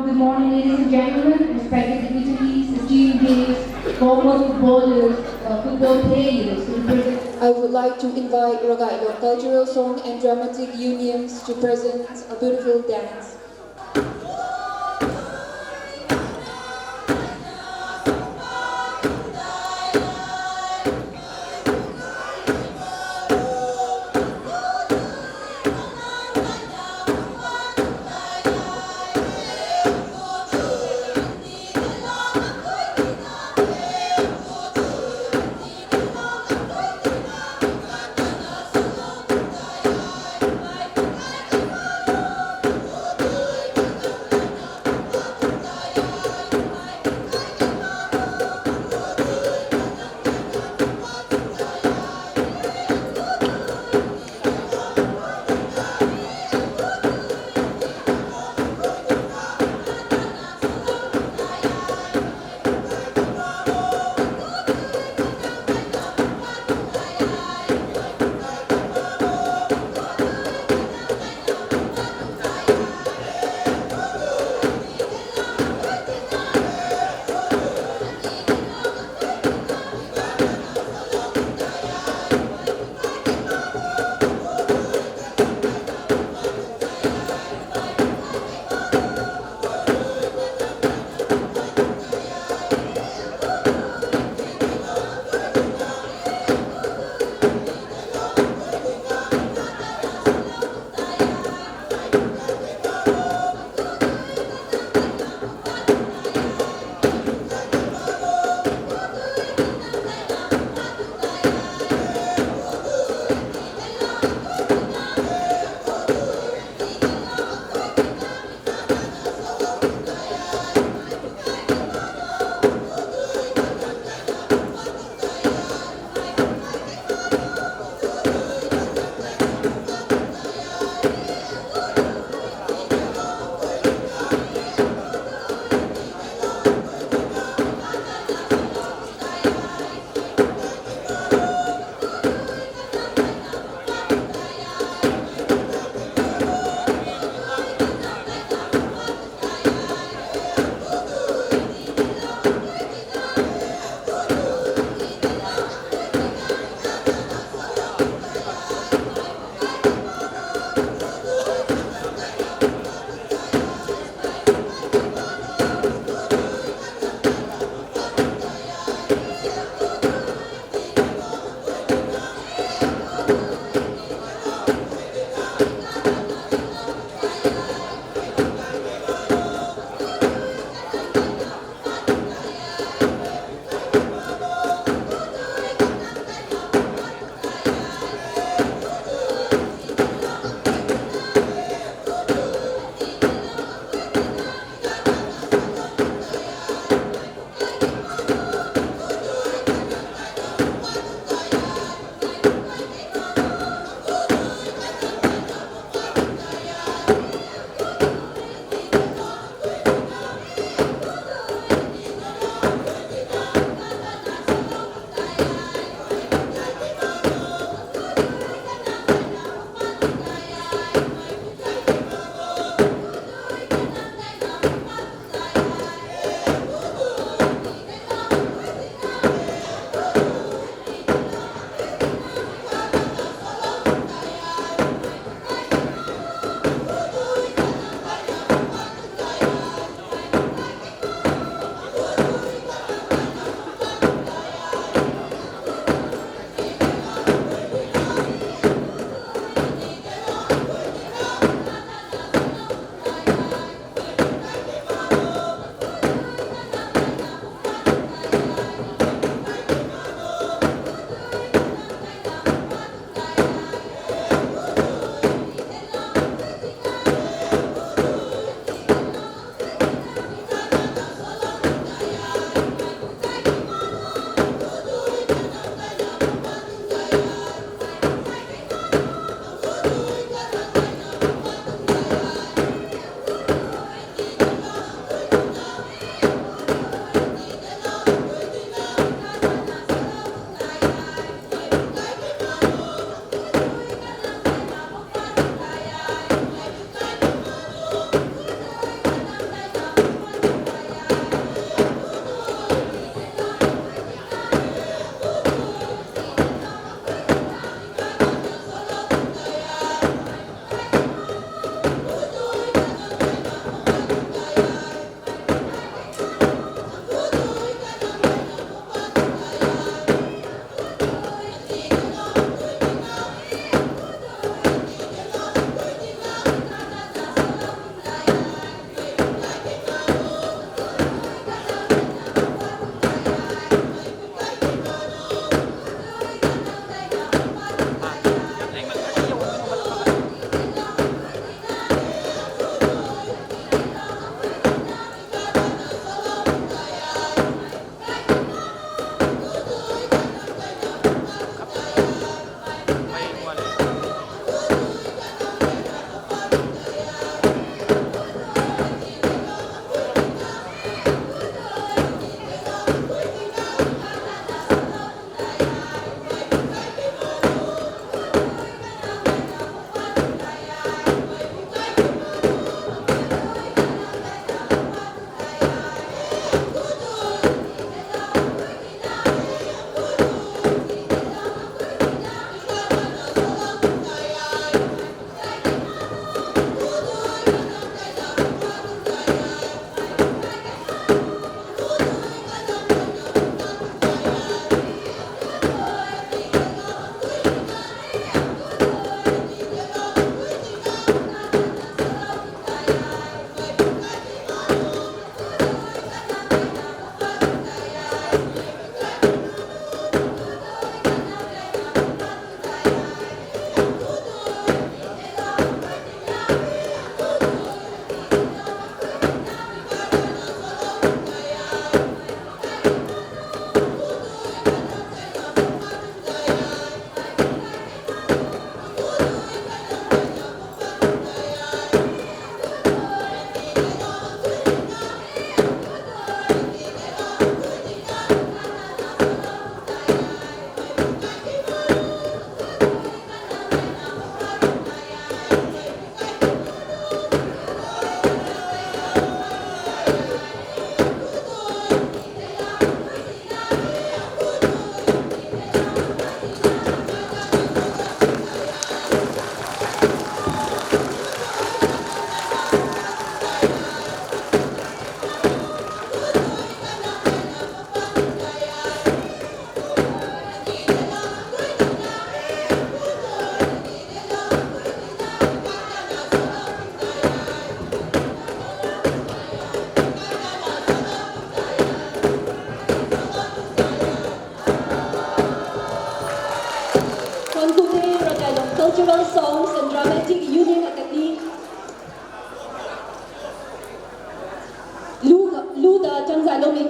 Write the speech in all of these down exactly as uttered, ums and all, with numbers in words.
Good morning, ladies and gentlemen, respected dignitaries, esteemed guests, former footballers, uh, football players, to the present. I would like to invite Ragailo Cultural Song and Dramatic Unions to present a beautiful dance.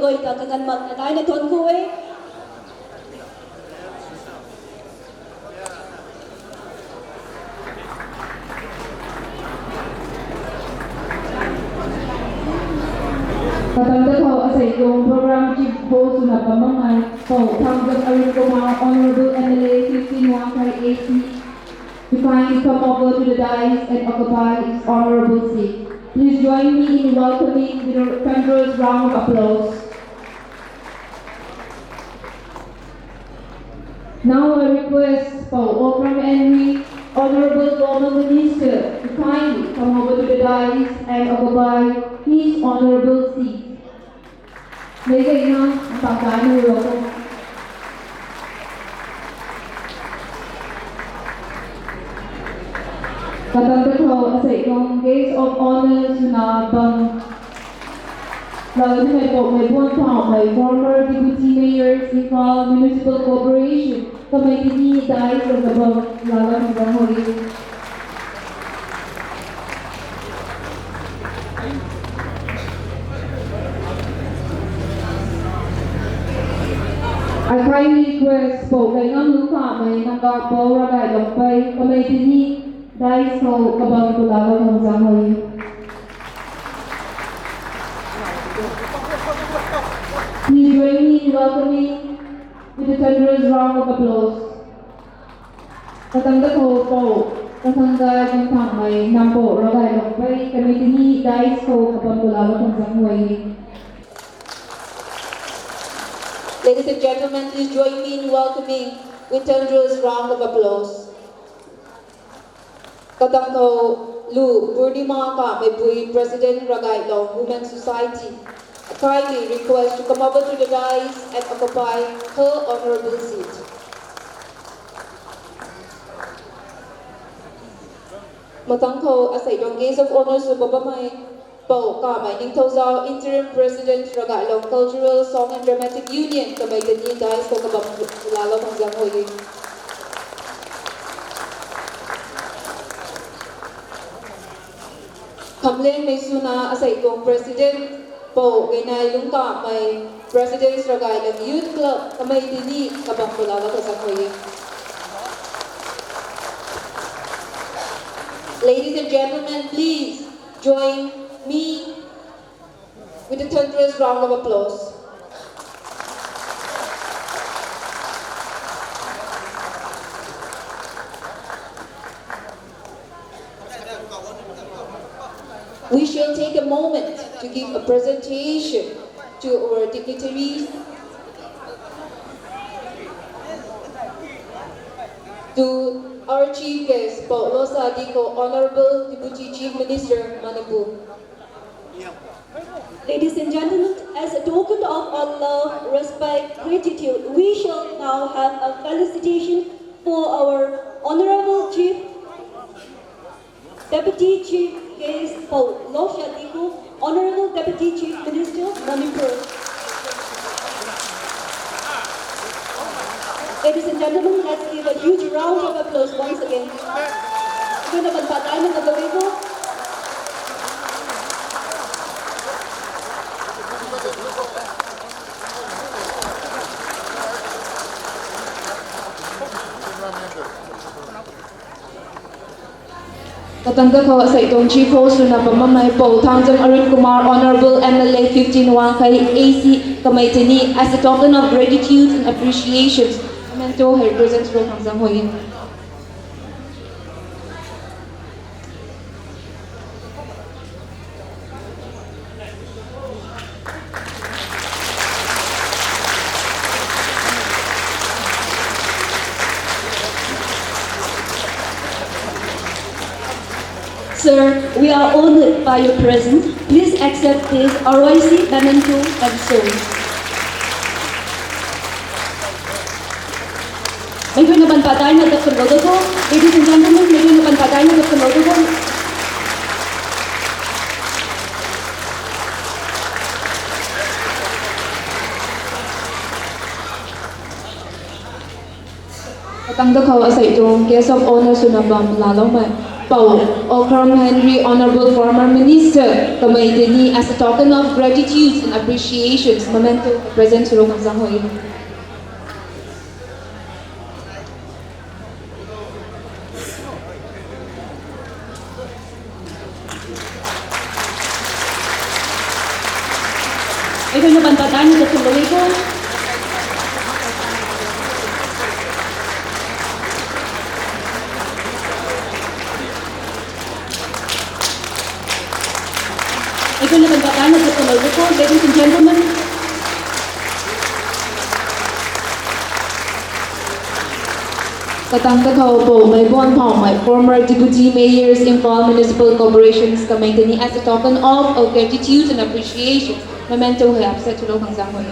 ꯂꯣꯏꯗ ꯀꯉꯟꯃꯛꯅ ꯂꯥꯏꯅ ꯊꯣꯟꯈꯨꯋꯦ꯫ katamta thau asei kong program ki ho suna pamang ai thau thang jam arin koma Honorable M L A fifteen Wangkhai A C to kindly come over to the dais and occupy his honorable seat. Please join me in welcoming with a thunderous round of applause. Now I request Pau Okram Henry, Honorable former Minister, to kindly come over to the dais and occupy his honorable seat. Meizei na, ang pagkain ng ulo ko. Katamta thau asei kong guest of honor suna bang Lalami Maipo Maibuan Thao Mai, former Deputy Mayor, Imphal Municipal Corporation, kamei tini dais ka kabang lala mabang hoi. I kindly request Pau Kaingam Lukha Mai Nangga Pau Ragai Longpai, kamei tini dais ko kabang ko lala mabang hoi. Please join me in welcoming with a thunderous round of applause. Katamta thau Pau Kathangga Jingthangmei Nampo Ragai Longpai, kamei tini dais ko kabang ko lala mabang hoi. Ladies and gentlemen, please join me in welcoming with thunderous round of applause. Katamthau Lu Purnima Kameibui, President Ragailong Women Society, I kindly request to come over to the dais and occupy her honorable seat. Mathangthau asei kong guest of honor suna bamai Pau Kamai Ningthoujao, Interim President, Ragailong Cultural Song and Dramatic Union, kamei tini dais ko kabang lala mabang hoi. Khamleng Meisuna asei kong President, Pau Gainai Lungkamai, President Sragai Lam Youth Club, Kamai Dini, Kabang Kulala Kasakhoye. Ladies and gentlemen, please join me with a thunderous round of applause. We shall take a moment to give a presentation to our dignitaries, to our chief guest, Pau Losha Dikho, Honorable Deputy Chief Minister, Manipur. Ladies and gentlemen, as a token of our love, respect, gratitude, we shall now have a felicitation for our Honorable Chief Deputy Chief Guest Pau Losha Dikho, Honorable Deputy Chief Minister, Manipur. Ladies and gentlemen, let's give a huge round of applause once again. Guna ban patai na gabego. Katang da khaw asai tong chi pho suna pamamai Pau Thangjam Arun Kumar, Honorable M L A fifteen Wangkhai A C Kamaitini, as a token of gratitude and appreciation. Memento hai presents for Thangjam Hoyin. Sir, we are honored by your presence. Please accept this R Y C memento and so. May ko na ban patay na tapos ko. Ladies and gentlemen, may ko na ban patay na tapos ko. Katang da khaw asai tong guest of honor suna pam lalo mai. Pau, Okram Henry, Honorable former Minister, kamei teni, as a token of gratitude and appreciation, memento present suro khang sang hoi. ꯑꯩꯈꯣꯏꯅ ꯄꯟ ꯄꯇꯥꯏꯅ ꯆꯠꯁꯤꯜꯂꯣꯏꯀꯣ꯫ ꯑꯩꯈꯣꯏꯅ ꯄꯟ ꯄꯇꯥꯏꯅ ꯆꯠꯁꯤꯜꯂꯣꯏꯀꯣ, ladies and gentlemen. Katang kathou Pou Maibon Phaomai, former Deputy Mayors, Imphal Municipal Corporations, kamei teni, as a token of our gratitude and appreciation, memento hei apsa chulo khang sang hoi.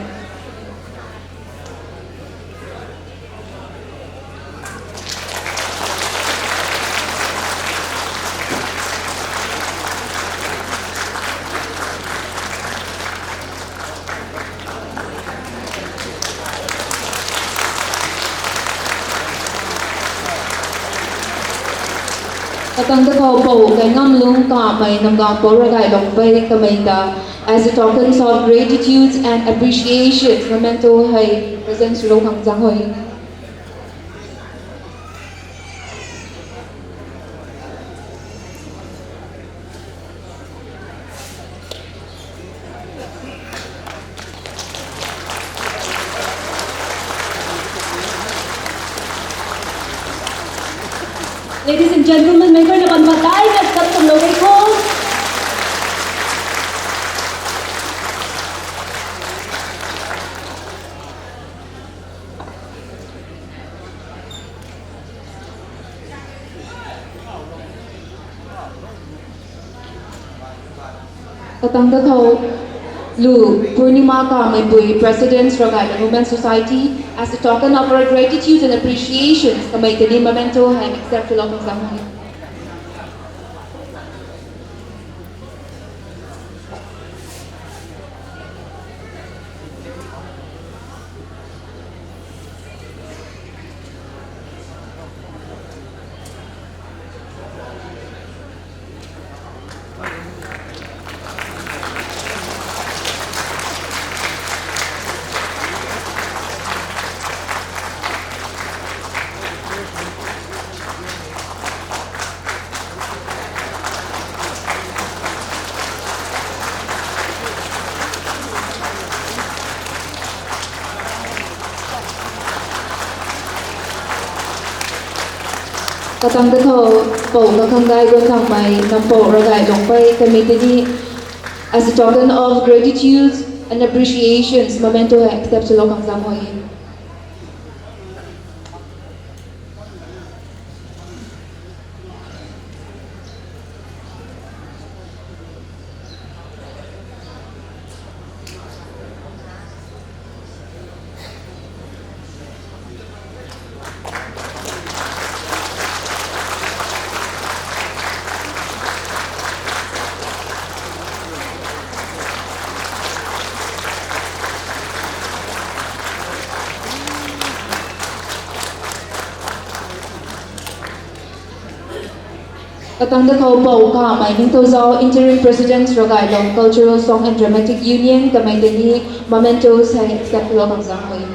Katang kathou Pou Kaingam Lung Kamei, Namgang Pou Ragai Longpei, kamei ta, as a token of gratitude and appreciation, memento hei present suro khang sang hoi. Ladies and gentlemen, ꯃꯩꯈꯣꯏꯅ ꯄꯟꯕ ꯇꯥꯏꯅ ꯆꯠꯇꯨꯝ ꯂꯧꯔꯦꯀꯣ꯫ Katang kathou Lu Purnima Kameipui, President, Ragailung Women Society, as a token of our gratitude and appreciation, kamei teni memento hei accept chulo khang sang hoi. Katangda khou, pou kakhang gai gon tangmei, nampou ragai lungpai, kami tini, as a token of gratitude and appreciations, memento hai accept swlou khang zang hoi. Katangda khou pou kamei Ningtouzau, Interim President Ragailong Cultural Song and Dramatic Union, kamei tini, memento hai accept swlou khang zang hoi.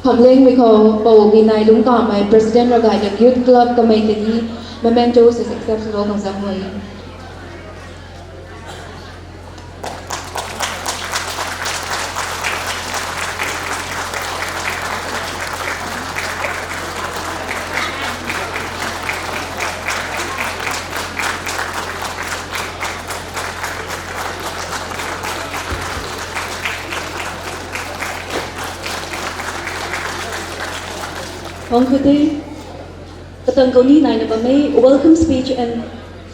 Phamleng mi khou, pou Binai Lungkamei, President Ragailong Youth Club, kamei tini, memento hai accept swlou khang zang hoi. Hong kute, katang khou ni naina bammei, welcome speech and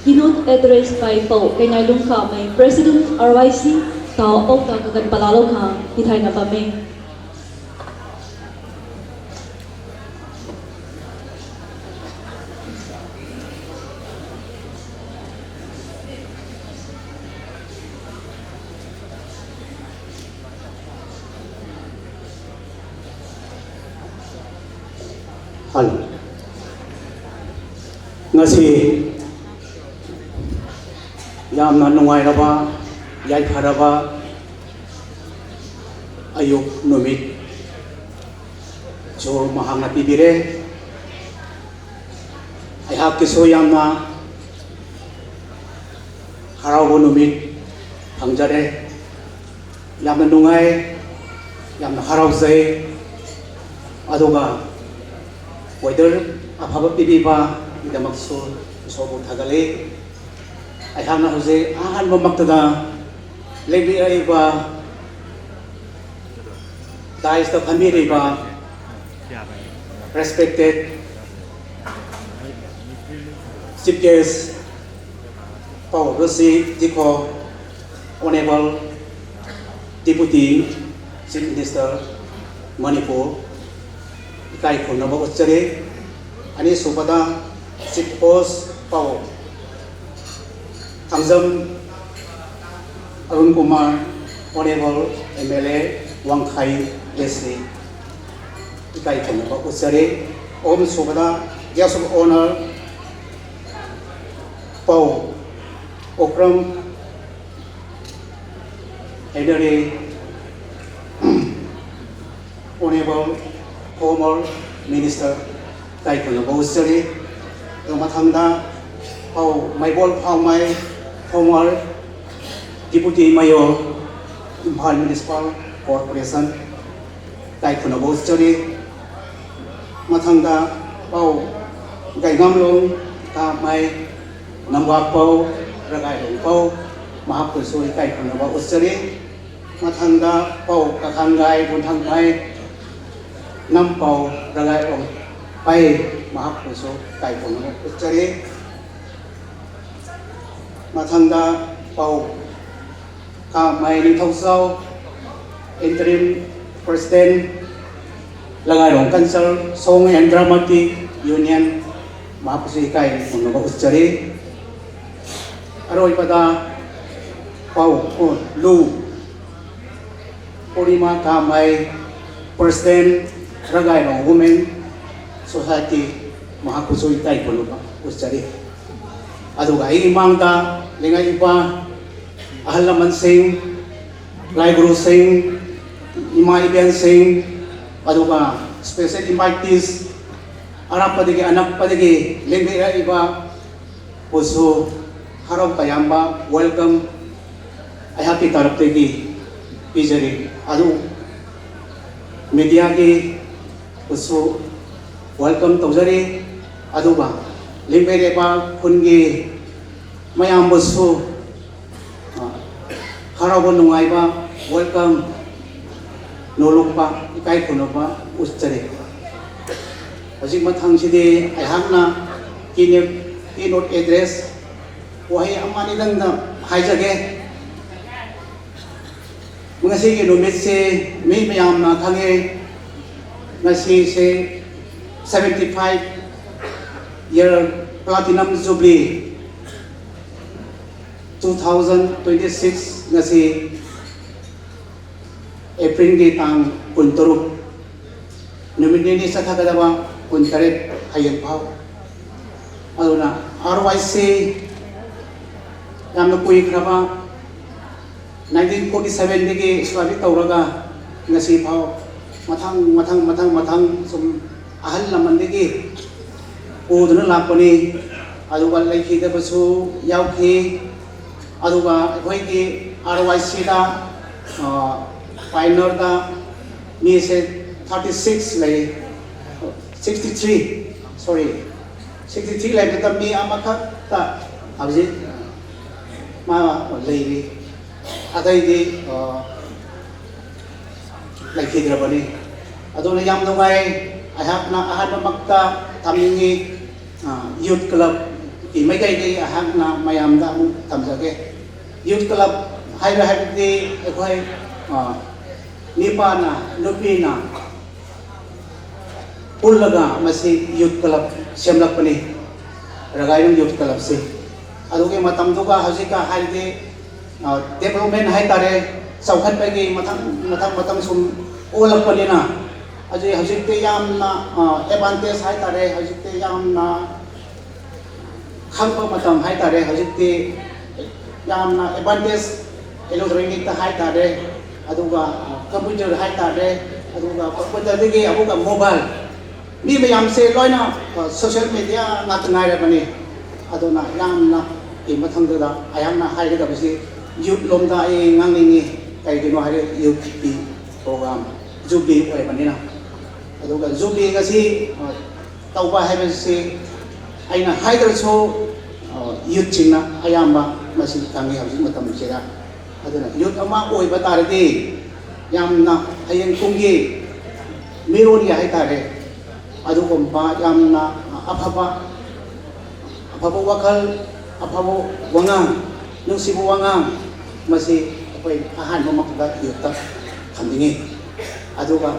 keynote address by pou Keinai Lungkamei, President R Y C, tau pou ta kakan palalou khang, tithaina bammei. Hello. Ngasi ꯌꯥꯝꯅ ꯅꯨꯡꯉꯥꯏꯔꯕ ꯌꯥꯏꯐꯔꯕ ꯑꯌꯨꯛ ꯅꯨꯃꯤꯠ ꯁꯨ ꯃꯍꯥꯛꯅ ꯄꯤꯕꯤꯔꯦ꯫ ꯑꯩꯍꯥꯛꯀꯤꯁꯨ ꯌꯥꯝꯅ ꯍꯔꯥꯎꯕ ꯅꯨꯃꯤꯠ ꯐꯪꯖꯔꯦ꯫ ꯌꯥꯝꯅ ꯅꯨꯡꯉꯥꯏ, ꯌꯥꯝꯅ ꯍꯔꯥꯎꯖꯩ꯫ ꯑꯗꯨꯒ weather ꯑꯐꯕ ꯄꯤꯕꯤꯕꯒꯤꯗꯃꯛꯁꯨ ꯏꯁꯣꯔꯕꯨ ꯊꯥꯒꯠꯂꯤ꯫ ꯑꯩꯍꯥꯛꯅ ꯍꯧꯖꯤꯛ ꯑꯍꯥꯟꯕꯃꯛꯇꯗ ꯂꯦꯡꯕꯤꯔꯛꯏꯕ, dais ꯇ ꯐꯝꯕꯤꯔꯤꯕ respected Chief Guest ꯄꯥꯎ ꯔꯣꯁꯤ ꯗꯤꯈꯣ, Honourable Deputy Chief Minister Manipur, ꯏꯀꯥꯏ ꯈꯨꯝꯅꯕ ꯎꯠꯆꯔꯤ꯫ ꯑꯅꯤꯁꯨꯕꯗ Chief Host ꯄꯥꯎ Thangjam Arun Kumar, Honourable M L A ꯋꯥꯡꯈꯩ ꯂꯦꯁꯂꯤ, ꯏꯀꯥꯏ ꯈꯨꯝꯅꯕ ꯎꯠꯆꯔꯤ꯫ ꯑꯍꯨꯝꯁꯨꯕꯗ Guest of Honour ꯄꯥꯎ ꯑꯣꯀ꯭ꯔꯝ ꯍꯩꯗꯔꯤ, Honourable former Minister ꯏꯀꯥꯏ ꯈꯨꯝꯅꯕ ꯎꯠꯆꯔꯤ꯫ ꯑꯗꯨ ꯃꯊꯪꯗ ꯄꯥꯎ ꯃꯩꯕꯣꯜ ꯐꯥꯎꯃꯩ, former Deputy Mayor, Imphal Municipal Corporation, ꯏꯀꯥꯏ ꯈꯨꯝꯅꯕ ꯎꯠꯆꯔꯤ꯫ ꯃꯊꯪꯗ ꯄꯥꯎ ꯒꯩꯉꯥꯝꯂꯣꯡ ꯀꯥꯃꯩ, ꯅꯝꯕꯥꯛꯄꯧ ꯔꯒꯥꯏꯂꯣꯡꯄꯧ, ꯃꯍꯥꯛꯄꯨꯁꯨ ꯏꯀꯥꯏ ꯈꯨꯝꯅꯕ ꯎꯠꯆꯔꯤ꯫ ꯃꯊꯪꯗ ꯄꯥꯎ ꯀꯈꯥꯡꯒꯥꯏ ꯕꯨꯟꯊꯥꯡꯃꯩ, ꯅꯝꯄꯥꯎ ꯔꯒꯥꯏꯂꯣꯡꯄꯩ, ꯃꯍꯥꯛꯄꯨꯁꯨ ꯏꯀꯥꯏ ꯈꯨꯝꯅꯕ ꯎꯠꯆꯔꯤ꯫ ꯃꯊꯪꯗ ꯄꯥꯎ ꯀꯥꯃꯩ ꯅꯤꯡꯊꯧꯖꯥꯎ, Interim President, ꯂꯒꯥꯏꯔꯣꯡ Culture, Song and Dramatic Union, ꯃꯍꯥꯛꯄꯨꯁꯨ ꯏꯀꯥꯏ ꯈꯨꯝꯅꯕ ꯎꯠꯆꯔꯤ꯫ ꯑꯔꯣꯏꯕꯗ ꯄꯥꯎ, ꯑꯣ, ꯂꯨ ꯄꯨꯔꯅꯤꯃꯥ ꯀꯥꯃꯩ, President, ꯔꯒꯥꯏꯔꯣꯡ Women Society, ꯃꯍꯥꯛꯄꯨꯁꯨ ꯏꯀꯥꯏ ꯈꯨꯝꯅꯕ ꯎꯠꯆꯔꯤ꯫ ꯑꯗꯨꯒ ꯑꯩꯒꯤ ꯃꯥꯡꯗ ꯂꯦꯡꯉꯛꯏꯕ ꯑꯍꯜ ꯂꯃꯟꯁꯤꯡ, ꯂꯥꯏ ꯒꯨꯔꯨꯁꯤꯡ, ꯏꯃꯥ ꯏꯕꯦꯟꯁꯤꯡ, ꯑꯗꯨꯒ special invitees, ꯑꯔꯥꯞꯄꯗꯒꯤ ꯑꯅꯛꯄꯗꯒꯤ ꯂꯦꯡꯕꯤꯔꯛꯏꯕ ꯕꯨꯁꯨ ꯍꯔꯥꯎ ꯇꯌꯥꯝꯕ welcome ꯑꯩꯍꯥꯛꯀꯤ ꯇꯔꯞꯇꯒꯤ ꯄꯤꯖꯔꯤ꯫ ꯑꯗꯨ mediaꯒꯤ ꯕꯨꯁꯨ welcome ꯇꯧꯖꯔꯤ꯫ ꯑꯗꯨꯒ ꯂꯤꯡꯕꯩꯔꯦꯕ ꯈꯨꯟꯒꯤ ꯃꯌꯥꯝꯕꯨꯁꯨ, ꯑ, ꯍꯔꯥꯎꯕ ꯅꯨꯡꯉꯥꯏꯕ welcome ꯅꯣꯂꯨꯛꯄ ꯏꯀꯥꯏ ꯈꯨꯝꯅꯕ ꯎꯠꯆꯔꯤ꯫ ꯍꯧꯖꯤꯛ ꯃꯊꯪꯁꯤꯗꯤ ꯑꯩꯍꯥꯛꯅ keynote, keynote address ꯋꯥꯍꯩ ꯑꯃ ꯑꯅꯤꯗꯪꯗ ꯍꯥꯏꯖꯒꯦ꯫ ꯉꯁꯤꯒꯤ ꯅꯨꯃꯤꯠꯁꯤ ꯃꯤ ꯃꯌꯥꯝꯅ ꯈꯪꯉꯦ, ꯉꯁꯤꯁꯦ seventy five year platinum jubilee two thousand twenty six, ꯉꯁꯤ ꯑꯦꯄ꯭ꯔꯤꯜꯒꯤ ꯇꯥꯡ ꯀꯨꯟꯇꯔꯨꯛ, ꯅꯨꯃꯤꯠ ꯅꯤꯅꯤ ꯆꯠꯊꯒꯗꯕ, ꯀꯨꯟꯇꯔꯦꯠ ꯍꯌꯦꯡ ꯐꯥꯎ꯫ ꯑꯗꯨꯅ ꯑꯥꯔ ꯋꯥꯏ ꯁꯤ ꯌꯥꯝꯅ ꯀꯨꯏꯈ꯭ꯔꯕ, nineteen forty sevenꯗꯒꯤ ꯏꯁꯇꯥꯕ꯭ꯂꯤꯁ ꯇꯧꯔꯒ ꯉꯁꯤ ꯐꯥꯎ ꯃꯊꯪ ꯃꯊꯪ ꯃꯊꯪ ꯃꯊꯪ ꯁꯨꯝ ꯑꯍꯜ ꯂꯃꯟꯗꯒꯤ ꯄꯨꯗꯨꯅ ꯂꯥꯛꯄꯅꯤ꯫ ꯑꯗꯨꯒ ꯂꯩꯈꯤꯗꯕꯁꯨ ꯌꯥꯎꯈꯤ꯫ ꯑꯗꯨꯒ ꯑꯩꯈꯣꯏꯒꯤ ꯑꯥꯔ ꯋꯥꯏ ꯁꯤꯗ, ꯄꯥꯏꯅꯔꯗ ꯃꯤꯁꯦ thirty six ꯂꯩ, sixty three, sorry, sixty three ꯂꯩꯕꯗ ꯃꯤ ꯑꯃꯈꯛꯇ ꯍꯧꯖꯤꯛ ꯃꯥ ꯂꯩꯔꯤ꯫ ꯑꯇꯩꯗꯤ, ꯑ, ꯂꯩꯈꯤꯗ꯭ꯔꯕꯅꯤ꯫ ꯑꯗꯨꯅ ꯌꯥꯝ ꯅꯨꯡꯉꯥꯏ꯫ ꯑꯩꯍꯥꯛꯅ ꯑꯍꯥꯟꯕꯃꯛꯇ ꯊꯝꯅꯤꯡꯉꯤ, ꯑ, ꯌꯨꯠ ꯀ꯭ꯂꯕꯀꯤ ꯃꯥꯏꯀꯩꯗꯒꯤ ꯑꯩꯍꯥꯛꯅ ꯃꯌꯥꯝꯗ ꯑꯃꯨꯛ ꯊꯝꯖꯒꯦ꯫ ꯌꯨꯠ ꯀ꯭ꯂꯕ ꯍꯥꯏꯕ ꯍꯥꯏꯕꯗꯤ ꯑꯩꯈꯣꯏ, ꯑ, ꯅꯤꯄꯥꯅ, ꯅꯨꯄꯤꯅ ꯄꯨꯜꯂꯒ ꯃꯁꯤ ꯌꯨꯠ ꯀ꯭ꯂꯕ ꯁꯦꯝꯂꯛꯄꯅꯤ, ꯔꯒꯥꯏꯔꯨꯝ ꯌꯨꯠ ꯀ꯭ꯂꯕꯁꯤ꯫ ꯑꯗꯨꯒꯤ ꯃꯇꯝꯗꯨꯒ ꯍꯧꯖꯤꯛꯀ ꯍꯥꯏꯔꯗꯤ, ꯑ, ꯗꯦꯕꯂꯞꯃꯦꯟ ꯍꯥꯏꯇꯥꯔꯦ, ꯆꯥꯎꯈꯠꯄꯒꯤ ꯃꯊꯪ ꯃꯊꯪ ꯃꯊꯪ ꯁꯨꯝ ꯑꯣꯜꯂꯛꯄꯅꯤꯅ, ꯍꯧꯖꯤꯛ, ꯍꯧꯖꯤꯛꯇꯤ ꯌꯥꯝꯅ, ꯑ, ꯑꯦꯗꯚꯥꯟꯇꯦꯖ ꯍꯥꯏꯇꯥꯔꯦ, ꯍꯧꯖꯤꯛꯇꯤ ꯌꯥꯝꯅ ꯈꯪꯕ ꯃꯇꯝ ꯍꯥꯏꯇꯥꯔꯦ꯫ ꯍꯧꯖꯤꯛꯇꯤ ꯌꯥꯝꯅ ꯑꯦꯗꯚꯥꯟꯇꯦꯖ ꯏꯂꯦꯛꯇ꯭ꯔꯣꯅꯤꯛꯇ ꯍꯥꯏꯇꯥꯔꯦ, ꯑꯗꯨꯒ ꯀꯝꯄ꯭ꯌꯨꯇꯔ ꯍꯥꯏꯇꯥꯔꯦ, ꯑꯗꯨꯒ ꯀꯝꯄ꯭ꯌꯨꯇꯔꯗꯒꯤ ꯑꯃꯨꯛꯀ ꯃꯣꯕꯥꯏꯜ, ꯃꯤ ꯃꯌꯥꯝꯁꯦ ꯂꯣꯏꯅ ꯁꯣꯁꯤꯌꯦꯜ ꯃꯦꯗꯤꯌꯥ ꯉꯥꯛꯇ ꯉꯥꯏꯔꯕꯅꯤ꯫ ꯑꯗꯨꯅ ꯌꯥꯝꯅ ꯑꯩ ꯃꯊꯪꯗꯨꯗ ꯑꯩꯍꯥꯛꯅ ꯍꯥꯏꯒꯗꯕꯁꯤ ꯌꯨꯠ ꯂꯣꯝꯗ ꯑꯩ ꯉꯥꯡꯅꯤꯡꯉꯤ꯫ ꯀꯩꯒꯤꯅꯣ ꯍꯥꯏꯔꯦ ꯌꯨꯠꯀꯤ ꯄ꯭ꯔꯣꯒ꯭ꯔꯥꯝ ꯖꯨꯕ꯭ꯂꯤ ꯑꯣꯏꯕꯅꯤꯅ꯫ ꯑꯗꯨꯒ ꯖꯨꯕ꯭ꯂꯤ ꯉꯁꯤ ꯇꯧꯕ ꯍꯥꯏꯕꯁꯤ ꯑꯩꯅ ꯍꯥꯏꯗ꯭ꯔꯁꯨ ꯌꯨꯠꯁꯤꯡꯅ ꯑꯌꯥꯝꯕ ꯃꯁꯤ ꯈꯪꯉꯤ ꯍꯧꯖꯤꯛ ꯃꯇꯝꯁꯤꯗ꯫ ꯑꯗꯨꯅ ꯌꯨꯠ ꯑꯃ ꯑꯣꯏꯕ ꯇꯥꯔꯗꯤ ꯌꯥꯝꯅ ꯍꯌꯦꯡ ꯇꯨꯡꯒꯤ ꯃꯤꯔꯣꯜꯒꯤ ꯍꯥꯏꯇꯥꯔꯦ, ꯑꯗꯨꯒꯨꯝꯕ ꯌꯥꯝꯅ ꯑꯐꯕ, ꯑꯐꯕ ꯋꯥꯈꯜ, ꯑꯐꯕ ꯋꯥꯉꯥꯡ, ꯅꯨꯡꯁꯤꯕ ꯋꯥꯉꯥꯡ, ꯃꯁꯤ ꯑꯩꯈꯣꯏ ꯑꯍꯥꯟꯕ ꯃꯛꯇꯗ ꯌꯨꯠꯇ ꯊꯝꯅꯤꯡꯉꯤ꯫ ꯑꯗꯨꯒ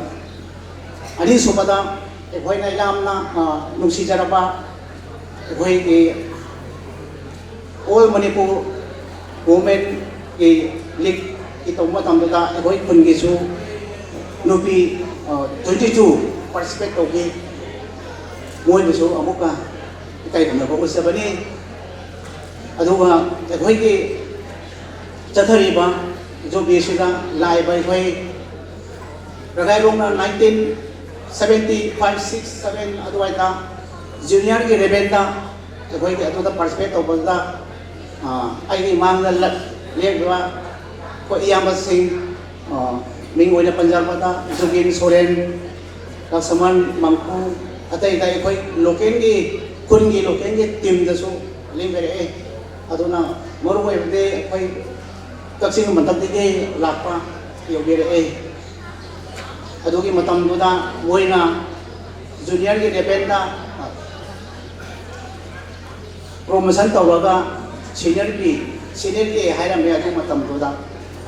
ꯑꯅꯤꯁꯨꯕꯗ ꯑꯩꯈꯣꯏꯅ ꯌꯥꯝꯅ ꯅꯨꯡꯁꯤꯖꯔꯕ ꯑꯩꯈꯣꯏꯒꯤ ꯑꯣꯜ ꯃꯅꯤꯄꯨꯔ ꯋꯨꯃꯦꯟꯒꯤ ꯂꯤꯛꯀꯤ ꯇꯧꯕ ꯃꯇꯝꯗꯨꯗ ꯑꯩꯈꯣꯏ ꯈꯨꯟꯒꯤꯁꯨ ꯅꯨꯄꯤ ꯇ꯭ꯋꯦꯟꯇꯤ ꯇꯨ ꯄꯥꯔꯇꯤꯁꯤꯄꯦꯠ ꯇꯧꯈꯤ꯫ ꯃꯣꯏꯕꯨꯁꯨ ꯑꯃꯨꯛꯀ ꯏꯀꯥꯏ ꯈꯨꯝꯅꯕ ꯎꯠꯆꯕꯅꯤ꯫ ꯑꯗꯨꯒ ꯑꯩꯈꯣꯏꯒꯤ ꯆꯠꯊꯔꯤꯕ ꯖꯨꯕ꯭ꯂꯤꯁꯤꯗ ꯂꯥꯛꯏꯕ ꯑꯩꯈꯣꯏ ꯔꯒꯥꯏꯔꯣꯡꯅ nineteen seventy five six seven ꯑꯗꯨꯋꯥꯏꯗ ꯖꯨꯅꯤꯌꯔꯒꯤ ꯔꯦꯕꯦꯟꯗ ꯑꯩꯈꯣꯏꯒꯤ ꯑꯗꯨꯗ ꯄꯥꯔꯇꯤꯁꯤꯄꯦꯠ ꯇꯧꯕꯗꯨꯗ ꯑꯩꯒꯤ ꯏꯃꯥꯡꯗ ꯂꯦꯞꯂꯤꯕ ꯑꯩꯈꯣꯏ ꯏꯌꯥꯝꯕꯁꯤꯡ, ꯃꯤꯡ ꯑꯣꯏꯅ ꯄꯟꯖꯔꯕꯗ ꯖꯨꯒꯤꯟ ꯁꯣꯔꯦꯟ, ꯂꯛꯁꯃꯟ ꯃꯪꯀꯨ, ꯑꯇꯩ ꯑꯇꯩ ꯑꯩꯈꯣꯏ ꯂꯣꯀꯦꯜꯒꯤ, ꯈꯨꯟꯒꯤ ꯂꯣꯀꯦꯜꯒꯤ ꯇꯤꯝꯗꯁꯨ ꯂꯦꯡꯕꯤꯔꯛꯑꯦ꯫ ꯑꯗꯨꯅ ꯃꯔꯨ ꯑꯣꯏꯕꯗꯤ ꯑꯩꯈꯣꯏ ꯀꯛꯆꯤꯡ ꯃꯊꯛꯇꯒꯤ ꯂꯥꯛꯄ ꯌꯧꯕꯤꯔꯛꯑꯦ꯫ ꯑꯗꯨꯒꯤ ꯃꯇꯝꯗꯨꯗ ꯃꯣꯏꯅ ꯖꯨꯅꯤꯌꯔꯒꯤ ꯂꯦꯚꯦꯜꯗ ꯄ꯭ꯔꯣꯃꯣꯁꯟ ꯇꯧꯔꯒ ꯁꯤꯅꯤꯌꯔꯒꯤ, ꯁꯤꯅꯤꯌꯔꯒꯤ ꯍꯥꯏꯔꯝꯃꯦ ꯑꯗꯨ ꯃꯇꯝꯗꯨꯗ꯫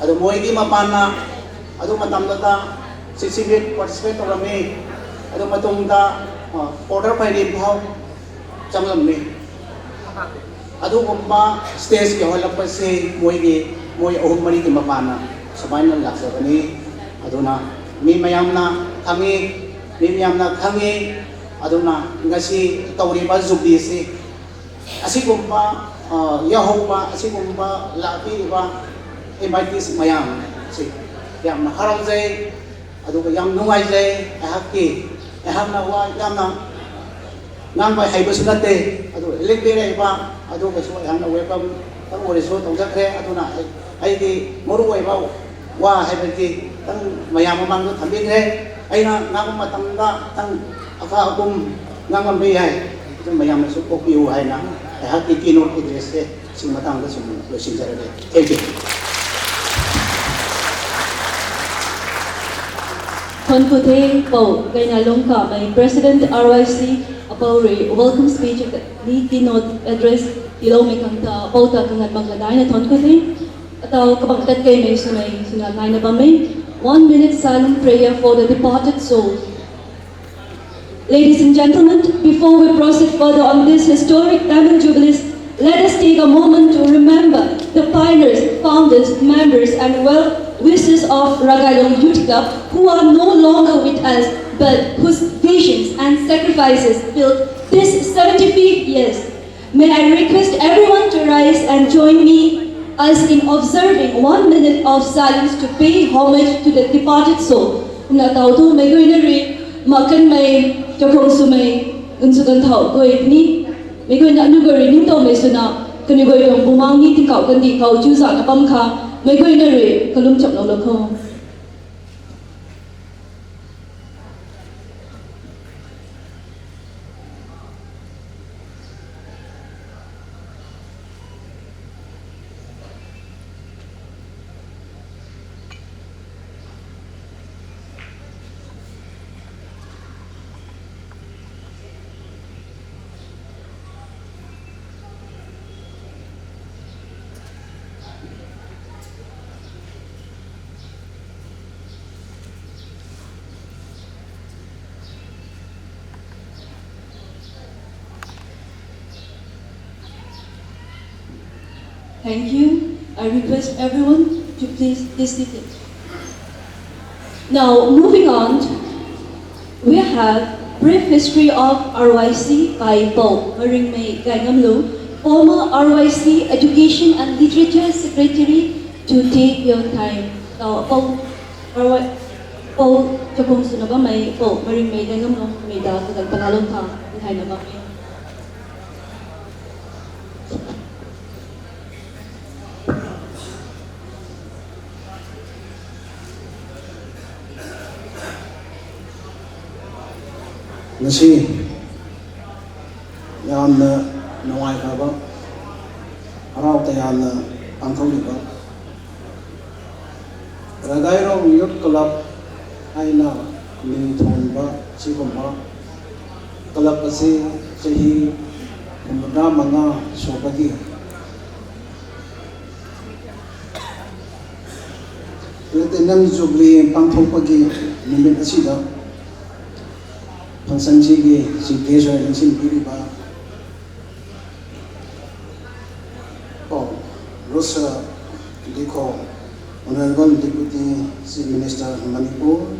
ꯑꯗꯨ ꯃꯣꯏꯒꯤ ꯃꯄꯥꯟꯅ ꯑꯗꯨ ꯃꯇꯝꯗꯨꯗ ꯁꯤꯛꯁꯇꯤ ꯃꯤꯠ ꯄꯥꯔꯇꯤꯁꯤꯄꯦꯠ ꯇꯧꯔꯝꯃꯤ꯫ ꯑꯗꯨ ꯃꯇꯨꯡꯗ ꯀ꯭ꯋꯥꯔꯇꯔ ꯐꯥꯏꯅꯦꯜ ꯐꯥꯎ ꯆꯪꯂꯝꯃꯤ꯫ ꯑꯗꯨꯒꯨꯝꯕ ꯁ꯭ꯇꯦꯖ ꯌꯧꯍꯜꯂꯛꯄꯁꯤ ꯃꯣꯏꯒꯤ, ꯃꯣꯏ ꯑꯍꯨꯝ ꯃꯔꯤꯒꯤ ꯃꯄꯥꯟꯅ ꯁꯨꯃꯥꯏꯅ ꯂꯥꯛꯆꯕꯅꯤ꯫ ꯑꯗꯨꯅ ꯃꯤ ꯃꯌꯥꯝꯅ ꯈꯪꯉꯤ, ꯃꯤ ꯃꯌꯥꯝꯅ ꯈꯪꯉꯤ꯫ ꯑꯗꯨꯅ ꯉꯁꯤ ꯇꯧꯔꯤꯕ ꯖꯨꯕ꯭ꯂꯤꯁꯤ ꯑꯁꯤꯒꯨꯝꯕ ꯑ, ꯌꯥꯎꯍꯧꯕ ꯑꯁꯤꯒꯨꯝꯕ ꯂꯥꯛꯄꯤꯔꯤꯕ ꯏꯟꯚꯥꯏꯇꯤꯁ ꯃꯌꯥꯝ ꯑꯁꯤ ꯌꯥꯝꯅ ꯍꯔꯥꯎꯖꯩ, ꯑꯗꯨꯒ ꯌꯥꯝ ꯅꯨꯡꯉꯥꯏꯖꯩ꯫ ꯑꯩꯍꯥꯛꯀꯤ, ꯑꯩꯍꯥꯛꯅ ꯋꯥ ꯌꯥꯝꯅ ꯉꯥꯡꯕ ꯍꯩꯕꯁꯨ ꯅꯠꯇꯦ, ꯑꯗꯨ ꯂꯤꯡꯕꯤꯔꯛꯏꯕ ꯑꯗꯨꯒꯁꯨ ꯑꯩꯍꯥꯛꯅ ꯋꯦꯜꯀꯝ ꯑꯣꯏꯔꯁꯨ ꯇꯧꯖꯈ꯭ꯔꯦ꯫ ꯑꯗꯨꯅ ꯑꯩ, ꯑꯩꯒꯤ ꯃꯔꯨꯑꯣꯏꯕ ꯋꯥ ꯍꯥꯏꯕꯗꯤ ꯈꯤꯇꯪ ꯃꯌꯥꯝ ꯃꯃꯥꯡꯗ ꯊꯝꯕꯤꯈ꯭ꯔꯦ꯫ ꯑꯩꯅ ꯉꯥꯡꯕ ꯃꯇꯝꯗ ꯈꯤꯇꯪ ꯑꯀꯥ ꯑꯀꯨꯝ ꯉꯥꯡꯂꯝꯕ ꯌꯥꯏ, ꯑꯗꯨ ꯃꯌꯥꯝꯅꯁꯨ ꯀꯣꯛꯄꯤꯌꯨ ꯍꯥꯏꯅ ꯑꯩꯍꯥꯛꯀꯤ keynote address ꯁꯦ ꯁꯤ ꯃꯇꯥꯡꯗ ꯁꯨꯝ ꯂꯣꯏꯁꯤꯟꯖꯔꯒꯦ꯫ Thank you꯫ Thon khut hei, Pou Gaina Longka mei President R Y C, apou rui welcome speech ni keynote address ilou mei khang ta, apou ta kangat mak ladaina thon khut hei. Atau kabang tat kei mei sumei suna ngaina bam mei. One minute silent prayer for the departed souls. Ladies and gentlemen, before we proceed further on this historic Diamond Jubilee, let us take a moment to remember the pioneers, founders, members, and well wishers of Ragailong Youth Club who are no longer with us but whose visions and sacrifices built this seventy-fifth years. May I request everyone to rise and join me us in observing one minute of silence to pay homage to the departed soul. Kumna tau thu, meic guayna rui makan mei, chakong sw mei, nsu kan thau guay ni, meic guayna anu guay rui ningtow mei swna, kaniw guay tuang bumaeng ni tingkauh kandih khou chuzaenghna bam kha, meic guayna rui kalum chamlou lou kho. Thank you. I request everyone to please be seated. Now, moving on, we have brief history of R Y C by Pou Maringmei Gaingamlu. Former R Y C Education and Literature Secretary to take your time. Tau pau, R Y, pau chakong sunaba mai, pau maring mai dangam long mai da kagal pangalong tha, hai na mai. ꯉꯁꯤ ꯌꯥꯝꯅ ꯅꯨꯡꯉꯥꯏꯈ꯭ꯔꯕ, ꯍꯔꯥꯎ ꯇꯌꯥꯝꯅ ꯄꯥꯡꯊꯣꯛꯂꯤꯕ ꯔꯒꯥꯏꯔꯣꯡ ꯌꯨꯠ club ꯍꯥꯏꯅ ꯃꯤꯡ ꯊꯣꯟꯕ ꯁꯤꯒꯨꯝꯕ club ꯑꯁꯤ ꯆꯍꯤ ꯍꯨꯝꯐꯨꯇꯔꯥ ꯃꯉꯥ ꯁꯨꯕꯒꯤ ꯄ꯭ꯂꯦꯇꯤꯅꯝ ꯖꯨꯕ꯭ꯂꯤ ꯄꯥꯡꯊꯣꯛꯄꯒꯤ ꯅꯨꯃꯤꯠ ꯑꯁꯤꯗ ꯐꯪꯁꯟꯁꯤꯒꯤ ꯆꯤꯐ ꯒꯦꯁ ꯑꯣꯏꯅ ꯂꯦꯡꯁꯤꯟꯕꯤꯔꯤꯕ ꯄꯥꯎ ꯔꯣꯁ ꯗꯤꯈꯣ, Honorable Deputy Chief Minister Manipur,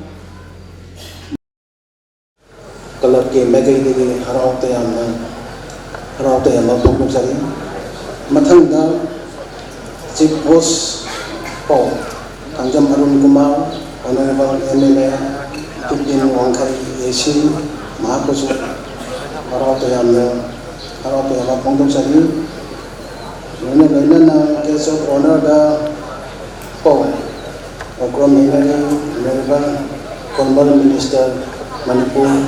ꯀ꯭ꯂꯕꯀꯤ ꯃꯥꯏꯀꯩꯗꯒꯤ ꯍꯔꯥꯎ ꯇꯌꯥꯝꯅ, ꯍꯔꯥꯎ ꯇꯌꯥꯝꯕ ꯐꯣꯡꯗꯣꯛꯆꯔꯤ꯫ ꯃꯊꯪꯗ ꯆꯤꯐ ꯍꯣꯁ ꯄꯥꯎ Thangjam Arun Kumar, Honorable M L A captain Wangkhei A C, ꯃꯍꯥꯛꯄꯨꯁꯨ ꯍꯔꯥꯎ ꯇꯌꯥꯝꯅ, ꯍꯔꯥꯎ ꯇꯌꯥꯝꯕ ꯐꯣꯡꯗꯣꯛꯆꯔꯤ꯫ ꯂꯣꯏꯅ ꯂꯣꯏꯅꯅ guest of honourꯗ ꯄꯥꯎ Okram Henry, Honourable former minister Manipur,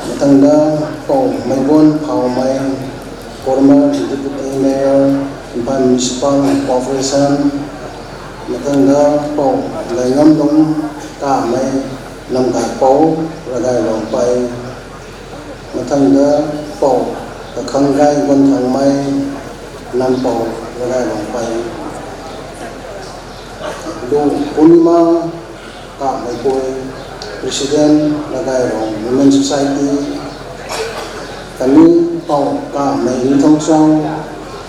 ꯃꯊꯪꯗ ꯄꯥꯎ ꯃꯩꯕꯣꯟ ꯐꯥꯎꯃꯩ, former deputy mayor, Imphal municipal corporation, ꯃꯊꯪꯗ ꯄꯥꯎ ꯂꯩꯉꯝꯕꯝ ꯀꯥꯃꯩ, ꯂꯝꯒꯥꯏ ꯄꯥꯎ ꯔꯒꯥꯏ ꯂꯣꯡꯄꯥꯏ, ꯃꯊꯪꯗ ꯄꯥꯎ ꯀꯈꯪꯒꯥꯏ ꯒꯣꯟꯊꯪꯃꯩ, ꯂꯝꯄꯥꯎ ꯔꯒꯥꯏ ꯂꯣꯡꯄꯥꯏ, ꯂꯨ ꯄꯨꯔꯅꯤꯃꯥ ꯀꯥꯃꯩꯄꯣꯏ, president ꯔꯒꯥꯏꯔꯣꯡ women society, ꯀꯅꯤ ꯄꯥꯎ ꯀꯥꯃꯩ ꯅꯤꯡꯊꯧꯆꯥꯎ,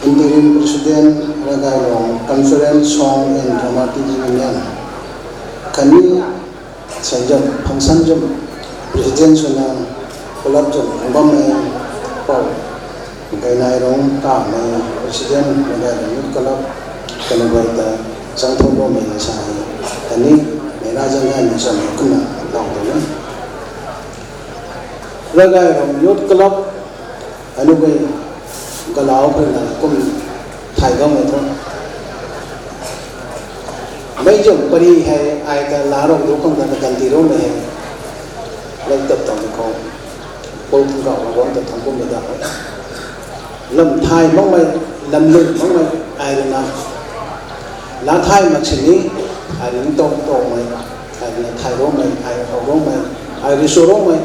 interim president ꯔꯒꯥꯏꯔꯣꯡ cultural song and dramatic union, ꯀꯅꯤ ꯁꯦꯟꯖꯝ ꯐꯪꯁꯟꯖꯝ president ꯁꯨꯅ ꯄꯨꯂꯞ ꯆꯨꯝ ꯈꯪꯕꯝꯃꯩ ꯄꯥꯎ Gainairong Kamei, President, Gainairong Youth Club, Kanubaita, Changthong Bomei Lasai, Tani, Mera Jangai Nisam, Kuna, Lautana. Gainairong Youth Club, Anubai, Galau, Kuna, Kum, Thaigam, Ito. Mai jom pari hai, ai ta laro do kong ta ganti ro mai hai. Lai tap tap ko. Ko ka ko ta thang ko me da. Lam thai mong mai, lam lung mong mai, ai na. La thai mak sini, ai ning tong tong mai, ai na thai ro mai, ai ho ro mai, ai ri so ro mai,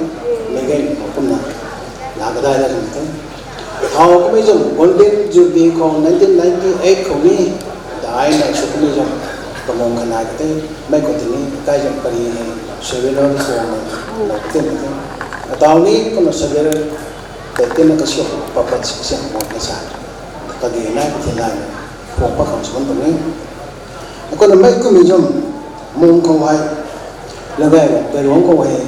me gen ko kum na. La ka dai da kan. Thao kami jom Golden Jubilee ko nineteen ninety-eight ko ni, dai na su kami jom, kamong kanai kate, mai ko tini, kai jom pari ni, souvenir ko na, na kate na kate. Atau ni, ko na souvenir, kate na kasi ko, papat si kasi ko na sa. Kagi na, kate na, ko pa kam sa kami. Ako na mai kami jom, mong ko wai, lagai, pero ko wai.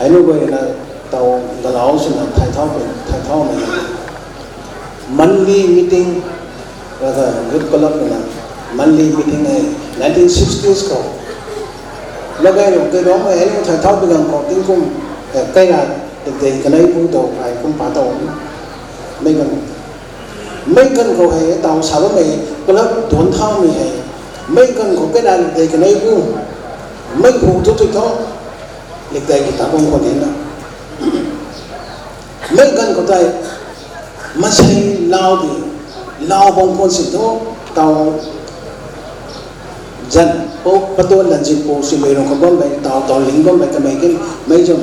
Ai no ko na, tao, Galau suna, thai thao, thai thao na. Monthly meeting, laga youth club na, monthly meeting ai, nineteen sixties ko. Lagai ro, kai ro mai, ai no thai thao bilang ko, tingkum, eh, kai na, de, de, kanai pu to, ai kum pa to, mai kan. Mai kan ko hai, tao sa ba mai, club don thao mai hai. Mai kan ko kai na, de, kanai pu, mai pu to to to, lik dai kita bong ko de na. Mai kan ko tai, masai lao di, lao bong kon si to, tao jan, po, pato lan jin po si mai rong ko bom mai, tao, tao ling bom mai ka mai kin, mai jom,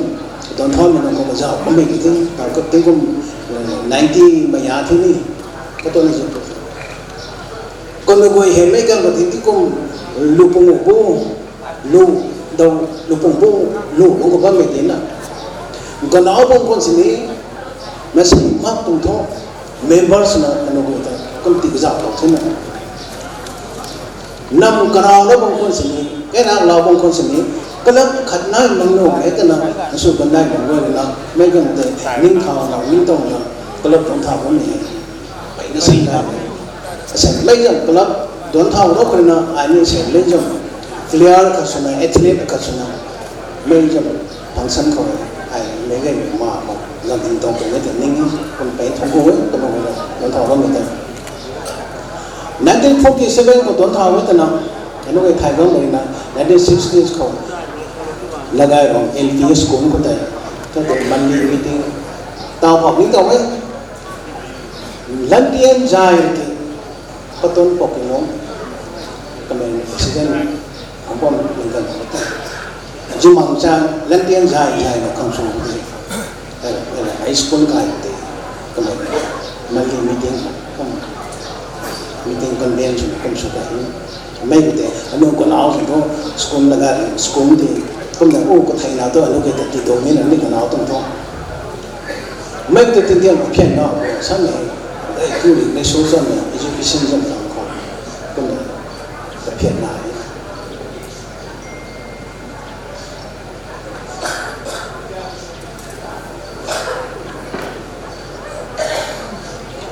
don thao mai rong ko ma jao, ko mai ki ting, tao ko ting ko, eh, ninety mai ya thi ni, pato lan jin po. Ko no goi he mai kan ko ting ti ko, lu pung bu, lu, dau, lu pung bu, lu, lu ko bom mai di na. Ko na bong kon si ni, masai mak tung to, members na, ano ko ta, kum ti ka jao to thi na. Nam karau na bong kon sini, kena lau bong kon sini, kalap khat nai mang no, eh, kena, su ban nai mang no na, mai kan te, ning khau na, ning tong na, Club don thau ni. Pai na sing ka. Assembly jam club don thau ro kri na ani assembly jam. Player ka suna, athlete ka suna. Mai jam function ko ai mai ga ma ma la din don ko ne ning ko pai thong ko ko don thau ro mi ta. Nineteen forty-seven ko don thau ta na. Ano ke thai gam na nineteen sixties ko. Lagai ro L P S ko ko ta. Ka ko monthly meeting. Tau phak ni tau eh. Lantian jai ti paton pok ni long. Kami accident. Ampon mental. Jumang chan lantian jai jai na kang su. High school kai ti. Kami monthly meeting. Meeting convention kung su kai. Mai te anu ko nau ko school na ga school ti. Kum na u ko thai na to anu ke ti do mi na mi ko nau tong tong. Mai te tin tiang ko phian na ko sa me. Ai ku ni me so sa me education sa me ko. Kum na ko phian na.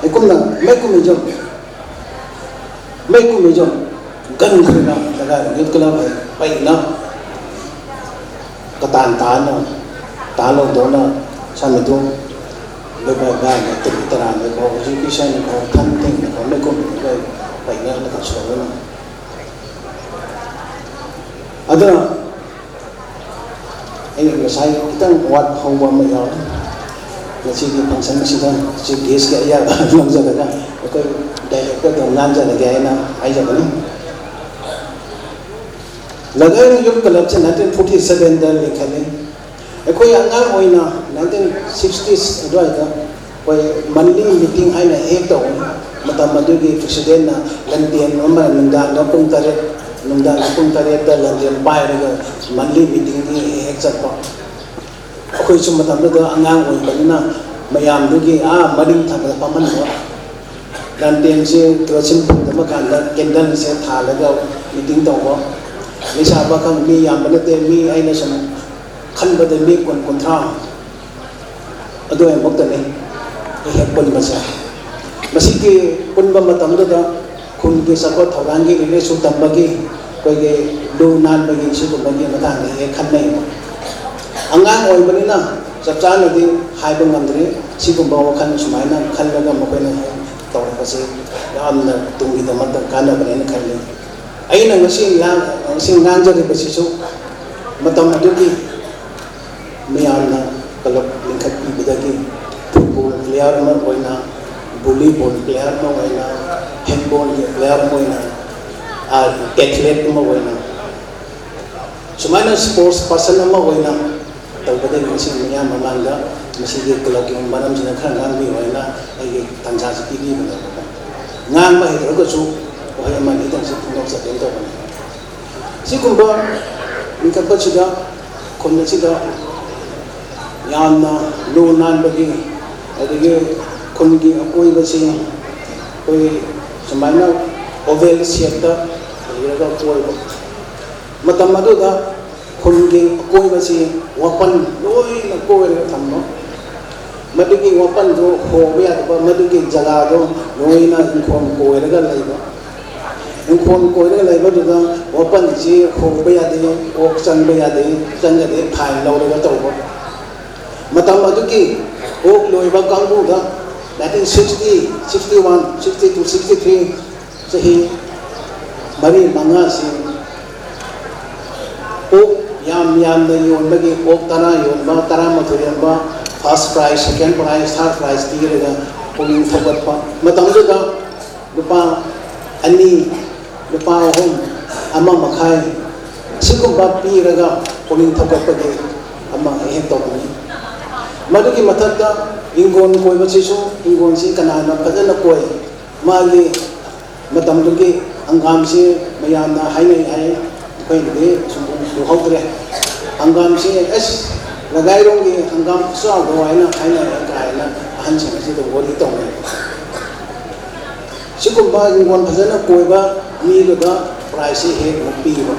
Ai kum na mai kum jong. Mai kum jong. Gan khri na daga youth club hai pai na. Katan ta na. Ta lo do na. Sa me do. Lo ba ba na tri tara me ko education ko than ting ko me kum ko pai na na ka so na. Ada ꯑꯩ ꯉꯁꯥꯏ ꯈꯤꯇꯪ ꯋꯥꯠꯍꯧꯕ ꯑꯃ ꯌꯥꯎꯔꯦ꯫ ꯉꯁꯤꯒꯤ function ꯑꯁꯤꯗ chief guest ꯀꯤ ꯑꯌꯥꯕ ꯂꯧꯖꯔꯒ ꯑꯩꯈꯣꯏ director ꯗ ꯉꯥꯡꯖꯔꯒꯦ ꯍꯥꯏꯅ ꯍꯥꯏꯖꯕꯅꯤ꯫ ꯂꯒꯥꯏꯔꯣꯡ youth club ꯁꯦ nineteen forty seven ꯗ ꯂꯤꯡꯈꯠꯂꯤ꯫ ꯑꯩꯈꯣꯏ ꯑꯉꯥꯡ ꯑꯣꯏꯅ nineteen sixties ꯑꯗꯨꯋꯥꯏꯗ ꯑꯩꯈꯣꯏ monthly meeting ꯍꯥꯏꯅ ꯍꯦꯛ ꯇꯧꯕꯅꯤ꯫ ꯃꯇꯝ ꯑꯗꯨꯒꯤ president ꯅ ꯂꯥꯟꯇꯦꯟ ꯑꯃ ꯅꯨꯡꯗꯥꯡꯗ ꯄꯨꯡ ꯇꯔꯦꯠ, ꯅꯨꯡꯗꯥꯡꯗ ꯄꯨꯡ ꯇꯔꯦꯠꯇ ꯂꯥꯟꯇꯦꯟ ꯄꯥꯏꯔꯒ monthly meeting ꯗꯤ ꯍꯦꯛ ꯍꯦꯛ ꯆꯠꯄ꯫ ꯑꯩꯈꯣꯏꯁꯨ ꯃꯇꯝꯗꯨꯗ ꯑꯉꯥꯡ ꯑꯣꯏꯕꯅꯤꯅ ꯃꯌꯥꯝꯗꯨꯒꯤ ꯑꯥ ꯃꯔꯤꯡ ꯊꯪꯕꯗ ꯐꯝꯍꯟꯕ꯫ ꯂꯥꯟꯇꯦꯟꯁꯦ ꯀꯦꯔꯣꯁꯤꯟ ꯐꯪꯗꯕ ꯀꯥꯟꯗ candle ꯁꯦ ꯊꯥꯜꯂꯒ meeting ꯇꯧꯕ꯫ ꯂꯩꯁꯥ ꯄꯥꯈꯪ ꯃꯤ ꯌꯥꯝꯕ ꯅꯠꯇꯦ, ꯃꯤ ꯑꯩꯅ ꯁꯨꯝ ꯈꯟꯕꯗ ꯃꯤ ꯀꯨꯟ, ꯀꯨꯟꯊ꯭ꯔꯥ ꯑꯗꯨꯋꯥꯏꯃꯨꯛꯇꯅꯤ꯫ ꯍꯦꯛ ꯄꯨꯟꯕꯁꯦ꯫ ꯃꯁꯤꯒꯤ ꯄꯨꯟꯕ ꯃꯇꯝꯗꯨꯗ ꯈꯨꯟꯒꯤ ꯆꯥꯎꯈꯠ ꯊꯧꯔꯥꯡꯒꯤ ꯂꯥꯏꯔꯤꯛ ꯂꯥꯏꯁꯨ ꯇꯝꯕꯒꯤ, ꯑꯩꯈꯣꯏꯒꯤ ꯂꯨ ꯅꯥꯟꯕꯒꯤ, ꯁꯤꯒꯨꯝꯕꯒꯤ ꯃꯇꯥꯡꯗ ꯍꯦꯛ ꯈꯟꯅꯩ꯫ ꯑꯉꯥꯡ ꯑꯣꯏꯕꯅꯤꯅ ꯆꯞ ꯆꯥꯅꯗꯤ ꯍꯥꯏꯕ ꯉꯝꯗ꯭ꯔꯤ꯫ ꯁꯤꯒꯨꯝꯕ ꯋꯥꯈꯜ ꯁꯨꯃꯥꯏꯅ ꯈꯜꯂꯒ ꯃꯈꯣꯏꯅ ꯍꯦꯛ ꯇꯧꯔꯛꯄꯁꯦ ꯌꯥꯝꯅ ꯇꯨꯡꯒꯤꯗꯃꯛꯇ ꯀꯥꯟꯅꯕꯅꯦꯅ ꯈꯜꯂꯤ꯫ ꯑꯩꯅ ꯉꯁꯤ ꯉꯥꯡ-, ꯉꯁꯤ ꯉꯥꯡꯖꯔꯤꯕꯁꯤꯁꯨ ꯃꯇꯝ ꯑꯗꯨꯒꯤ ꯃꯤꯌꯥꯝꯅ ꯀ꯭ꯂꯕ ꯂꯤꯡꯈꯠꯄꯤꯕꯗꯒꯤ ꯐꯨꯠꯕꯣꯜ ꯄ꯭ꯂꯦꯌꯥꯔ ꯑꯃ ꯑꯣꯏꯅ, ꯚꯣꯂꯤꯕꯣꯜ ꯄ꯭ꯂꯦꯌꯥꯔ ꯑꯃ ꯑꯣꯏꯅ, ꯍꯦꯟꯕꯣꯜꯒꯤ ꯄ꯭ꯂꯦꯌꯥꯔ ꯑꯃ ꯑꯣꯏꯅ, ꯑꯦꯊꯂꯦꯠ ꯑꯃ ꯑꯣꯏꯅ, ꯁꯨꯃꯥꯏꯅ ꯁ꯭ꯄꯣꯔꯠꯁ ꯄꯥꯔꯁꯟ ꯑꯃ ꯑꯣꯏꯅ ꯇꯧꯕꯗꯒꯤ ꯉꯁꯤ ꯃꯤꯌꯥꯝ ꯃꯃꯥꯡꯗ ꯃꯁꯤꯒꯤ ꯀ꯭ꯂꯕꯀꯤ ꯃꯔꯝꯁꯤꯅ ꯈꯔ ꯉꯥꯡꯕꯤꯌꯨ ꯍꯥꯏꯅ ꯑꯩꯒꯤ ꯇꯥꯟꯖꯥꯁꯤ ꯄꯤꯕꯤꯕꯅꯦꯕꯀꯣ꯫ ꯉꯥꯡꯕ ꯍꯩꯇ꯭ꯔꯒꯁꯨ ꯋꯥꯍꯩ ꯑꯃ ꯑꯅꯤꯗꯪꯁꯤ ꯐꯣꯡꯗꯣꯛꯆꯒꯦꯅ ꯇꯧꯕꯅꯤ꯫ ꯁꯤꯒꯨꯝꯕ ꯂꯤꯡꯈꯠꯄꯁꯤꯗ ꯈꯨꯟ ꯑꯁꯤꯗ ꯌꯥꯝꯅ ꯂꯨ ꯅꯥꯟꯕꯒꯤ, ꯑꯗꯒꯤ ꯈꯨꯟꯒꯤ ꯑꯀꯣꯏꯕꯁꯤ ꯑꯩꯈꯣꯏ ꯁꯨꯃꯥꯏꯅ ꯑꯣꯚꯦꯜ ꯁꯦꯞꯇ ꯂꯩꯔꯒ ꯀꯣꯏꯕ꯫ ꯃꯇꯝ ꯑꯗꯨꯗ ꯈꯨꯟꯒꯤ ꯑꯀꯣꯏꯕꯁꯤ ꯋꯥꯄꯟ ꯂꯣꯏꯅ ꯀꯣꯏꯔꯒ ꯊꯝꯕ꯫ ꯃꯗꯨꯒꯤ ꯋꯥꯄꯟꯗꯨ ꯍꯣꯕ ꯌꯥꯗꯕ, ꯃꯗꯨꯒꯤ ꯖꯒꯥꯗꯣ ꯂꯣꯏꯅ ꯏꯪꯈꯣꯜ ꯀꯣꯏꯔꯒ ꯂꯩꯕ꯫ ꯏꯪꯈꯣꯜ ꯀꯣꯏꯔꯒ ꯂꯩꯕꯗꯨꯗ ꯋꯥꯄꯟꯁꯤ ꯍꯣꯕ ꯌꯥꯗꯦ, ꯑꯣꯛ ꯆꯪꯕ ꯌꯥꯗꯦ, ꯆꯪꯉꯗꯤ ꯐꯥꯏꯟ ꯂꯧꯔꯒ ꯇꯧꯕ꯫ ꯃꯇꯝ ꯑꯗꯨꯒꯤ ꯑꯣꯛ ꯂꯣꯏꯕ ꯀꯥꯡꯕꯨꯗ nineteen sixty, sixty one, sixty two, sixty three ꯆꯍꯤ ꯃꯔꯤ ꯃꯉꯥꯁꯤ ꯑꯣꯛ ꯌꯥꯝ ꯌꯥꯝꯅ ꯌꯣꯟꯕꯒꯤ, ꯑꯣꯛ ꯇꯔꯥ ꯌꯣꯟꯕ, ꯇꯔꯥꯃꯥꯊꯣꯏ ꯌꯣꯟꯕ, first prize, second prize, third prize ꯄꯤꯔꯒ ꯄꯨꯛꯅꯤꯡ ꯊꯧꯒꯠꯄ꯫ ꯃꯇꯝꯗꯨꯗ ꯂꯨꯄꯥ ꯑꯅꯤ, ꯂꯨꯄꯥ ꯑꯍꯨꯝ, ꯑꯃ ꯃꯈꯥꯏ, ꯑꯁꯤꯒꯨꯝꯕ ꯄꯤꯔꯒ ꯄꯨꯛꯅꯤꯡ ꯊꯧꯒꯠꯄꯒꯤ ꯑꯃ ꯍꯦꯛ ꯇꯧꯕꯅꯤ꯫ ꯃꯗꯨꯒꯤ ꯃꯊꯛꯇ ꯏꯪꯈꯣꯜ ꯀꯣꯏꯕꯁꯤꯁꯨ, ꯏꯪꯈꯣꯜꯁꯤ ꯀꯅꯥꯅ ꯐꯖꯅ ꯀꯣꯏ, ꯃꯥꯒꯤ ꯃꯇꯝꯗꯨꯒꯤ ꯍꯪꯒꯥꯝꯁꯤ ꯃꯌꯥꯝꯅ ꯍꯥꯏꯅꯩ ꯍꯥꯏ, ꯑꯩꯈꯣꯏꯅꯗꯤ ꯁꯨꯝ ꯎꯍꯧꯗ꯭ꯔꯦ꯫ ꯍꯪꯒꯥꯝꯁꯤ, "ꯑꯁ, ꯂꯒꯥꯏꯔꯣꯝꯒꯤ ꯍꯪꯒꯥꯝ ꯈꯨꯆꯥꯎꯗꯣ" ꯍꯥꯏꯅ ꯍꯥꯏꯅꯔꯦ ꯀꯥꯏꯅ ꯑꯍꯟꯁꯤꯡ ꯑꯁꯤꯗ ꯋꯥꯔꯤ ꯇꯧꯅꯩ꯫ ꯁꯤꯒꯨꯝꯕ ꯍꯤꯡꯒꯣꯜ ꯐꯖꯅ ꯀꯣꯏꯕ ꯃꯤꯗꯨꯗ prizeꯁꯤ ꯍꯦꯛ ꯑꯃꯨꯛ ꯄꯤꯕ꯫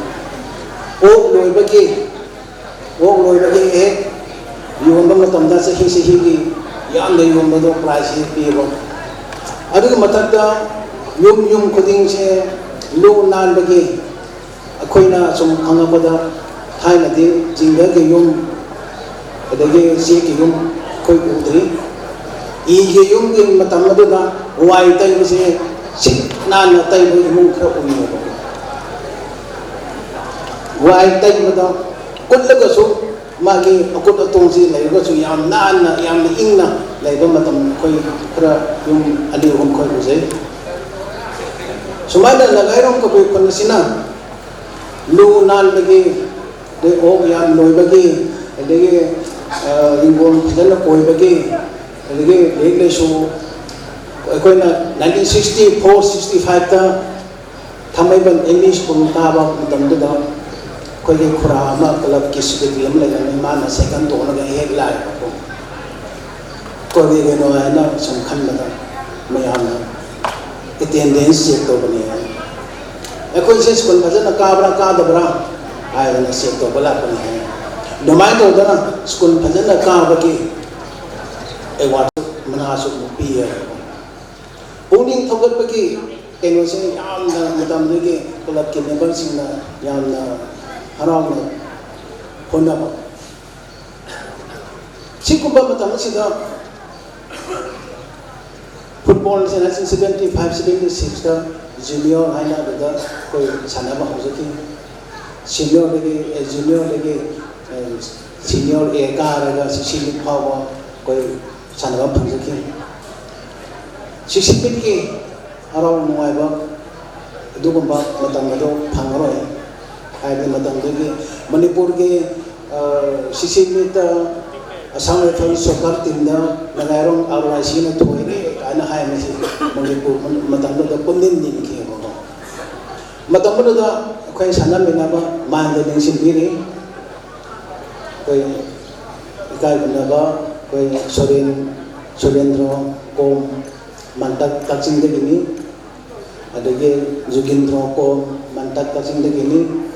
ꯑꯣꯛ ꯂꯣꯏꯕꯒꯤ, ꯑꯣꯛ ꯂꯣꯏꯕꯒꯤ ꯍꯦꯛ ꯌꯣꯟꯕ ꯃꯇꯝꯗ ꯆꯍꯤ ꯆꯍꯤꯒꯤ ꯌꯥꯝꯅ ꯌꯣꯟꯕꯗꯣ ꯄ꯭ꯔꯥꯏꯖꯁꯤ ꯄꯤꯕ꯫ ꯑꯗꯨꯒꯤ ꯃꯊꯛꯇ ꯌꯨꯝ ꯌꯨꯝ ꯈꯨꯗꯤꯡꯁꯦ ꯂꯨ ꯅꯥꯟꯕꯒꯤ, ꯑꯩꯈꯣꯏꯅ ꯁꯨꯝ ꯈꯪꯉꯛꯄꯗ ꯊꯥꯏꯅꯗꯤ ꯖꯤꯡꯒꯒꯤ ꯌꯨꯝ, ꯑꯗꯒꯤ ꯆꯦꯛꯀꯤ ꯌꯨꯝ ꯑꯩꯈꯣꯏ ꯎꯗ꯭ꯔꯤ꯫ ꯏꯒꯤ ꯌꯨꯝꯒꯤ ꯃꯇꯝ ꯑꯗꯨꯗ ꯋꯥꯏ ꯇꯩꯕꯁꯦ ꯁꯤꯠ ꯅꯥꯟꯅ ꯇꯩꯕ ꯏꯃꯨꯡ ꯈꯔ ꯎꯏꯌꯦꯕ꯫ ꯋꯥꯏ ꯇꯩꯕꯗ ꯀꯨꯠꯂꯒꯁꯨ ꯃꯥꯒꯤ ꯑꯀꯨꯠ ꯑꯇꯣꯡꯁꯤ ꯂꯩꯔꯒꯁꯨ ꯌꯥꯝ ꯅꯥꯟꯅ, ꯌꯥꯝꯅ ꯏꯪꯅ ꯂꯩꯕ ꯃꯇꯝ ꯑꯩꯈꯣꯏ ꯈꯔ ꯌꯨꯝ ꯑꯅꯤ ꯑꯍꯨꯝ ꯑꯩꯈꯣꯏ ꯎꯖꯩ꯫ ꯁꯨꯃꯥꯏꯅ ꯂꯒꯥꯏꯔꯣꯡ ꯀꯕꯨꯏ ꯈꯨꯟ ꯑꯁꯤꯅ ꯂꯨ ꯅꯥꯟꯕꯒꯤ, ꯑꯗꯩ ꯑꯣꯛ ꯌꯥꯝ ꯂꯣꯏꯕꯒꯤ, ꯑꯗꯒꯤ, ꯑ, ꯍꯤꯡꯒꯣꯜ ꯐꯖꯅ ꯀꯣꯏꯕꯒꯤ, ꯑꯗꯒꯤ ꯂꯥꯏꯔꯤꯛ ꯂꯥꯏꯁꯨ ꯑꯩꯈꯣꯏꯅ nineteen sixty four sixty five ꯊꯥꯡꯃꯩꯕꯟ M E school ꯀꯥꯕ ꯃꯇꯝꯗꯨꯗ ꯑꯩꯈꯣꯏꯒꯤ ꯈꯨꯔꯥ ꯑꯃ clubꯀꯤ secretary ꯑꯃ ꯂꯩꯔꯝꯃꯤ, ꯃꯥꯅ ꯁꯥꯏꯀꯜ ꯇꯣꯡꯉꯒ ꯍꯦꯛ ꯂꯥꯛꯑꯦꯕꯀꯣ꯫ ꯀꯔꯤꯒꯤꯅꯣ ꯍꯥꯏꯅ ꯁꯨꯝ ꯈꯟꯕꯗ ꯃꯌꯥꯝꯅ attendance check ꯇꯧꯕꯅꯦ ꯍꯥꯏ꯫ ꯑꯩꯈꯣꯏꯁꯦ school ꯐꯖꯅ ꯀꯥꯕ꯭ꯔꯥ ꯀꯥꯗꯕ꯭ꯔꯥ ꯍꯥꯏꯗꯅ check ꯇꯧꯕ ꯂꯥꯛꯄꯅꯦ ꯍꯥꯏ꯫ ꯑꯗꯨꯃꯥꯏꯅ ꯇꯧꯗꯅ school ꯐꯖꯅ ꯀꯥꯕꯒꯤ award ꯃꯅꯥꯁꯨ ꯑꯃꯨꯛ ꯄꯤꯌꯦ꯫ ꯄꯨꯛꯅꯤꯡ ꯊꯧꯒꯠꯄꯒꯤ ꯀꯩꯅꯣꯁꯦ ꯌꯥꯝꯅ ꯃꯇꯝꯗꯨꯒꯤ clubꯀꯤ memberꯁꯤꯡꯅ ꯌꯥꯝꯅ ꯍꯔꯥꯎꯅ ꯍꯣꯠꯅꯕ꯫ ꯁꯤꯒꯨꯝꯕ ꯃꯇꯝ ꯑꯁꯤꯗ footballꯁꯦ nineteen seventy five seventy sixꯇ junior ꯍꯥꯏꯅ ꯑꯗꯨꯗ ꯑꯩꯈꯣꯏ ꯁꯥꯟꯅꯕ ꯍꯧꯖꯈꯤ꯫ Seniorꯗꯒꯤ, ꯑꯦ, juniorꯗꯒꯤ, ꯑꯦ, senior A ꯀꯥꯔꯒ C C meet ꯐꯥꯎꯕ ꯑꯩꯈꯣꯏ ꯁꯥꯟꯅꯕ ꯐꯪꯖꯈꯤ꯫ C C meetꯀꯤ ꯍꯔꯥꯎ ꯅꯨꯡꯉꯥꯏꯕ ꯑꯗꯨꯒꯨꯝꯕ ꯃꯇꯝ ꯑꯗꯨ ꯐꯪꯉꯔꯣꯏ꯫ ꯍꯥꯏꯕꯗꯤ ꯃꯇꯝꯗꯨꯒꯤ ꯃꯅꯤꯄꯨꯔꯒꯤ, ꯑ, C C meetꯇ Assam Rifles soccer teamꯗ ꯅꯒꯥꯏꯔꯣꯡ R Y Cꯅ ꯊꯣꯏꯔꯦ ꯀꯥꯏꯅ ꯍꯥꯏꯕꯁꯤ ꯃꯅꯤꯄꯨꯔ ꯃꯇꯝꯗꯨꯗ ꯄꯨꯝꯅꯤꯡ ꯅꯤꯡꯈꯤꯑꯕꯀꯣ꯫ ꯃꯇꯝ ꯑꯗꯨꯗ ꯑꯩꯈꯣꯏ ꯁꯥꯟꯅꯃꯤꯟꯅꯕ ꯃꯌꯥꯝꯗ ꯅꯤꯡꯁꯤꯡꯕꯤꯔꯤ꯫ ꯑꯩꯈꯣꯏ ꯏꯀꯥꯏ ꯈꯨꯝꯅꯕ ꯑꯩꯈꯣꯏ ꯁꯨꯔꯦꯟ-, ꯁꯨꯔꯦꯟꯗ꯭ꯔꯣ ꯀꯣꯝ, ꯃꯟꯇꯛ ꯀꯛꯆꯤꯡꯗꯒꯤꯅꯤ꯫ ꯑꯗꯒꯤ ꯖꯨꯒꯤꯟꯗ꯭ꯔꯣ ꯀꯣꯝ, ꯃꯟꯇꯛ ꯀꯛꯆꯤꯡꯗꯒꯤꯅꯤ꯫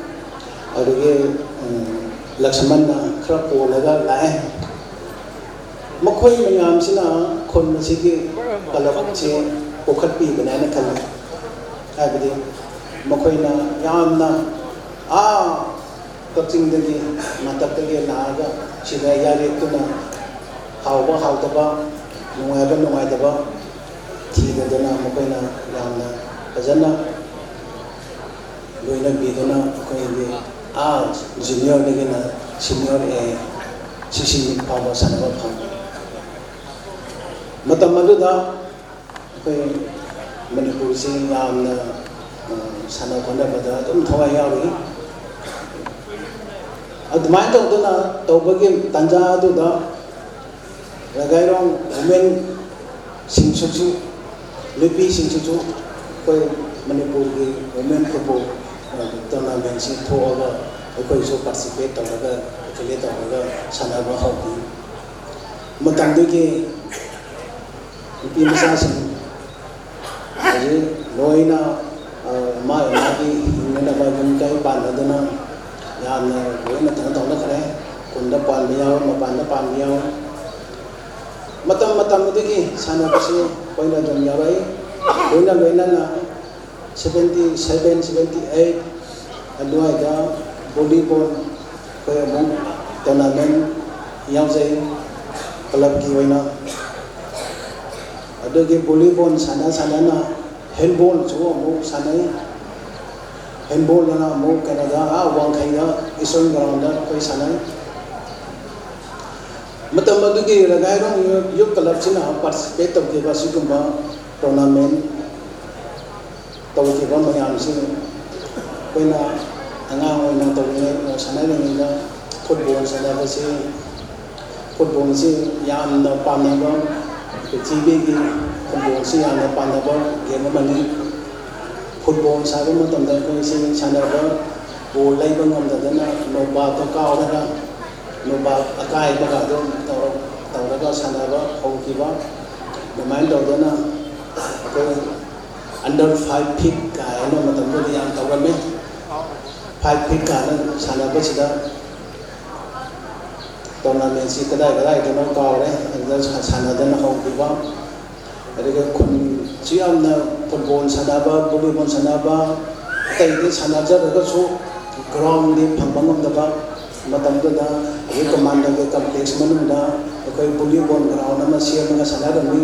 ꯑꯗꯒꯤ, ꯎꯝ, ꯂꯛꯁꯃꯟꯅ ꯈꯔ ꯀꯣꯜꯂꯒ ꯂꯥꯛꯑꯦ꯫ ꯃꯈꯣꯏ ꯃꯌꯥꯝꯁꯤꯅ ꯈꯨꯟ ꯑꯁꯤꯒꯤ ꯀꯂꯕꯁꯦ ꯄꯨꯈꯠꯄꯤꯕꯅꯦ ꯍꯥꯏꯅ ꯈꯜꯂꯤ꯫ ꯍꯥꯏꯕꯗꯤ ꯃꯈꯣꯏꯅ ꯌꯥꯝꯅ ꯑꯥ ꯀꯛꯆꯤꯡꯗꯒꯤ ꯃꯊꯛꯇꯒꯤ ꯂꯥꯛꯑꯒ ꯁꯤꯗ ꯌꯥꯔꯦꯛꯇꯨꯅ ꯍꯥꯎꯕ ꯍꯥꯎꯇꯕ, ꯅꯨꯡꯉꯥꯏꯕ ꯅꯨꯡꯉꯥꯏꯇꯕ ꯊꯤꯗꯗꯅ ꯃꯈꯣꯏꯅ ꯌꯥꯝꯅ ꯐꯖꯅ ꯂꯣꯏꯅꯕꯤꯗꯨꯅ ꯑꯩꯈꯣꯏꯒꯤ ꯑꯥ ꯖꯨꯅꯤꯌꯔꯗꯒꯤꯅ ꯁꯤꯅꯤꯌꯔ ꯑꯦ ꯁꯤ ꯁꯤ ꯐꯥꯎꯕ ꯁꯥꯟꯅꯕ ꯐꯪꯉꯤ꯫ ꯃꯇꯝ ꯑꯗꯨꯗ ꯑꯩꯈꯣꯏ ꯃꯅꯤꯄꯨꯔꯁꯤ ꯌꯥꯝꯅ, ꯑ, ꯁꯥꯟꯅ ꯈꯣꯠꯅꯕꯗ ꯑꯗꯨꯝ ꯊꯋꯥꯏ ꯌꯥꯎꯔꯤ꯫ ꯑꯗꯨꯃꯥꯏꯅ ꯇꯧꯗꯅ ꯇꯧꯕꯒꯤ ꯇꯥꯟꯖꯥ ꯑꯗꯨꯗ ꯔꯒꯥꯏꯔꯣꯡ ꯋꯨꯃꯦꯟꯁꯤꯡꯁꯤꯁꯨ, ꯅꯨꯄꯤꯁꯤꯡꯁꯤꯁꯨ ꯑꯩꯈꯣꯏ ꯃꯅꯤꯄꯨꯔꯒꯤ ꯋꯨꯃꯦꯟ ꯐꯨꯠꯕꯣꯜ ꯇꯣꯔꯅꯥꯃꯦꯟꯁꯤ ꯊꯣꯛꯑꯒ ꯑꯩꯈꯣꯏꯁꯨ ꯄꯥꯔꯇꯤꯁꯤꯄꯦꯠ ꯇꯧꯔꯒ, ꯑꯦꯐꯤꯂꯦꯠ ꯇꯧꯔꯒ ꯁꯥꯟꯅꯕ ꯍꯧꯈꯤ꯫ ꯃꯇꯝꯗꯨꯒꯤ ꯅꯨꯄꯤ ꯃꯆꯥꯁꯤꯡ ꯍꯧꯖꯤꯛ ꯂꯣꯏꯅ, ꯑ, ꯃꯥꯒꯤ ꯃꯥꯒꯤ ꯍꯤꯡꯅꯅꯕ ꯌꯨꯝ ꯀꯩ ꯄꯥꯟꯅꯗꯨꯅ ꯌꯥꯝꯅ ꯂꯣꯏꯅ ꯀꯩꯅꯣ ꯇꯧꯅꯈ꯭ꯔꯦ꯫ ꯈꯨꯟꯗ ꯄꯥꯟꯕ ꯌꯥꯎꯏ, ꯃꯄꯥꯟꯗ ꯄꯥꯟꯕ ꯌꯥꯎꯏ꯫ ꯃꯇꯝ ꯃꯇꯝ ꯑꯗꯨꯒꯤ ꯁꯥꯟꯅꯕꯁꯤ ꯑꯩꯈꯣꯏꯅ ꯑꯗꯨꯝ ꯌꯥꯎꯔꯛꯏ꯫ ꯂꯣꯏꯅ ꯂꯣꯏꯅꯅ seventy seven, seventy eight ꯑꯗꯨꯋꯥꯏꯗ ꯚꯣꯂꯤꯕꯣꯜ ꯑꯩꯈꯣꯏ ꯑꯃꯨꯛ ꯇꯣꯔꯅꯥꯃꯦꯟ ꯌꯥꯎꯖꯩ, ꯀ꯭ꯂꯕꯀꯤ ꯑꯣꯏꯅ꯫ ꯑꯗꯨꯒꯤ ꯚꯣꯂꯤꯕꯣꯜ ꯁꯥꯟꯅ ꯁꯥꯟꯅꯅ ꯍꯦꯟꯕꯣꯜꯁꯨ ꯑꯃꯨꯛ ꯁꯥꯟꯅꯩ꯫ ꯍꯦꯟꯕꯣꯜꯗꯅ ꯑꯃꯨꯛ ꯀꯩꯅꯣꯗ, ꯑꯥ ꯋꯥꯡꯈꯩꯗ ꯏꯁꯇꯔꯟ ꯒ꯭ꯔꯥꯎꯟꯗ ꯑꯩꯈꯣꯏ ꯁꯥꯟꯅꯩ꯫ ꯃꯇꯝ ꯑꯗꯨꯒꯤ ꯔꯒꯥꯏꯔꯣꯡ ꯌꯨꯠ ꯀ꯭ꯂꯕꯁꯤꯅ ꯄꯥꯔꯇꯤꯁꯤꯄꯦꯠ ꯇꯧꯈꯤꯕ ꯑꯁꯤꯒꯨꯝꯕ ꯇꯣꯔꯅꯥꯃꯦꯟ ꯇꯧꯈꯤꯕ ꯃꯌꯥꯝꯁꯤ ꯑꯩꯈꯣꯏꯅ ꯑꯉꯥꯡ ꯑꯣꯏꯅ ꯇꯧꯔꯤꯉꯩ, ꯁꯥꯟꯅꯔꯤꯉꯩꯗ ꯐꯨꯠꯕꯣꯜ ꯁꯥꯟꯅꯕꯁꯤ, ꯐꯨꯠꯕꯣꯜꯁꯤ ꯌꯥꯝꯅ ꯄꯥꯝꯅꯕ, ꯄ꯭ꯔꯤꯊꯤꯕꯤꯒꯤ ꯐꯨꯠꯕꯣꯜꯁꯤ ꯌꯥꯝꯅ ꯄꯥꯝꯅꯕ ꯒꯦꯝ ꯑꯃꯅꯤ꯫ ꯐꯨꯠꯕꯣꯜ ꯁꯥꯟꯅꯕ ꯃꯇꯝꯗ ꯑꯩꯈꯣꯏꯁꯤ ꯁꯥꯟꯅꯕ ꯕꯣꯜ ꯂꯩꯕ ꯉꯝꯗꯗꯅ ꯅꯣꯕꯥꯞꯇ ꯀꯥꯎꯔꯒ ꯅꯣꯕꯥꯞ ꯑꯀꯥꯏꯕꯒ ꯑꯗꯨꯝ ꯇꯧꯔ-, ꯇꯧꯔꯒ ꯁꯥꯟꯅꯕ ꯍꯧꯈꯤꯕ꯫ ꯑꯗꯨꯃꯥꯏꯅ ꯇꯧꯗꯅ ꯑꯩꯈꯣꯏ under five feet ꯀꯥꯏꯅ ꯃꯇꯝꯗꯨꯗ ꯌꯥꯝ ꯇꯧꯔꯝꯃꯤ꯫ Five feet ꯀꯥꯏꯅ ꯁꯥꯟꯅꯕꯁꯤꯗ ꯇꯣꯔꯅꯥꯃꯦꯟꯁꯤ ꯀꯗꯥꯏ ꯀꯗꯥꯏꯗꯅꯣ ꯀꯥꯎꯔꯦ, ꯑꯗꯨꯗ ꯁꯥꯟꯅꯗꯅ ꯍꯧꯈꯤꯕ꯫ ꯑꯗꯨꯒ ꯈꯨꯟꯁꯨ ꯌꯥꯝꯅ ꯐꯨꯠꯕꯣꯜ ꯁꯥꯟꯅꯕ, ꯚꯣꯂꯤꯕꯣꯜ ꯁꯥꯟꯅꯕ, ꯑꯇꯩꯗꯤ ꯁꯥꯟꯅꯖꯔꯒꯁꯨ ꯒ꯭ꯔꯥꯎꯟꯗꯤ ꯐꯪꯕ ꯉꯝꯗꯕ ꯃꯇꯝꯗꯨꯗ, ꯍꯧꯖꯤꯛ ꯀꯃꯥꯟꯗꯣꯒꯤ ꯀꯝꯄ꯭ꯂꯦꯛꯁ ꯃꯅꯨꯡꯗ ꯑꯩꯈꯣꯏ ꯚꯣꯂꯤꯕꯣꯜ ꯒ꯭ꯔꯥꯎꯟ ꯑꯃ ꯁꯦꯝꯃꯒ ꯁꯥꯟꯅꯔꯝꯃꯤ꯫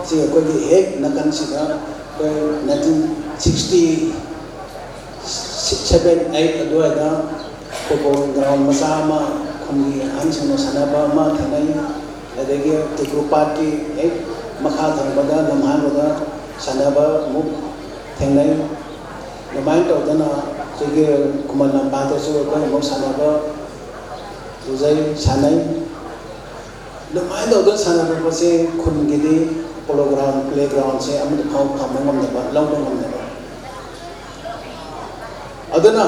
ꯁꯤ ꯑꯩꯈꯣꯏꯒꯤ ꯍꯦꯛ ꯅꯥꯀꯟꯁꯤꯗ ꯑꯩꯈꯣꯏ ꯅꯥꯏꯟꯇꯤꯟ ꯁꯤꯛꯁꯇꯤ ꯁꯚꯦꯟ ꯑꯩꯠ ꯑꯗꯨꯋꯥꯏꯗ ꯐꯨꯠꯕꯣꯜ ꯒ꯭ꯔꯥꯎꯟ ꯃꯆꯥ ꯑꯃ ꯈꯨꯟꯒꯤ ꯑꯍꯟꯁꯤꯡꯅ ꯁꯥꯟꯅꯕ ꯑꯃ ꯊꯦꯡꯅꯩ꯫ ꯑꯗꯒꯤ ꯇꯨꯀ꯭ꯔꯨ ꯄꯥꯠꯀꯤ ꯍꯦꯛ ꯃꯈꯥ ꯊꯪꯕꯗ ꯂꯝꯍꯥꯡꯕꯗ ꯁꯥꯟꯅꯕ ꯑꯃꯨꯛ ꯊꯦꯡꯅꯩ꯫ ꯑꯗꯨꯃꯥꯏꯅ ꯇꯧꯗꯅ ꯁꯤꯒꯤ ꯈꯨꯃꯟ ꯂꯝꯄꯥꯛꯇꯁꯨ ꯑꯩꯈꯣꯏ ꯑꯃꯨꯛ ꯁꯥꯟꯅꯕ ꯎꯖꯩ, ꯁꯥꯟꯅꯩ꯫ ꯑꯗꯨꯃꯥꯏꯅ ꯇꯧꯗꯅ ꯁꯥꯟꯅꯔꯛꯄꯁꯦ ꯈꯨꯟꯒꯤꯗꯤ ꯄꯣꯂꯣ ꯒ꯭ꯔꯥꯎꯟ, ꯄ꯭ꯂꯦ ꯒ꯭ꯔꯥꯎꯟꯁꯦ ꯑꯃꯠꯇ ꯐꯥꯎ ꯐꯪꯕ ꯉꯝꯗꯕ, ꯂꯧꯕ ꯉꯝꯗꯕ꯫ ꯑꯗꯨꯅ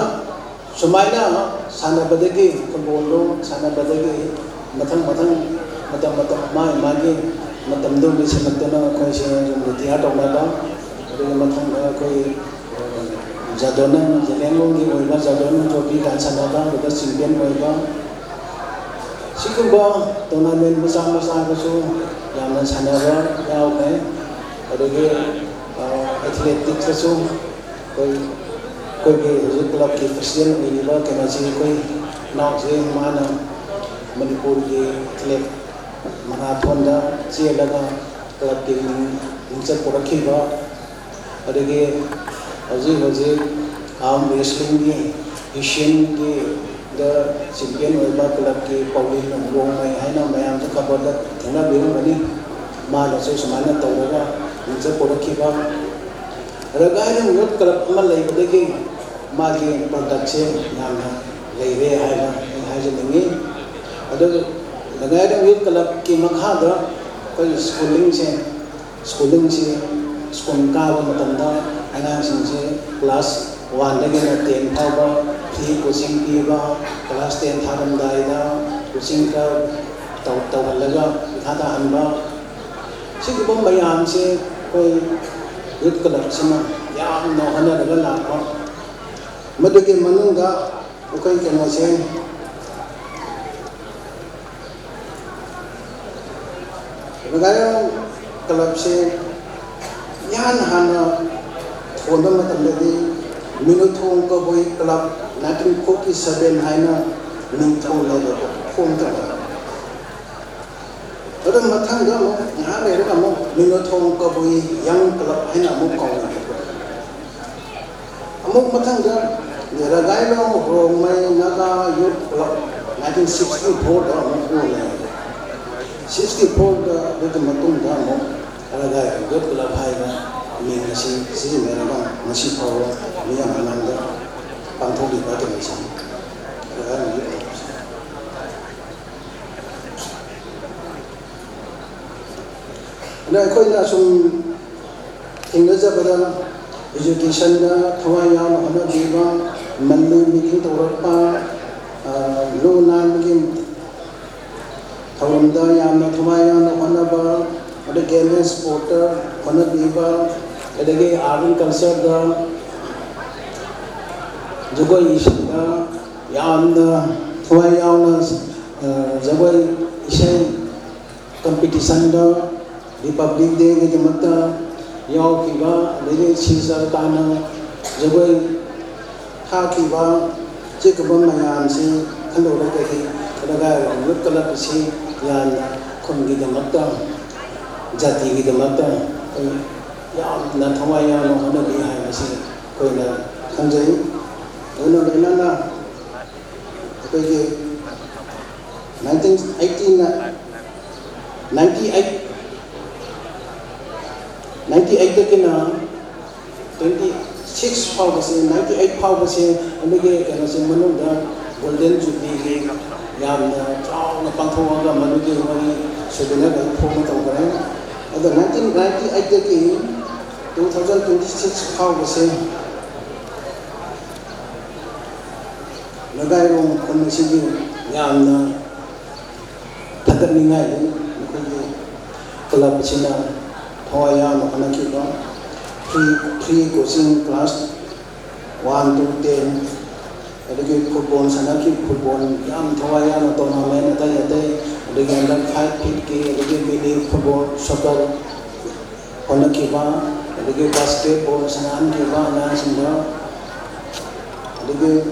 ꯁꯨꯃꯥꯏꯅ ꯁꯥꯟꯅꯕꯗꯒꯤ, ꯐꯨꯠꯕꯣꯜꯗꯣ ꯁꯥꯟꯅꯕꯗꯒꯤ ꯃꯊꯪ ꯃꯊꯪ ꯃꯇꯝ ꯃꯇꯝ ꯃꯥꯒꯤ ꯃꯥꯒꯤ ꯃꯇꯝꯗꯣ ꯂꯣꯏꯁꯤꯜꯂꯛꯇꯅ ꯑꯩꯈꯣꯏꯁꯦ ꯑꯗꯨꯝ ꯔꯤꯇꯤꯌꯥꯔ ꯇꯧꯅꯕ, ꯑꯗꯨꯒꯤ ꯃꯊꯪꯗ ꯑꯩꯈꯣꯏ ꯖꯥꯗꯣꯅꯟ, ꯖꯂꯦꯡꯂꯣꯡꯒꯤ ꯑꯣꯏꯕ ꯖꯥꯗꯣꯅꯟ ꯇ꯭ꯔꯣꯐꯤ ꯀꯥꯏꯅ ꯁꯥꯟꯅꯕ, ꯑꯗꯨꯗ ꯆꯦꯝꯄꯤꯌꯟ ꯑꯣꯏꯕ, ꯁꯤꯒꯨꯝꯕ ꯇꯣꯔꯅꯥꯃꯦꯟ ꯃꯆꯥ ꯃꯆꯥꯗꯁꯨ ꯌꯥꯝꯅ ꯁꯥꯟꯅꯕ ꯌꯥꯎꯈ꯭ꯔꯦ꯫ ꯑꯗꯒꯤ ꯑꯦꯊꯂꯦꯇꯤꯛꯁꯇꯁꯨ ꯑꯩꯈꯣꯏ, ꯑꯩꯈꯣꯏꯒꯤ ꯍꯧꯖꯤꯛ ꯀ꯭ꯂꯕꯀꯤ ꯄ꯭ꯔꯁꯤꯗꯦꯟ ꯑꯣꯏꯔꯤꯕ ꯀꯩꯅꯣꯁꯤ, ꯑꯩꯈꯣꯏ ꯏꯅꯥꯎꯁꯤ, ꯃꯥꯅ ꯃꯅꯤꯄꯨꯔꯒꯤ ꯑꯦꯊꯂꯦꯠ ꯃꯔꯥꯊꯣꯟꯗ ꯆꯦꯜꯂꯒ ꯀ꯭ꯂꯕꯀꯤ ꯃꯤꯡ, ꯃꯤꯡꯆꯠ ꯄꯨꯔꯛꯈꯤꯕ, ꯑꯗꯒꯤ ꯍꯧꯖꯤꯛ ꯍꯧꯖꯤꯛ ꯑꯥꯔꯝ ꯔꯦꯁꯂꯤꯡꯒꯤ ꯑꯦꯁꯤꯌꯟꯒꯤꯗ ꯆꯦꯝꯄꯤꯌꯟ ꯑꯣꯏꯕ ꯀ꯭ꯂꯕꯀꯤ ꯄꯥꯎꯂꯤꯟ ꯔꯣꯡꯃꯩ ꯍꯥꯏꯅ ꯃꯌꯥꯝꯁꯨ ꯈꯕꯔꯗ ꯊꯦꯡꯅꯕꯤꯔꯝꯒꯅꯤ꯫ ꯃꯥꯅꯁꯨ ꯁꯨꯃꯥꯏꯅ ꯇꯧꯔꯒ ꯃꯤꯡꯆꯠ ꯄꯨꯔꯛꯈꯤꯕ꯫ ꯔꯒꯥꯏꯔꯪ ꯌꯨꯠ ꯀ꯭ꯂꯕ ꯑꯃ ꯂꯩꯕꯗꯒꯤ ꯃꯥꯒꯤ ꯄ꯭ꯔꯗꯛꯁꯦ ꯌꯥꯝꯅ ꯂꯩꯔꯦ ꯍꯥꯏꯅ ꯑꯩ ꯍꯥꯏꯖꯅꯤꯡꯉꯤ꯫ ꯑꯗꯨ ꯔꯒꯥꯏꯔꯪ ꯌꯨꯠ ꯀ꯭ꯂꯕꯀꯤ ꯃꯈꯥꯗ ꯑꯩꯈꯣꯏꯒꯤ ꯁ꯭ꯀꯨꯂꯤꯡꯁꯦ, ꯁ꯭ꯀꯨꯂꯤꯡꯁꯤ, ꯁ꯭ꯀꯨꯜ ꯀꯥꯕ ꯃꯇꯝꯗ ꯑꯉꯥꯡꯁꯤꯡꯁꯤ ꯀ꯭ꯂꯥꯁ ꯋꯥꯟꯗꯒꯤꯅ ꯇꯦꯟ ꯐꯥꯎꯕ ꯐ꯭ꯔꯤ ꯀꯣꯆꯤꯡ ꯄꯤꯕ, ꯀ꯭ꯂꯥꯁ ꯇꯦꯟ ꯊꯥꯔꯝꯗꯥꯏꯗ ꯀꯣꯆꯤꯡ ꯈꯔ ꯇꯧ-, ꯇꯧꯍꯜꯂꯒ ꯄꯩꯈꯥ ꯊꯥꯍꯟꯕ, ꯁꯤꯒꯨꯝꯕ ꯃꯌꯥꯝꯁꯦ ꯑꯩꯈꯣꯏ ꯌꯨꯠ ꯀ꯭ꯂꯕꯁꯤꯅ ꯌꯥꯝꯅ ꯍꯣꯠꯅꯔꯒ ꯂꯥꯛꯄ꯫ ꯃꯗꯨꯒꯤ ꯃꯅꯨꯡꯗ ꯑꯩꯈꯣꯏ ꯀꯩꯅꯣꯁꯦ, ꯔꯒꯥꯏꯔꯣꯡ ꯀ꯭ꯂꯕꯁꯦ ꯏꯍꯥꯟ ꯍꯥꯟꯅ ꯊꯣꯟꯕ ꯃꯇꯝꯗꯗꯤ ꯃꯤꯅꯨꯊꯣꯡ ꯀꯕꯨꯏ ꯀ꯭ꯂꯕ nineteen forty seven ꯍꯥꯏꯅ ꯃꯤꯡ ꯊꯣꯜꯂꯦꯕꯀꯣ, ꯐꯣꯝ ꯇꯧꯔꯒ꯫ ꯑꯗꯨ ꯃꯊꯪꯗ ꯑꯃꯨꯛ ꯉꯥꯏꯍꯥꯛ ꯂꯩꯔꯒ ꯑꯃꯨꯛ ꯃꯤꯅꯨꯊꯣꯡ ꯀꯕꯨꯏ ꯌꯪ ꯀ꯭ꯂꯕ ꯍꯥꯏꯅ ꯑꯃꯨꯛ ꯀꯧꯅꯈꯤꯕ꯫ ꯑꯃꯨꯛ ꯃꯊꯪꯗ ꯔꯒꯥꯏꯂꯣꯡ ꯔꯣꯡꯃꯩ ꯅꯥꯒꯥ ꯌꯨꯠ ꯀ꯭ꯂꯕ nineteen sixty fourꯗ ꯑꯃꯨꯛ ꯑꯣꯜꯂꯦ꯫ Sixty fourꯗ ꯑꯗꯨꯒꯤ ꯃꯇꯨꯡꯗ ꯑꯃꯨꯛ ꯔꯒꯥꯏ ꯌꯨꯠ ꯀ꯭ꯂꯕ ꯍꯥꯏꯕ ꯃꯤꯡ ꯑꯁꯤ ꯁꯤꯖꯤꯟꯅꯔꯒ ꯉꯁꯤ ꯐꯥꯎꯕ ꯃꯤꯌꯥꯝ ꯃꯃꯥꯡꯗ ꯄꯥꯡꯊꯣꯛꯂꯤꯕ ꯑꯗꯨꯅꯤ꯫ ꯔꯒꯥꯏ ꯌꯨꯠ ꯀ꯭ꯂꯕꯁꯦ꯫ ꯑꯗ ꯑꯩꯈꯣꯏꯅ ꯁꯨꯝ ꯊꯦꯡꯅꯖꯕꯗ educationꯗ ꯊꯋꯥꯏ ꯌꯥꯎꯅ ꯍꯣꯠꯅꯕꯤꯕ, ꯃꯟꯂꯤ meeting ꯇꯧꯔꯛꯄ, ꯑ, ꯂꯨ ꯅꯥꯟꯕꯒꯤ ꯊꯧꯔꯝꯗ ꯌꯥꯝꯅ ꯊꯋꯥꯏ ꯌꯥꯎꯅ ꯍꯣꯠꯅꯕ, ꯑꯗꯒꯤ game and sportꯇ ꯍꯣꯠꯅꯕꯤꯕ, ꯑꯗꯒꯤ art and cultureꯗ, ꯖꯒꯣꯏ ꯏꯁꯩꯗ ꯌꯥꯝꯅ ꯊꯋꯥꯏ ꯌꯥꯎꯅ, ꯑ, ꯖꯒꯣꯏ ꯏꯁꯩ competitionꯗ Republic Dayꯒꯤꯗꯃꯛꯇ ꯌꯥꯎꯈꯤꯕ, ꯑꯗꯒꯤ ꯁꯤꯜꯆꯔ ꯇꯥꯟꯅ ꯖꯒꯣꯏ ꯊꯥꯈꯤꯕ, ꯁꯤꯒꯨꯝꯕ ꯃꯌꯥꯝꯁꯤ ꯈꯜꯂꯨꯔꯒꯗꯤ ꯔꯒꯥꯏꯔꯣꯡ ꯌꯨꯠ ꯀ꯭ꯂꯕ ꯑꯁꯤ ꯌꯥꯝꯅ ꯈꯨꯟꯒꯤꯗꯃꯛꯇ, ꯖꯥꯇꯤꯒꯤꯗꯃꯛꯇ ꯑꯩꯈꯣꯏ ꯌꯥꯝꯅ ꯊꯋꯥꯏ ꯌꯥꯎꯅ ꯍꯣꯠꯅꯕꯤ ꯍꯥꯏꯕꯁꯤ ꯑꯩꯈꯣꯏꯅ ꯈꯪꯖꯩ꯫ ꯂꯣꯏꯅ ꯂꯣꯏꯅꯅ ꯑꯩꯈꯣꯏꯒꯤ nineteen eighty ninety eight, ninety eightꯇꯒꯤꯅ twenty six ꯐꯥꯎꯕꯁꯦ, ninety eight ꯐꯥꯎꯕꯁꯦ ꯑꯗꯨꯒꯤ ꯀꯩꯅꯣꯁꯦ ꯃꯅꯨꯡꯗ Golden Jubileeꯒꯤ ꯌꯥꯝꯅ ꯆꯥꯎꯅ ꯄꯥꯡꯊꯣꯛꯑꯒ ꯃꯗꯨꯒꯤ ꯃꯣꯏꯒꯤ souvenir ꯐꯣꯡꯕ ꯇꯧꯈ꯭ꯔꯦ꯫ ꯑꯗꯣ nineteen ninety eightꯇꯒꯤ two thousand twenty six ꯐꯥꯎꯕꯁꯦ ꯔꯒꯥꯏꯔꯣꯡ ꯈꯨꯟ ꯑꯁꯤꯒꯤ ꯌꯥꯝꯅ ꯊꯥꯒꯠꯅꯤꯡꯉꯥꯏꯅꯤ꯫ ꯃꯈꯣꯏꯒꯤ ꯀ꯭ꯂꯕ ꯑꯁꯤꯅ ꯊꯋꯥꯏ ꯌꯥꯎꯅ ꯍꯣꯠꯅꯈꯤꯕ, free, free coaching class one to ten, ꯑꯗꯒꯤ football ꯁꯥꯟꯅꯈꯤ, football ꯌꯥꯝ ꯊꯋꯥꯏ ꯌꯥꯎꯅ tournament ꯑꯇꯩ ꯑꯇꯩ, ꯑꯗꯒꯤ under five feet ꯀꯤ, ꯑꯗꯒꯤ mini football, soccer ꯍꯣꯠꯅꯈꯤꯕ, ꯑꯗꯒꯤ basketball ꯁꯥꯟꯅꯍꯟꯈꯤꯕ ꯑꯉꯥꯡꯁꯤꯡꯗ, ꯑꯗꯒꯤ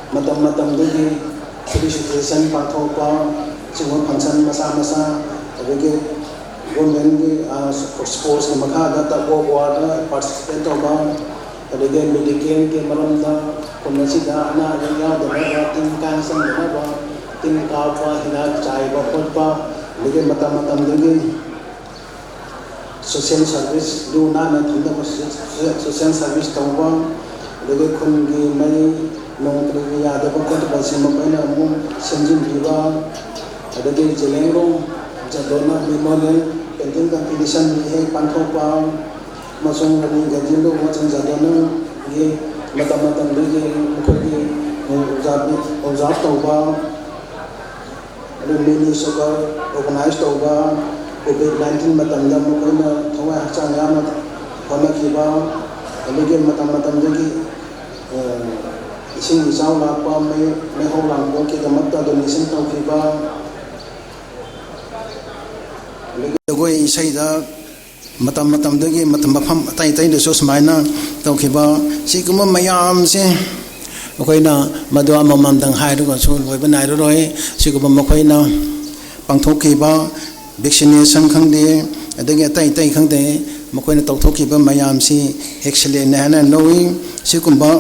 ꯃꯇꯝ ꯃꯇꯝꯗꯨꯒꯤ felicitation ꯄꯥꯡꯊꯣꯛꯄ, ꯑꯁꯤꯒꯨꯝꯕ function ꯃꯆꯥ ꯃꯆꯥ, ꯑꯗꯒꯤ government ꯀꯤ, ꯑ, sports ꯀꯤ ꯃꯈꯥꯗ tug of war the participate ꯇꯧꯕ, ꯑꯗꯒꯤ medical ꯒꯤ ꯃꯔꯝꯗ ꯈꯨꯟ ꯑꯁꯤꯗ ꯑꯅꯥ ꯑꯌꯦꯛ ꯌꯥꯎꯗꯅꯕ, ꯇꯤꯟ ꯀꯥꯡ ꯆꯪꯗꯅꯕ, ꯇꯤꯟ ꯀꯥꯞꯄ, ꯍꯤꯗꯥꯛ ꯆꯥꯏꯕ ꯈꯣꯠꯄ, ꯑꯗꯒꯤ ꯃꯇꯝ ꯃꯇꯝꯗꯨꯒꯤ social service, ꯂꯨ ꯅꯥꯟꯅ ꯊꯝꯅꯕ social service ꯇꯧꯕ, ꯑꯗꯒꯤ ꯈꯨꯟꯒꯤ ꯃꯩ ꯅꯣꯡ ꯀꯔꯤ ꯀꯔꯤ ꯌꯥꯗꯕ ꯈꯣꯠꯇꯕꯁꯤꯡ ꯃꯈꯣꯏꯅ ꯑꯃꯨꯛ ꯁꯦꯝꯖꯤꯟꯕꯤꯕ, ꯑꯗꯒꯤ ꯖꯦꯂꯦꯡꯔꯣꯡ ꯖꯥꯗꯣꯅ memorial painting competition ꯍꯦꯛ ꯄꯥꯡꯊꯣꯛꯄ, ꯑꯃꯁꯨꯡ ꯔꯥꯅꯤ ꯒꯥꯏꯗꯤꯟꯂꯨ ꯑꯃꯁꯨꯡ ꯖꯥꯗꯣꯅꯒꯤ ꯃꯇꯝ ꯃꯇꯝꯗꯨꯒꯤ ꯃꯈꯣꯏꯒꯤ observe ꯇꯧꯕ, ꯑꯗꯨ mini soccer organize ꯇꯧꯕ, COVID nineteen ꯃꯇꯝꯗ ꯃꯈꯣꯏꯅ ꯊꯋꯥꯏ ꯍꯛꯆꯥꯡ ꯌꯥꯝꯅ ꯍꯣꯠꯅꯈꯤꯕ, ꯑꯗꯒꯤ ꯃꯇꯝ ꯃꯇꯝꯗꯨꯒꯤ, ꯑ, ꯏꯁꯤꯡ ꯏꯆꯥꯎ ꯂꯥꯛꯄ, ꯃꯩ, ꯃꯩꯍꯧ ꯂꯥꯡꯄꯣꯛꯀꯤꯗꯃꯛꯇ donation ꯇꯧꯈꯤꯕ, ꯑꯗꯒꯤ ꯖꯒꯣꯏ ꯏꯁꯩꯗ ꯃꯇꯝ ꯃꯇꯝꯗꯨꯒꯤ ꯃꯇꯝ, ꯃꯐꯝ ꯑꯇꯩ ꯑꯇꯩꯗꯁꯨ ꯁꯨꯃꯥꯏꯅ ꯇꯧꯈꯤꯕ, ꯁꯤꯒꯨꯝꯕ ꯃꯌꯥꯝꯁꯦ ꯑꯩꯈꯣꯏꯅ ꯃꯗꯨ ꯑꯃꯃꯝꯗꯪ ꯍꯥꯏꯔꯒꯁꯨ ꯂꯣꯏꯕ ꯅꯥꯏꯔꯔꯣꯏ꯫ ꯁꯤꯒꯨꯝꯕ ꯃꯈꯣꯏꯅ ꯄꯥꯡꯊꯣꯛꯈꯤꯕ vaccination ꯈꯪꯗꯦ, ꯑꯗꯒꯤ ꯑꯇꯩ ꯑꯇꯩ ꯈꯪꯗꯦ, ꯃꯈꯣꯏꯅ ꯇꯧꯊꯣꯛꯈꯤꯕ ꯃꯌꯥꯝꯁꯤ excellent ꯅꯤ ꯍꯥꯏꯅ ꯂꯧꯏ꯫ ꯁꯤꯒꯨꯝꯕ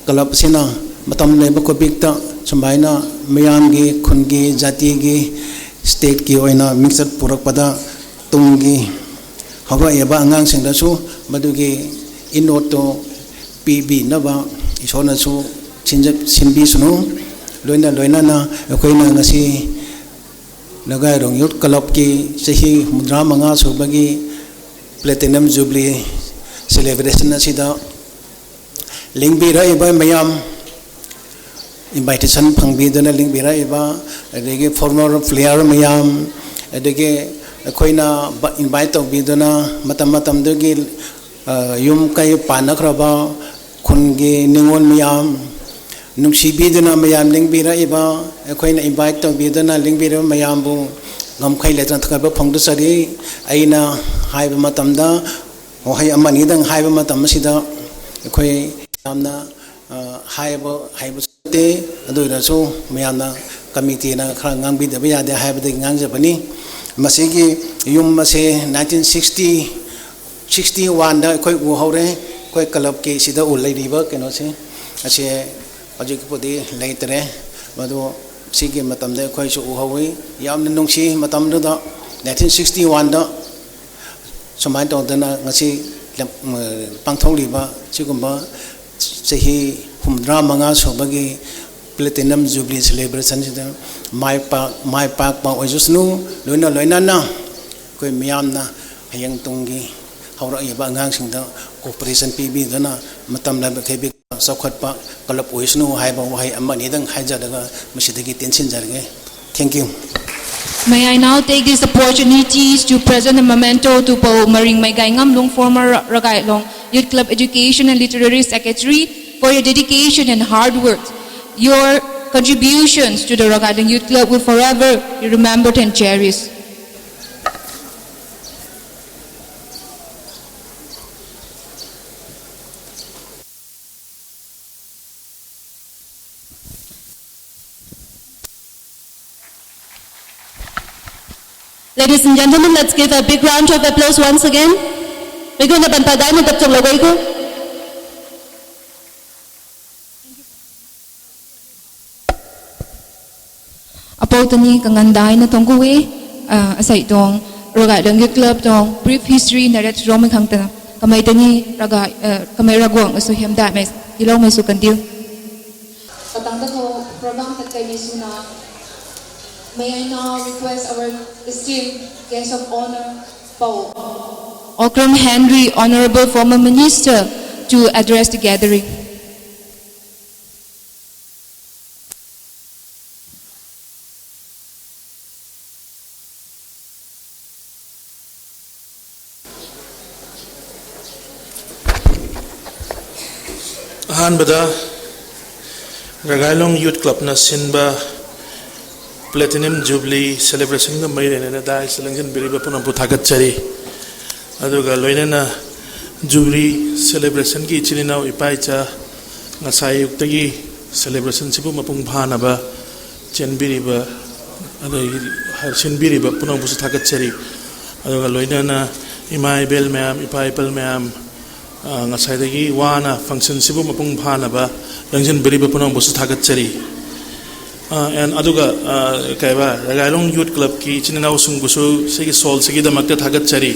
club ꯑꯁꯤꯅ ꯃꯇꯝ ꯂꯩꯕ ꯈꯨꯗꯤꯡꯃꯛꯇ ꯁꯨꯃꯥꯏꯅ ꯃꯤꯌꯥꯝꯒꯤ, ꯈꯨꯟꯒꯤ, ꯖꯥꯇꯤꯒꯤ, state ꯀꯤ ꯑꯣꯏꯅ ꯃꯤꯡꯆꯠ ꯄꯨꯔꯛꯄꯗ ꯇꯨꯡꯒꯤ ꯍꯧꯔꯛꯏꯕ ꯑꯉꯥꯡꯁꯤꯡꯗꯁꯨ ꯃꯗꯨꯒꯤ ꯏꯅꯣꯠꯇꯨ ꯄꯤꯕꯤꯅꯕ ꯏꯁꯣꯔꯅꯁꯨ ꯁꯤꯟꯖ-, ꯁꯤꯟꯕꯤꯁꯅꯨ꯫ ꯂꯣꯏꯅ ꯂꯣꯏꯅꯅ ꯑꯩꯈꯣꯏꯅ ꯉꯁꯤ ꯂꯒꯥꯏꯔꯣꯡ Youth Club ꯀꯤ ꯆꯍꯤ ꯍꯨꯝꯐꯨꯇꯔꯥ ꯃꯉꯥ ꯁꯨꯕꯒꯤ Platinum Jubilee celebration ꯑꯁꯤꯗ ꯂꯦꯡꯕꯤꯔꯛꯏꯕ ꯃꯌꯥꯝ, invitation ꯐꯪꯕꯤꯗꯨꯅ ꯂꯦꯡꯕꯤꯔꯛꯏꯕ, ꯑꯗꯒꯤ former player ꯃꯌꯥꯝ, ꯑꯗꯒꯤ ꯑꯩꯈꯣꯏꯅ ꯕ-, invite ꯇꯧꯕꯤꯗꯨꯅ ꯃꯇꯝ ꯃꯇꯝꯗꯨꯒꯤ, ꯑ, ꯌꯨꯝ ꯀꯩ ꯄꯥꯟꯅꯈ꯭ꯔꯕ ꯈꯨꯟꯒꯤ ꯅꯤꯉꯣꯜ ꯃꯌꯥꯝ, ꯅꯨꯡꯁꯤꯕꯤꯗꯨꯅ ꯃꯌꯥꯝ ꯂꯦꯡꯕꯤꯔꯛꯏꯕ, ꯑꯩꯈꯣꯏꯅ invite ꯇꯧꯕꯤꯗꯨꯅ ꯂꯦꯡꯕꯤꯔꯤꯕ ꯃꯌꯥꯝꯕꯨ ꯉꯝꯈꯩ ꯂꯩꯇꯅ ꯊꯥꯒꯠꯄ ꯐꯣꯡꯗꯣꯛꯆꯔꯤ꯫ ꯑꯩꯅ ꯍꯥꯏꯕ ꯃꯇꯝꯗ ꯋꯥꯍꯩ ꯑꯃ ꯑꯅꯤꯗꯪ ꯍꯥꯏꯕ ꯃꯇꯝ ꯑꯁꯤꯗ ꯑꯩꯈꯣꯏ ꯌꯥꯝꯅ, ꯑ, ꯍꯥꯏꯕ ꯍꯩꯕꯁꯨ ꯅꯠꯇꯦ꯫ ꯑꯗꯨ ꯑꯣꯏꯔꯁꯨ ꯃꯌꯥꯝꯅ, committeeꯅ ꯈꯔ ꯉꯥꯡꯕꯤꯗꯕ ꯌꯥꯗꯦ ꯍꯥꯏꯕꯗꯒꯤ ꯉꯥꯡꯖꯕꯅꯤ꯫ ꯃꯁꯤꯒꯤ ꯌꯨꯝ ꯑꯁꯦ nineteen sixty, sixty oneꯗ ꯑꯩꯈꯣꯏ ꯎꯍꯧꯔꯦ꯫ ꯑꯩꯈꯣꯏ clubꯀꯤ ꯁꯤꯗ ꯎ ꯂꯩꯔꯤꯕ ꯀꯩꯅꯣꯁꯦ, ꯑꯁꯦ ꯍꯧꯖꯤꯛꯄꯨꯗꯤ ꯂꯩꯇ꯭ꯔꯦ꯫ ꯃꯗꯨ ꯁꯤꯒꯤ ꯃꯇꯝꯗ ꯑꯩꯈꯣꯏꯁꯨ ꯎꯍꯧꯋꯤ꯫ ꯌꯥꯝꯅ ꯅꯨꯡꯁꯤ꯫ ꯃꯇꯝꯗꯨꯗ nineteen sixty oneꯗ ꯁꯨꯃꯥꯏꯅ ꯇꯧꯗꯅ ꯉꯁꯤ ꯂꯝ-, ꯄꯥꯡꯊꯣꯛꯂꯤꯕ ꯁꯤꯒꯨꯝꯕ ꯆꯍꯤ ꯍꯨꯝꯐꯨꯇꯔꯥ ꯃꯉꯥ ꯁꯨꯕꯒꯤ Platinum Jubilee celebrationꯁꯤꯗ ꯃꯥꯏ ꯄꯥꯛ-, ꯃꯥꯏ ꯄꯥꯛꯄ ꯑꯣꯏꯖꯁꯅꯨ꯫ ꯂꯣꯏꯅ ꯂꯣꯏꯅꯅ ꯑꯩꯈꯣꯏ ꯃꯤꯌꯥꯝꯅ ꯍꯌꯦꯡ ꯇꯨꯡꯒꯤ ꯍꯧꯔꯛꯏꯕ ꯑꯉꯥꯡꯁꯤꯡꯗ cooperation ꯄꯤꯕꯤꯗꯨꯅ ꯃꯇꯝ ꯂꯥꯏꯕꯛ ꯍꯩꯕꯤ ꯆꯥꯎꯈꯠꯄ club ꯑꯣꯏꯁꯅꯨ ꯍꯥꯏꯕ ꯋꯥꯍꯩ ꯑꯃ ꯑꯅꯤꯗꯪ ꯍꯥꯏꯖꯔꯒ ꯃꯁꯤꯗꯒꯤ ꯇꯦꯟꯁꯤꯟꯖꯔꯒꯦ꯫ Thank you. May I now take this opportunity to present a memento to Pau Maring Maigaingamlung, former Ra-, Ragailong Youth Club Education and Literary Secretary, for your dedication and hard work. Your contributions to the Ragailong Youth Club will forever be remembered and cherished. Ladies and gentlemen, let's give a big round of applause once again. Maigun na ban padai na tapchok lagay ko. Apau tani kangandai na tongkuwi, ah, asai tong, Ragailong Youth Club tong, brief history narrate rong mi khang tana. Kamai tani, raga, ah, kamai raguang asu hiam dai mai, ilong mai su kandil. Patang da ko program tat kai ni suna. May I now request our esteemed guest of honor, Pau Okram Henry, Honorable former Minister, to address the gathering. ꯑꯍꯥꯟꯕꯗ ꯔꯒꯥꯏꯂꯣꯡ ꯌꯨꯠ ꯀ꯭ꯂꯕꯅ ꯁꯤꯟꯕ Platinum Jubilee celebrationꯒ ꯃꯔꯤ ꯂꯩꯅꯅ dais ꯂꯦꯡꯁꯤꯟꯕꯤꯔꯤꯕ ꯄꯨꯝꯅꯃꯛꯄꯨ ꯊꯥꯒꯠꯆꯔꯤ꯫ ꯑꯗꯨꯒ ꯂꯣꯏꯅꯅ Jubilee celebrationꯒꯤ ꯏꯆꯤꯜ ꯏꯅꯥꯎ ꯏꯄꯥ ꯏꯆꯥ, ꯉꯁꯥꯏ ꯑꯌꯨꯛꯇꯒꯤ celebrationꯁꯤꯕꯨ ꯃꯄꯨꯡ ꯐꯥꯅꯕ ꯆꯦꯟꯕꯤꯔꯤꯕ, ꯑꯗꯒꯤ ꯁꯤꯟꯕꯤꯔꯤꯕ ꯄꯨꯝꯅꯃꯛꯄꯨꯁꯨ ꯊꯥꯒꯠꯆꯔꯤ꯫ ꯑꯗꯨꯒ ꯂꯣꯏꯅꯅ ꯏꯃꯥ ꯏꯕꯦꯜ ꯃꯌꯥꯝ, ꯏꯄꯥ ꯏꯄꯜ ꯃꯌꯥꯝ, ꯑ, ꯉꯁꯥꯏꯗꯒꯤ ꯋꯥꯅ functionꯁꯤꯕꯨ ꯃꯄꯨꯡ ꯐꯥꯅꯕ ꯂꯦꯡꯁꯤꯟꯕꯤꯔꯤꯕ ꯄꯨꯝꯅꯃꯛꯄꯨꯁꯨ ꯊꯥꯒꯠꯆꯔꯤ꯫ ꯑ, and ꯑꯗꯨꯒ, ꯑ, ꯀꯩꯕ, ꯔꯒꯥꯏꯂꯣꯡ Youth Clubꯀꯤ ꯏꯆꯤꯟ ꯏꯅꯥꯎꯁꯤꯡꯕꯨꯁꯨ ꯁꯤꯒꯤ ꯁꯣꯜꯁꯤꯒꯤꯗꯃꯛꯇ ꯊꯥꯒꯠꯆꯔꯤ꯫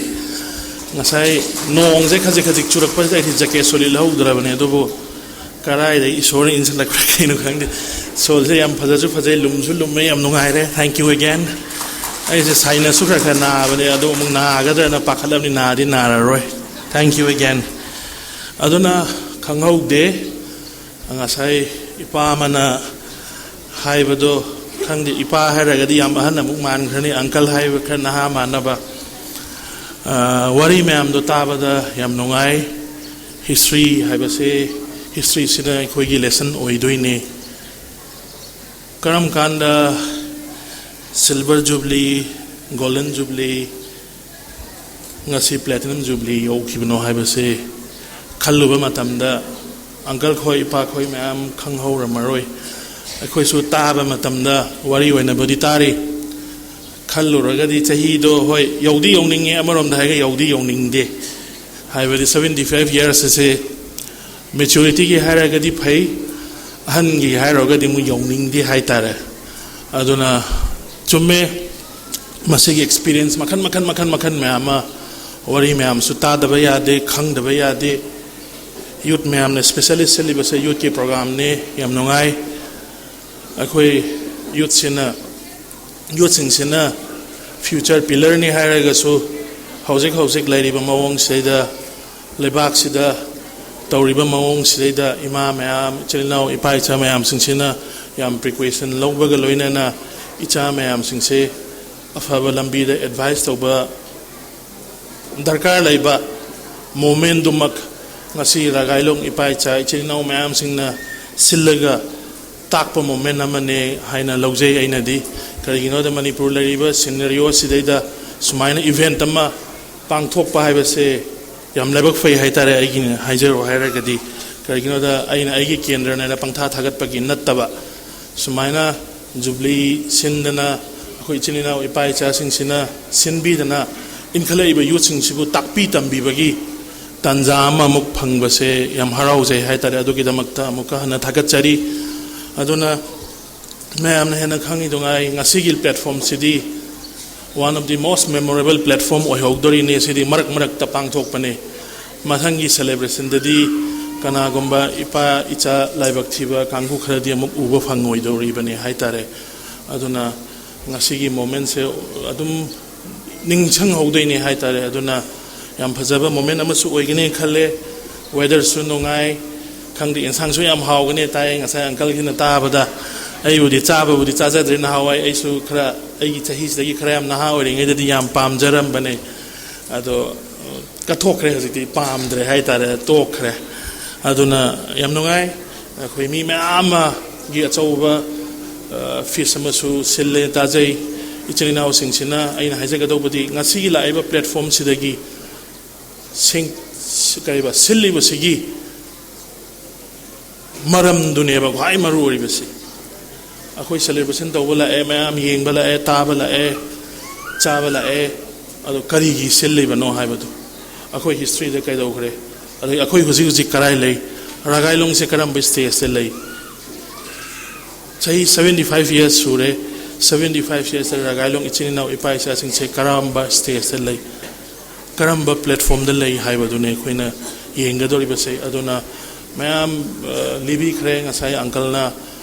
ꯉꯁꯥꯏ ꯅꯣꯡꯁꯦ ꯈꯖꯤꯛ ꯈꯖꯤꯛ ꯆꯨꯔꯛꯄꯁꯤꯗ ꯑꯩꯗꯤ jacketꯁꯨ ꯂꯤꯠꯍꯧꯗ꯭ꯔꯕꯅꯦ, ꯑꯗꯨꯕꯨ ꯀꯗꯥꯏꯗꯒꯤ ꯏꯁꯣꯔꯅ ꯏꯟꯁꯤꯜꯂꯛꯄ꯭ꯔꯥ ꯀꯩꯅꯣ ꯈꯪꯗꯦ꯫ ꯁꯣꯜꯁꯦ ꯌꯥꯝ ꯐꯖꯁꯨ ꯐꯖꯩ, ꯂꯨꯝꯁꯨ ꯂꯨꯝꯃꯦ, ꯌꯥꯝ ꯅꯨꯡꯉꯥꯏꯔꯦ꯫ Thank you again꯫ ꯑꯩꯁꯦ sinusꯁꯨ ꯈꯔ ꯈꯔ ꯅꯥꯕꯅꯦ, ꯑꯗꯣ ꯑꯃꯨꯛ ꯅꯥꯒꯗ꯭ꯔꯅ ꯄꯥꯈꯠꯂꯕꯅꯤ, ꯅꯥꯗꯤ ꯅꯥꯔꯔꯣꯏ꯫ Thank you again꯫ ꯑꯗꯨꯅ ꯈꯪꯍꯧꯗꯦ, ꯉꯁꯥꯏ ꯏꯄꯥ ꯑꯃꯅ ꯍꯥꯏꯕꯗꯣ, ꯈꯪꯗꯦ, ꯏꯄꯥ ꯍꯥꯏꯔꯒꯗꯤ ꯌꯥꯝ ꯑꯍꯟ ꯑꯃꯨꯛ ꯃꯥꯟꯈ꯭ꯔꯅꯤ, uncle ꯍꯥꯏꯕ ꯈꯔ ꯅꯍꯥ ꯃꯥꯟꯅꯕ꯫ ꯑ, ꯋꯥꯔꯤ ꯃꯌꯥꯝꯗꯣ ꯇꯥꯕꯗ ꯌꯥꯝ ꯅꯨꯡꯉꯥꯏ꯫ History ꯍꯥꯏꯕꯁꯦ, historyꯁꯤꯅ ꯑꯩꯈꯣꯏꯒꯤ lesson ꯑꯣꯏꯗꯣꯏꯅꯦ꯫ ꯀꯔꯝ ꯀꯥꯟꯗ Silver Jubilee, Golden Jubilee, ꯉꯁꯤ Platinum Jubilee ꯌꯧꯈꯤꯕꯅꯣ ꯍꯥꯏꯕꯁꯦ ꯈꯜꯂꯨꯕ ꯃꯇꯝꯗ, uncle ꯈꯣꯏ, ꯏꯄꯥ ꯈꯣꯏ ꯃꯌꯥꯝ ꯈꯪꯍꯧꯔꯝꯃꯔꯣꯏ꯫ ꯑꯩꯈꯣꯏꯁꯨ ꯇꯥꯕ ꯃꯇꯝꯗ ꯋꯥꯔꯤ ꯑꯣꯏꯅꯕꯨꯗꯤ ꯇꯥꯔꯤ, ꯈꯜꯂꯨꯔꯒꯗꯤ ꯆꯍꯤꯗꯣ, ꯍꯣꯏ, ꯌꯧꯗꯤ ꯌꯧꯅꯤꯡꯉꯦ, ꯑꯃꯔꯣꯝꯗ ꯍꯥꯏꯔꯒ ꯌꯧꯗꯤ ꯌꯧꯅꯤꯡꯗꯦ꯫ ꯍꯥꯏꯕꯗꯤ seventy five years ꯑꯁꯦ maturityꯒꯤ ꯍꯥꯏꯔꯒꯗꯤ ꯐꯩ, ꯑꯍꯟꯒꯤ ꯍꯥꯏꯔꯨꯔꯒꯗꯤ ꯑꯃꯨꯛ ꯌꯧꯅꯤꯡꯗꯦ ꯍꯥꯏꯇꯥꯔꯦ꯫ ꯑꯗꯨꯅ ꯆꯨꯝꯃꯦ, ꯃꯁꯤꯒꯤ experience ꯃꯈꯜ ꯃꯈꯜ, ꯃꯈꯜ ꯃꯈꯜ ꯃꯌꯥꯝ ꯑꯃ, ꯋꯥꯔꯤ ꯃꯌꯥꯝꯁꯨ ꯇꯥꯗꯕ ꯌꯥꯗꯦ, ꯈꯪꯗꯕ ꯌꯥꯗꯦ꯫ Youth ꯃꯌꯥꯝꯅ specially ꯁꯤꯜꯂꯤꯕꯁꯦ youthꯀꯤ programꯅꯤ, ꯌꯥꯝ ꯅꯨꯡꯉꯥꯏ꯫ ꯑꯩꯈꯣꯏ youthꯁꯤꯅ, youthꯁꯤꯡꯁꯤꯅ future pillarꯅꯤ ꯍꯥꯏꯔꯒꯁꯨ, ꯍꯧꯖꯤꯛ ꯍꯧꯖꯤꯛ ꯂꯩꯔꯤꯕ ꯃꯑꯣꯡꯁꯤꯗꯩꯗ, ꯂꯩꯕꯥꯛꯁꯤꯗ ꯇꯧꯔꯤꯕ ꯃꯑꯣꯡꯁꯤꯗꯩꯗ ꯏꯃꯥ ꯃꯌꯥꯝ, ꯏꯆꯤꯜ ꯏꯅꯥꯎ, ꯏꯄꯥ ꯏꯆꯥ ꯃꯌꯥꯝꯁꯤꯡꯁꯤꯅ ꯌꯥꯝ precaution ꯂꯧꯕꯒ ꯂꯣꯏꯅꯅ ꯏꯆꯥ ꯃꯌꯥꯝꯁꯤꯡꯁꯦ ꯑꯐꯕ ꯂꯝꯕꯤꯗ advice ꯇꯧꯕ ꯗꯔꯀꯥꯔ ꯂꯩꯕ momentꯗꯨꯃꯛ ꯉꯁꯤ ꯔꯒꯥꯏꯂꯣꯡ ꯏꯄꯥ ꯏꯆꯥ, ꯏꯆꯤꯜ ꯏꯅꯥꯎ ꯃꯌꯥꯝꯁꯤꯡꯅ ꯁꯤꯜꯂꯒ ꯇꯥꯛꯄ ꯃꯣꯃꯦꯟ ꯑꯃꯅꯦ ꯍꯥꯏꯅ ꯂꯧꯖꯩ ꯑꯩꯅꯗꯤ꯫ ꯀꯔꯤꯒꯤꯅꯣꯗ ꯃꯅꯤꯄꯨꯔ ꯂꯩꯔꯤꯕ ꯁꯤꯅꯔꯤꯑꯣ ꯑꯁꯤꯗꯩꯗ ꯁꯨꯃꯥꯏꯅ ꯏꯚꯦꯟꯠ ꯑꯃ ꯄꯥꯡꯊꯣꯛꯄ ꯍꯥꯏꯕꯁꯦ ꯌꯥꯝ ꯂꯥꯏꯕꯛ ꯐꯩ ꯍꯥꯏꯇꯥꯔꯦ, ꯑꯩꯒꯤꯅ ꯍꯥꯏꯖꯔꯣ ꯍꯥꯏꯔꯒꯗꯤ꯫ ꯀꯔꯤꯒꯤꯅꯣꯗ ꯑꯩꯅ ꯑꯩꯒꯤ ꯀꯦꯟꯗ꯭ꯔꯅꯦꯅ ꯄꯪꯊꯥ ꯊꯥꯒꯠꯄꯒꯤ ꯅꯠꯇꯕ, ꯁꯨꯃꯥꯏꯅ ꯖꯨꯕ꯭ꯂꯤ ꯁꯤꯟꯗꯅ ꯑꯩꯈꯣꯏ ꯏꯆꯤꯟ ꯏꯅꯥꯎ ꯏꯄꯥ ꯏꯆꯥꯁꯤꯡꯁꯤꯅ ꯁꯤꯟꯕꯤꯗꯅ ꯏꯟꯈꯠꯂꯛꯏꯕ ꯌꯨꯠꯁꯤꯡꯁꯤꯕꯨ ꯇꯥꯛꯄꯤ ꯇꯝꯕꯤꯕꯒꯤ ꯇꯥꯟꯖꯥ ꯑꯃꯃꯨꯛ ꯐꯪꯕꯁꯦ ꯌꯥꯝ ꯍꯔꯥꯎꯖꯩ ꯍꯥꯏꯇꯥꯔꯦ꯫ ꯑꯗꯨꯒꯤꯗꯃꯛꯇ ꯑꯃꯨꯛꯀ ꯍꯟꯅ ꯊꯥꯒꯠꯆꯔꯤ꯫ ꯑꯗꯨꯅ ꯃꯌꯥꯝꯅ ꯍꯦꯟꯅ ꯈꯪꯉꯤꯗꯨꯉꯥꯏ ꯉꯁꯤꯒꯤ ꯄ꯭ꯂꯦꯠꯐꯣꯝꯁꯤꯗꯤ one of the most memorable platform ꯑꯣꯏꯍꯧꯗꯣꯔꯤꯅꯤ꯫ ꯁꯤꯗꯤ ꯃꯔꯛ ꯃꯔꯛꯇ ꯄꯥꯡꯊꯣꯛꯄꯅꯤ꯫ ꯃꯊꯪꯒꯤ ꯁꯦꯂꯦꯕ꯭ꯔꯦꯁꯟꯗꯗꯤ ꯀꯅꯥꯒꯨꯝꯕ ꯏꯄꯥ ꯏꯆꯥ ꯂꯥꯏꯕꯛ ꯊꯤꯕ ꯀꯥꯡꯕꯨ ꯈꯔꯗꯤ ꯑꯃꯨꯛ ꯎꯕ ꯐꯪꯉꯣꯏꯗꯧꯔꯤꯕꯅꯤ ꯍꯥꯏꯇꯥꯔꯦ꯫ ꯑꯗꯨꯅ ꯉꯁꯤꯒꯤ ꯃꯣꯃꯦꯟꯁꯦ ꯑꯗꯨꯝ ꯅꯤꯡꯁꯤꯡꯍꯧꯗꯣꯏꯅꯦ ꯍꯥꯏꯇꯥꯔꯦ꯫ ꯑꯗꯨꯅ ꯌꯥꯝ ꯐꯖꯕ ꯃꯣꯃꯦꯟ ꯑꯃꯁꯨ ꯑꯣꯏꯒꯅꯤ ꯈꯜꯂꯦ꯫ ꯋꯦꯗꯔꯁꯨ ꯅꯨꯡꯉꯥꯏ, ꯈꯪꯗꯦ, ꯏꯟꯁꯥꯡꯁꯨ ꯌꯥꯝ ꯍꯥꯎꯒꯅꯤ ꯇꯥꯏ ꯉꯁꯥꯏ ꯑꯪꯀꯜꯒꯤꯅ ꯇꯥꯕꯗ꯫ ꯑꯩꯕꯨꯗꯤ ꯆꯥꯕꯕꯨꯗꯤ ꯆꯥꯖꯗ꯭ꯔꯦ, ꯅꯍꯥꯟꯋꯥꯏ ꯑꯩꯁꯨ ꯈꯔ ꯑꯩꯒꯤ ꯆꯍꯤꯁꯤꯗꯒꯤ ꯈꯔ ꯌꯥꯝ ꯅꯍꯥ ꯑꯣꯏꯔꯤꯉꯩꯗꯗꯤ ꯌꯥꯝ ꯄꯥꯝꯖꯔꯝꯕꯅꯦ꯫ ꯑꯗꯣ ꯀꯠꯊꯣꯛꯈ꯭ꯔꯦ, ꯍꯧꯖꯤꯛꯇꯤ ꯄꯥꯝꯗ꯭ꯔꯦ ꯍꯥꯏꯇꯥꯔꯦ, ꯇꯣꯛꯈ꯭ꯔꯦ꯫ ꯑꯗꯨꯅ ꯌꯥꯝ ꯅꯨꯡꯉꯥꯏ꯫ ꯑꯩꯈꯣꯏ ꯃꯤ ꯃꯌꯥꯝ ꯑꯃꯒꯤ ꯑꯆꯧꯕ ꯐꯤꯁ ꯑꯃꯁꯨ ꯁꯤꯜꯂꯦ ꯇꯥꯖꯩ꯫ ꯏꯆꯤꯟ ꯏꯅꯥꯎꯁꯤꯡꯁꯤꯅ ꯑꯩꯅ ꯍꯥꯏꯖꯒꯗꯧꯕꯗꯤ ꯉꯁꯤꯒꯤ ꯂꯥꯛꯏꯕ ꯄ꯭ꯂꯦꯠꯐꯣꯝꯁꯤꯗꯒꯤ ꯁꯤꯡ-, ꯀꯔꯤꯕ, ꯁꯤꯜꯂꯤꯕꯁꯤꯒꯤ ꯃꯔꯝꯗꯨꯅꯦꯕ ꯈ꯭ꯋꯥꯏ ꯃꯔꯨ ꯑꯣꯏꯔꯤꯕꯁꯤ꯫ ꯑꯩꯈꯣꯏ ꯁꯦꯂꯦꯕ꯭ꯔꯦꯁꯟ ꯇꯧꯕ ꯂꯥꯛꯑꯦ, ꯃꯌꯥꯝ ꯌꯦꯡꯕ ꯂꯥꯛꯑꯦ, ꯇꯥꯕ ꯂꯥꯛꯑꯦ, ꯆꯥꯕ ꯂꯥꯛꯑꯦ, ꯑꯗꯣ ꯀꯔꯤꯒꯤ ꯁꯤꯜꯂꯤꯕꯅꯣ ꯍꯥꯏꯕꯗꯨ꯫ ꯑꯩꯈꯣꯏ ꯍꯤꯁꯇ꯭ꯔꯤꯗ ꯀꯩꯗꯧꯈ꯭ꯔꯦ, ꯑꯗꯒꯤ ꯑꯩꯈꯣꯏ ꯍꯧꯖꯤꯛ ꯍꯧꯖꯤꯛ ꯀꯗꯥꯏ ꯂꯩ, ꯔꯥꯒꯥꯏꯂꯣꯡꯁꯦ ꯀꯔꯝꯕ ꯁ꯭ꯇꯦꯖꯇ ꯂꯩ꯫ ꯆꯍꯤ seventy five years ꯁꯨꯔꯦ꯫ Seventy five yearsꯇ ꯔꯥꯒꯥꯏꯂꯣꯡ ꯏꯆꯤꯟ ꯏꯅꯥꯎ ꯏꯄꯥ ꯏꯆꯥꯁꯤꯡꯁꯦ ꯀꯔꯝꯕ ꯁ꯭ꯇꯦꯖꯇ ꯂꯩ, ꯀꯔꯝꯕ ꯄ꯭ꯂꯦꯠꯐꯣꯝꯗ ꯂꯩ ꯍꯥꯏꯕꯗꯨꯅꯦ ꯑꯩꯈꯣꯏꯅ ꯌꯦꯡꯒꯗꯧꯔꯤꯕꯁꯦ꯫ ꯑꯗꯨꯅ ꯃꯌꯥꯝ, ꯑ, ꯂꯤꯕꯤꯈ꯭ꯔꯦ ꯉꯁꯥꯏ ꯑꯪꯀꯜꯅ,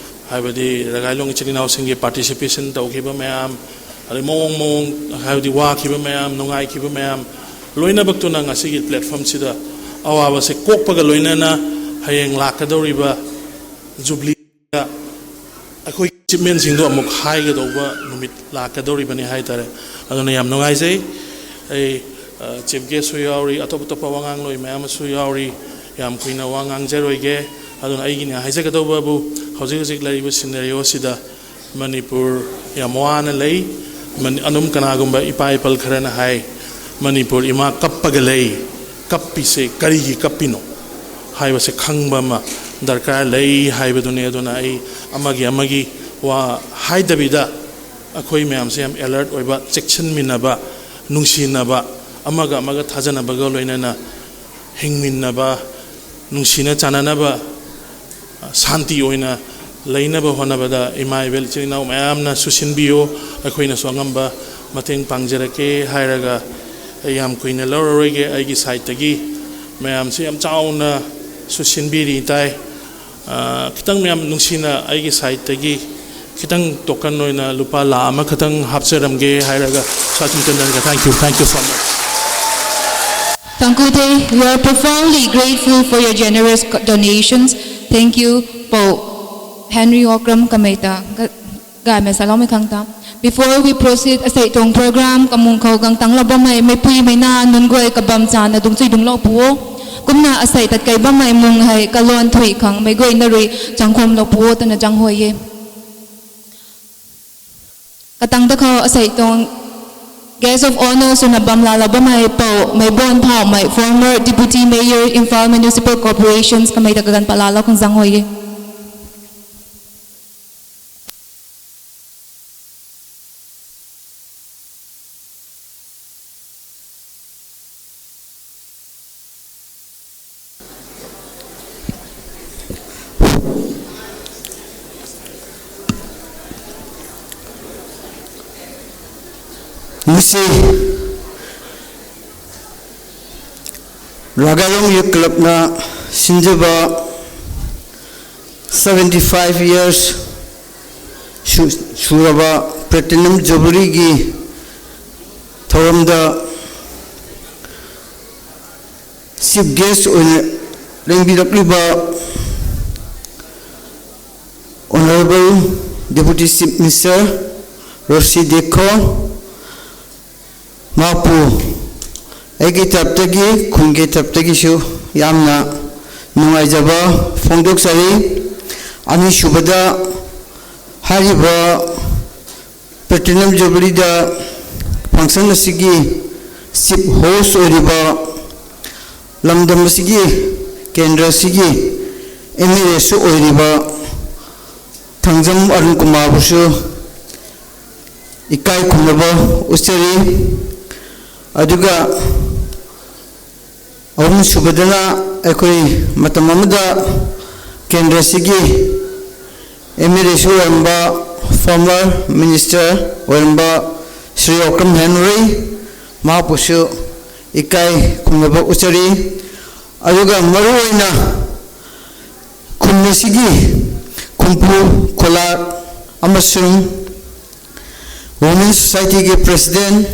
ꯍꯥꯏꯕꯗꯤ ꯔꯥꯒꯥꯏꯂꯣꯡ ꯏꯆꯤꯟ ꯏꯅꯥꯎꯁꯤꯡꯒꯤ ꯄꯥꯔꯇꯤꯁꯤꯄꯦꯁꯟ ꯇꯧꯈꯤꯕ ꯃꯌꯥꯝ, ꯑꯗꯩ ꯃꯑꯣꯡ ꯃꯑꯣꯡ, ꯍꯥꯏꯕꯗꯤ ꯋꯥꯈꯤꯕ ꯃꯌꯥꯝ, ꯅꯨꯡꯉꯥꯏꯈꯤꯕ ꯃꯌꯥꯝ, ꯂꯣꯏꯅꯃꯛꯇꯨꯅ ꯉꯁꯤꯒꯤ ꯄ꯭ꯂꯦꯠꯐꯣꯝꯁꯤꯗ ꯑꯋꯥꯕꯁꯦ ꯀꯣꯛꯄꯒ ꯂꯣꯏꯅꯅ ꯍꯌꯦꯡ ꯂꯥꯛꯀꯗꯧꯔꯤꯕ ꯖꯨꯕ꯭ꯂꯤꯗ ꯑꯩꯈꯣꯏꯒꯤ ꯑꯦꯆꯤꯞꯃꯦꯟꯁꯤꯡꯗꯣ ꯑꯃꯨꯛ ꯍꯥꯏꯒꯗꯧꯕ ꯅꯨꯃꯤꯠ ꯂꯥꯛꯀꯗꯧꯔꯤꯕꯅꯤ ꯍꯥꯏꯇꯥꯔꯦ꯫ ꯑꯗꯨꯅ ꯌꯥꯝ ꯅꯨꯡꯉꯥꯏꯖꯩ꯫ ꯑꯩ, ꯑ, ꯆꯤꯐ ꯒꯦꯁꯁꯨ ꯌꯥꯎꯔꯤ, ꯑꯇꯣꯞ ꯑꯇꯣꯞꯄ ꯋꯥꯉꯥꯡꯂꯣꯏ ꯃꯌꯥꯝ ꯑꯃꯁꯨ ꯌꯥꯎꯔꯤ꯫ ꯌꯥꯝ ꯀꯨꯏꯅ ꯋꯥ ꯉꯥꯡꯖꯔꯣꯏꯒꯦ꯫ ꯑꯗꯨꯅ ꯑꯩꯒꯤꯅ ꯍꯥꯏꯖꯒꯗꯧꯕꯕꯨ ꯍꯧꯖꯤꯛ ꯍꯧꯖꯤꯛ ꯂꯩꯔꯤꯕ ꯁꯤꯅꯦꯔꯤꯑꯣꯁꯤꯗ ꯃꯅꯤꯄꯨꯔ ꯌꯥꯝ ꯋꯥꯅ ꯂꯩ꯫ ꯃꯅꯤ-, ꯑꯗꯨꯝ ꯀꯅꯥꯒꯨꯝꯕ ꯏꯄꯥ ꯏꯄꯜ ꯈꯔꯅ ꯍꯥꯏ, "ꯃꯅꯤꯄꯨꯔ ꯏꯃꯥ ꯀꯞꯄꯒ ꯂꯩ, ꯀꯞꯄꯤꯁꯦ ꯀꯔꯤꯒꯤ ꯀꯞꯄꯤꯅꯣ?" ꯍꯥꯏꯕꯁꯦ ꯈꯪꯕ ꯑꯃ ꯗꯔꯀꯥꯔ ꯂꯩ ꯍꯥꯏꯕꯗꯨꯅꯤ꯫ ꯑꯗꯨꯅ ꯑꯩ ꯑꯃꯒꯤ ꯑꯃꯒꯤ ꯋꯥ ꯍꯥꯏꯗꯕꯤꯗ ꯑꯩꯈꯣꯏ ꯃꯌꯥꯝꯁꯦ ꯌꯥꯝ ꯑꯦꯂꯔꯠ ꯑꯣꯏꯕ, ꯆꯦꯛꯁꯤꯟꯃꯤꯟꯅꯕ, ꯅꯨꯡꯁꯤꯅꯕ, ꯑꯃꯒ ꯑꯃꯒ ꯊꯥꯖꯅꯕꯒ ꯂꯣꯏꯅꯅ ꯍꯤꯡꯃꯤꯟꯅꯕ, ꯅꯨꯡꯁꯤꯅ ꯆꯥꯟꯅꯅꯕ, ꯁꯥꯟꯇꯤ ꯑꯣꯏꯅ ꯂꯩꯅꯕ ꯍꯣꯠꯅꯕꯗ ꯏꯃꯥ ꯏꯕꯦꯜ ꯏꯆꯤꯜ ꯏꯅꯥꯎ ꯃꯌꯥꯝꯅ ꯆꯨꯁꯤꯟꯕꯤꯌꯨ꯫ ꯑꯩꯈꯣꯏꯅꯁꯨ ꯑꯉꯝꯕ ꯃꯇꯦꯡ ꯄꯥꯡꯖꯔꯛꯀꯦ ꯍꯥꯏꯔꯒ ꯑꯩ ꯌꯥꯝ ꯀꯨꯏꯅ ꯂꯧꯔꯔꯣꯏꯒꯦ꯫ ꯑꯩꯒꯤ ꯁꯥꯏꯠꯇꯒꯤ ꯃꯌꯥꯝꯁꯦ ꯌꯥꯝ ꯆꯥꯎꯅ ꯆꯨꯁꯤꯟꯕꯤꯔꯤ ꯇꯥꯏ꯫ ꯑ, ꯈꯤꯇꯪ ꯃꯌꯥꯝ ꯅꯨꯡꯁꯤꯅ ꯑꯩꯒꯤ ꯁꯥꯏꯠꯇꯒꯤ ꯈꯤꯇꯪ ꯇꯣꯀꯟ ꯑꯣꯏꯅ ꯂꯨꯄꯥ ꯂꯥꯈ ꯑꯃꯈꯛꯇꯪ ꯍꯥꯞꯆꯔꯝꯒꯦ ꯍꯥꯏꯔꯒ ꯁꯥꯇꯨ ꯇꯟꯗꯟꯒ thank you, thank you so much꯫ Tangkute, we are profoundly grateful for your generous co-, donations. Thank you, Pau Henry Okram Kameita. Ga-, ga me salom khang ta. Before we proceed, asai tong program, kamung khau gang tang laba mai, mai pui mai na, nun guai kabam cha na dung chui dung lo puo. Kumna asai tat kai ba mai mung hai, kalon thui khang, mai guai na rui, chang khom lo puo, ta na chang hoi ye. Katang ta khau asai tong Guest of Honor suna bam la la ba mai Pau, mai bon phau mai former Deputy Mayor Imphal Municipal Corporations ka mai ta ka gan pa la la khun zang hoi ye. ꯉꯁꯤ ꯔꯥꯒꯥꯏꯔꯣꯡ ꯌꯨꯠ ꯀ꯭ꯂꯕꯅ ꯁꯤꯟꯖꯕ seventy five years ꯁꯨ-, ꯁꯨꯔꯕ Platinum Jubileeꯒꯤ ꯊꯧꯔꯝꯗ Chief Guest ꯑꯣꯏꯅ ꯂꯦꯡꯕꯤꯔꯛꯂꯤꯕ Honourable Deputy Chief Minister ꯔꯣꯁꯤ ꯗꯦꯈꯣ ꯃꯍꯥꯛꯄꯨ ꯑꯩꯒꯤ ꯇꯔꯞꯇꯒꯤ, ꯈꯨꯟꯒꯤ ꯇꯔꯞꯇꯒꯤꯁꯨ ꯌꯥꯝꯅ ꯅꯨꯡꯉꯥꯏꯖꯕ ꯐꯣꯡꯗꯣꯛꯆꯔꯤ꯫ ꯑꯅꯤꯁꯨꯕꯗ, ꯍꯥꯏꯔꯤꯕ Platinum Jubilee ꯗ function ꯑꯁꯤꯒꯤ chief host ꯑꯣꯏꯔꯤꯕ, ꯂꯝꯗꯝ ꯑꯁꯤꯒꯤ, ꯀꯦꯟꯗ꯭ꯔ ꯑꯁꯤꯒꯤ M L A ꯁꯨ ꯑꯣꯏꯔꯤꯕ ꯊꯥꯡꯖꯝ ꯑꯔꯨꯟ ꯀꯨꯃꯥꯔꯕꯨꯁꯨ ꯏꯀꯥꯏ ꯈꯨꯝꯅꯕ ꯎꯠꯆꯔꯤ꯫ ꯑꯗꯨꯒ ꯑꯍꯨꯝꯁꯨꯕꯗꯅ ꯑꯩꯈꯣꯏ ꯃꯇꯝ ꯑꯃꯗ ꯀꯦꯟꯗ꯭ꯔ ꯑꯁꯤꯒꯤ M L A ꯁꯨ ꯑꯣꯏꯔꯝꯕ, former minister ꯑꯣꯏꯔꯝꯕ ꯁ꯭ꯔꯤ ꯑꯣꯀ꯭ꯔꯝ ꯍꯦꯟꯔꯤ, ꯃꯍꯥꯛꯄꯨꯁꯨ ꯏꯀꯥꯏ ꯈꯨꯝꯅꯕ ꯎꯠꯆꯔꯤ꯫ ꯑꯗꯨꯒ ꯃꯔꯨꯑꯣꯏꯅ ꯈꯨꯟ ꯑꯁꯤꯒꯤ ꯈꯨꯝꯄꯨ ꯈꯣꯂꯥꯛ ꯑꯃꯁꯨꯡ Women Society ꯒꯤ president,